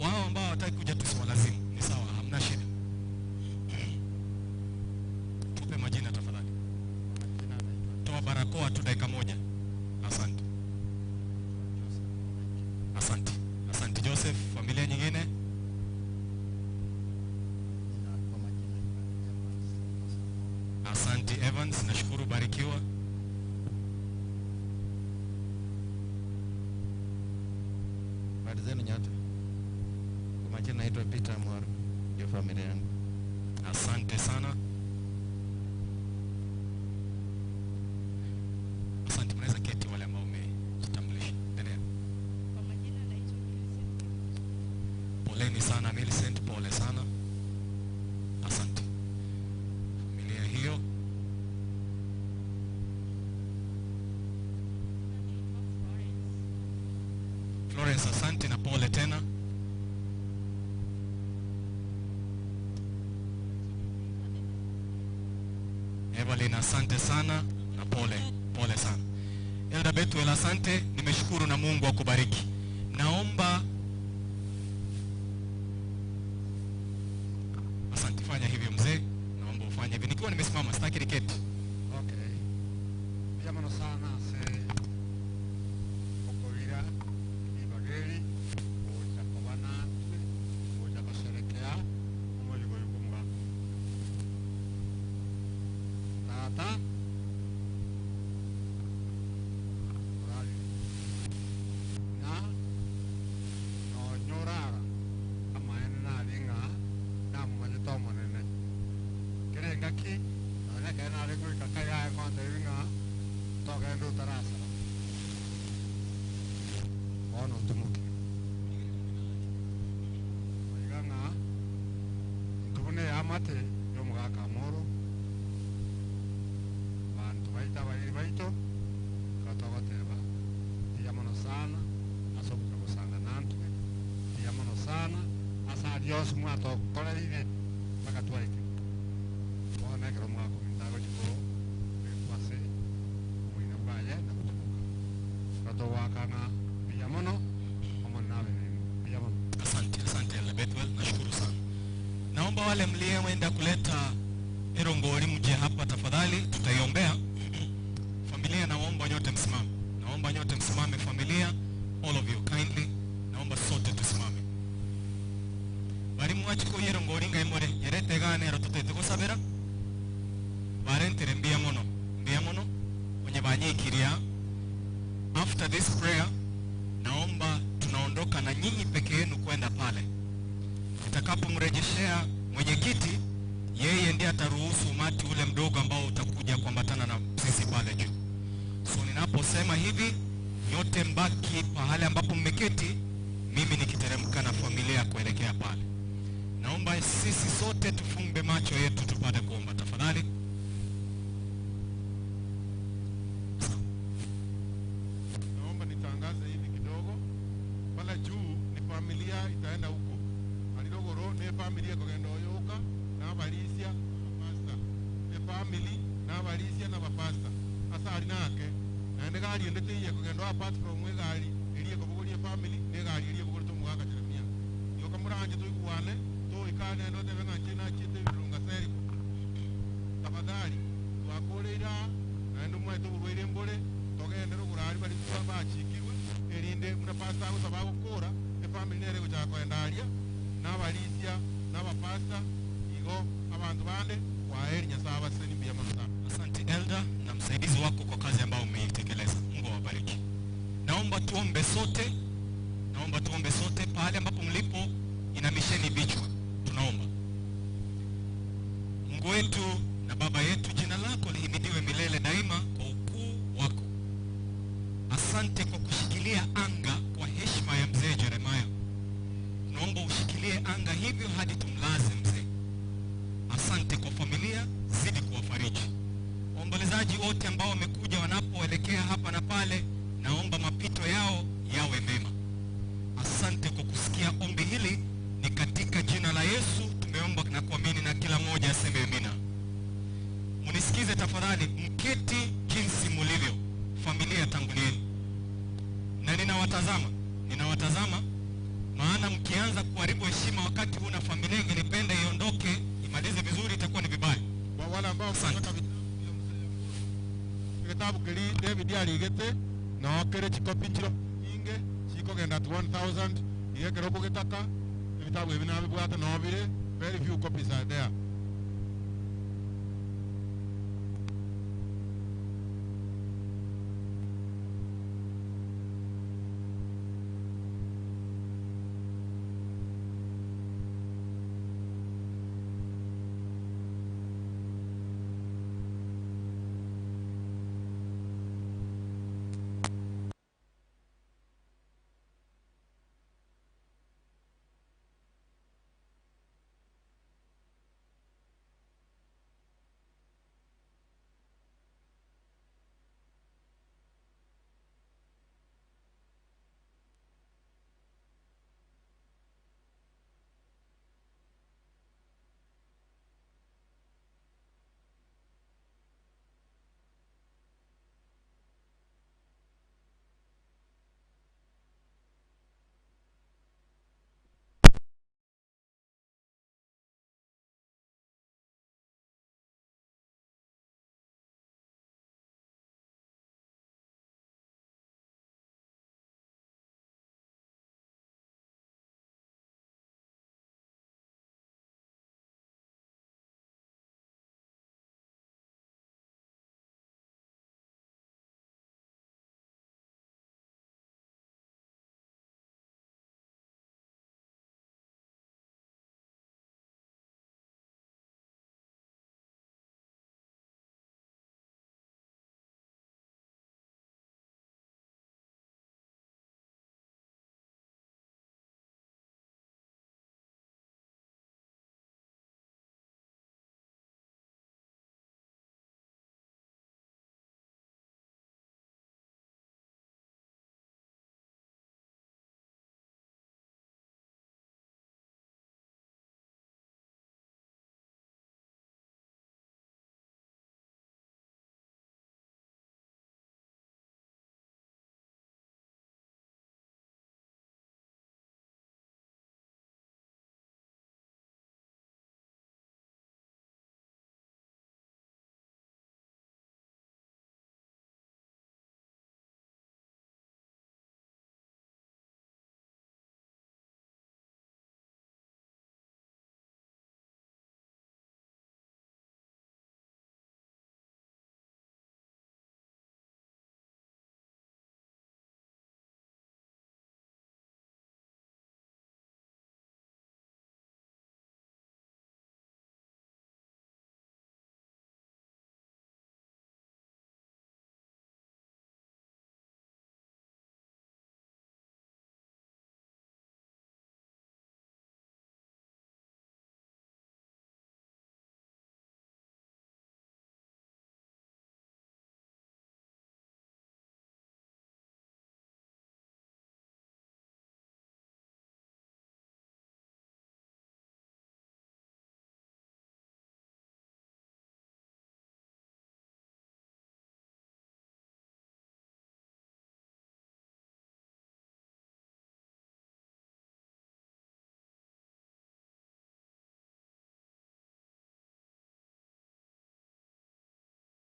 Wao ambao hawataki kuja tusiwalazimu. Ni sawa, hamna shida. Tupe majina tafadhali. Toa barakoa tu dakika moja. Asante. Asante. Asante Joseph. Familia nyingine? Asante Evans, nashukuru, barikiwa. Habari zenu nyote. Kwa majina naitwa Peter Mwaru, ndio familia yangu. Asante sana. Asante, mnaweza keti wale ambao umejitambulisha. Endelea. Kwa majina naitwa Millicent. Poleni sana Millicent, pole sana. Asante. Familia hiyo. Florence, asante na pole tena. Evelyn, asante sana na pole, pole sana. Elda Bethuel, asante, nimeshukuru na Mungu akubariki. Naomba asante, fanya hivyo mzee, naomba ufanye hivi. Nikiwa nimesimama, sitaki niketi. Okay. Biamono sana se okorira ibageri oja kobana oja kusherekea omwezi gwa kumwaka. Tata na no nyorara amaene na linga Amate yomugaka Amoro bantu baita bairi baito katogoteba tiyamono sana asobuka gusanga nantwe tiyamono sana asa Dios mwatokoreire mpaka twaike bona ekero mwakomindago chikoro kwase omwina bwaye na kutubuka katogwakana biyamono omonabe biyamono. Asante, asante Elder Bethuel, nashukuru sana. Naomba wale mlioenda kuleta erongori mje hapa tafadhali, tutaiombea. Familia, naomba nyote msimame. Naomba nyote msimame familia, all of you kindly. Naomba sote tusimame. Bari mwachiko yerongori ngaimore, yerete gane rototete gosabera. Barentere mbia mono, mbia mono. Onye banyikiria. After this prayer, naomba tunaondoka na nyinyi peke yenu kwenda pale. Nitakapomrejeshea mwenyekiti, yeye ndiye ataruhusu umati ule mdogo ambao utakuja kuambatana na sisi pale juu. So ninaposema hivi, nyote mbaki pahali ambapo mmeketi, mimi nikiteremka na familia kuelekea pale. Naomba sisi sote tufumbe macho yetu tupate kuomba tafadhali. Naomba nitangaze hivi kidogo. Pale juu ni familia itaenda huko. Alirogoro ne familia kogenda oyoka na abalisia na pasta. Ne family na abalisia na bapasta. Asa ali nake naende gari endete iye kogenda apart from we gari eriye kobogoria family ne gari eriye bogori tomugaka Jeremia. Yoka muranje tuiguane tuikane ndo tebe ng'anche na chite birunga seriko. Tafadhali twakoreira naende mwaito burwaire mbore togende rogorari bari bachikirwe erinde muna pasta agosaba gokora efamily nere gochaka koenda aria n'abalisia n'abapasta igo abantu bande kwaheri Nyasaye abaseni mbia mono sana. Asante Elder na msaidizi wako kwa kazi ambayo umeitekeleza. Mungu awabariki. Naomba tuombe sote. Naomba tuombe sote pahali ambapo mlipo, inamisheni vichwa. Tunaomba. Mungu wetu na Baba yetu, jina lako lihimidiwe milele daima kwa ukuu wako. Asante kwa kushikilia anga kwa heshima ya mzee Jeremiah. Tunaomba ushikilie anga hivyo hadi tumlaze mzee. Asante kwa familia, zidi kuwafariji. Waombolezaji wote ambao wamekuja wanapoelekea hapa na pale, naomba mapito yao yawe mema. Asante kwa kusikia ombi hili, ni katika jina la Yesu tumeomba na kuamini, na kila mmoja aseme amina. Munisikize tafadhali, mketi jinsi mulivyo. Familia tangulieni. Na ninawatazama, maana mkianza kuharibu heshima wakati huna familia ingelipenda iondoke, imalize vizuri, itakuwa ni vibaya. Kwa wale ambao wanataka vitabu kili David aligete na okere chikopi chiro inge chikogenda to 1000 igekero kugitaka vitabu ebi nabibwate no bire very few copies are there.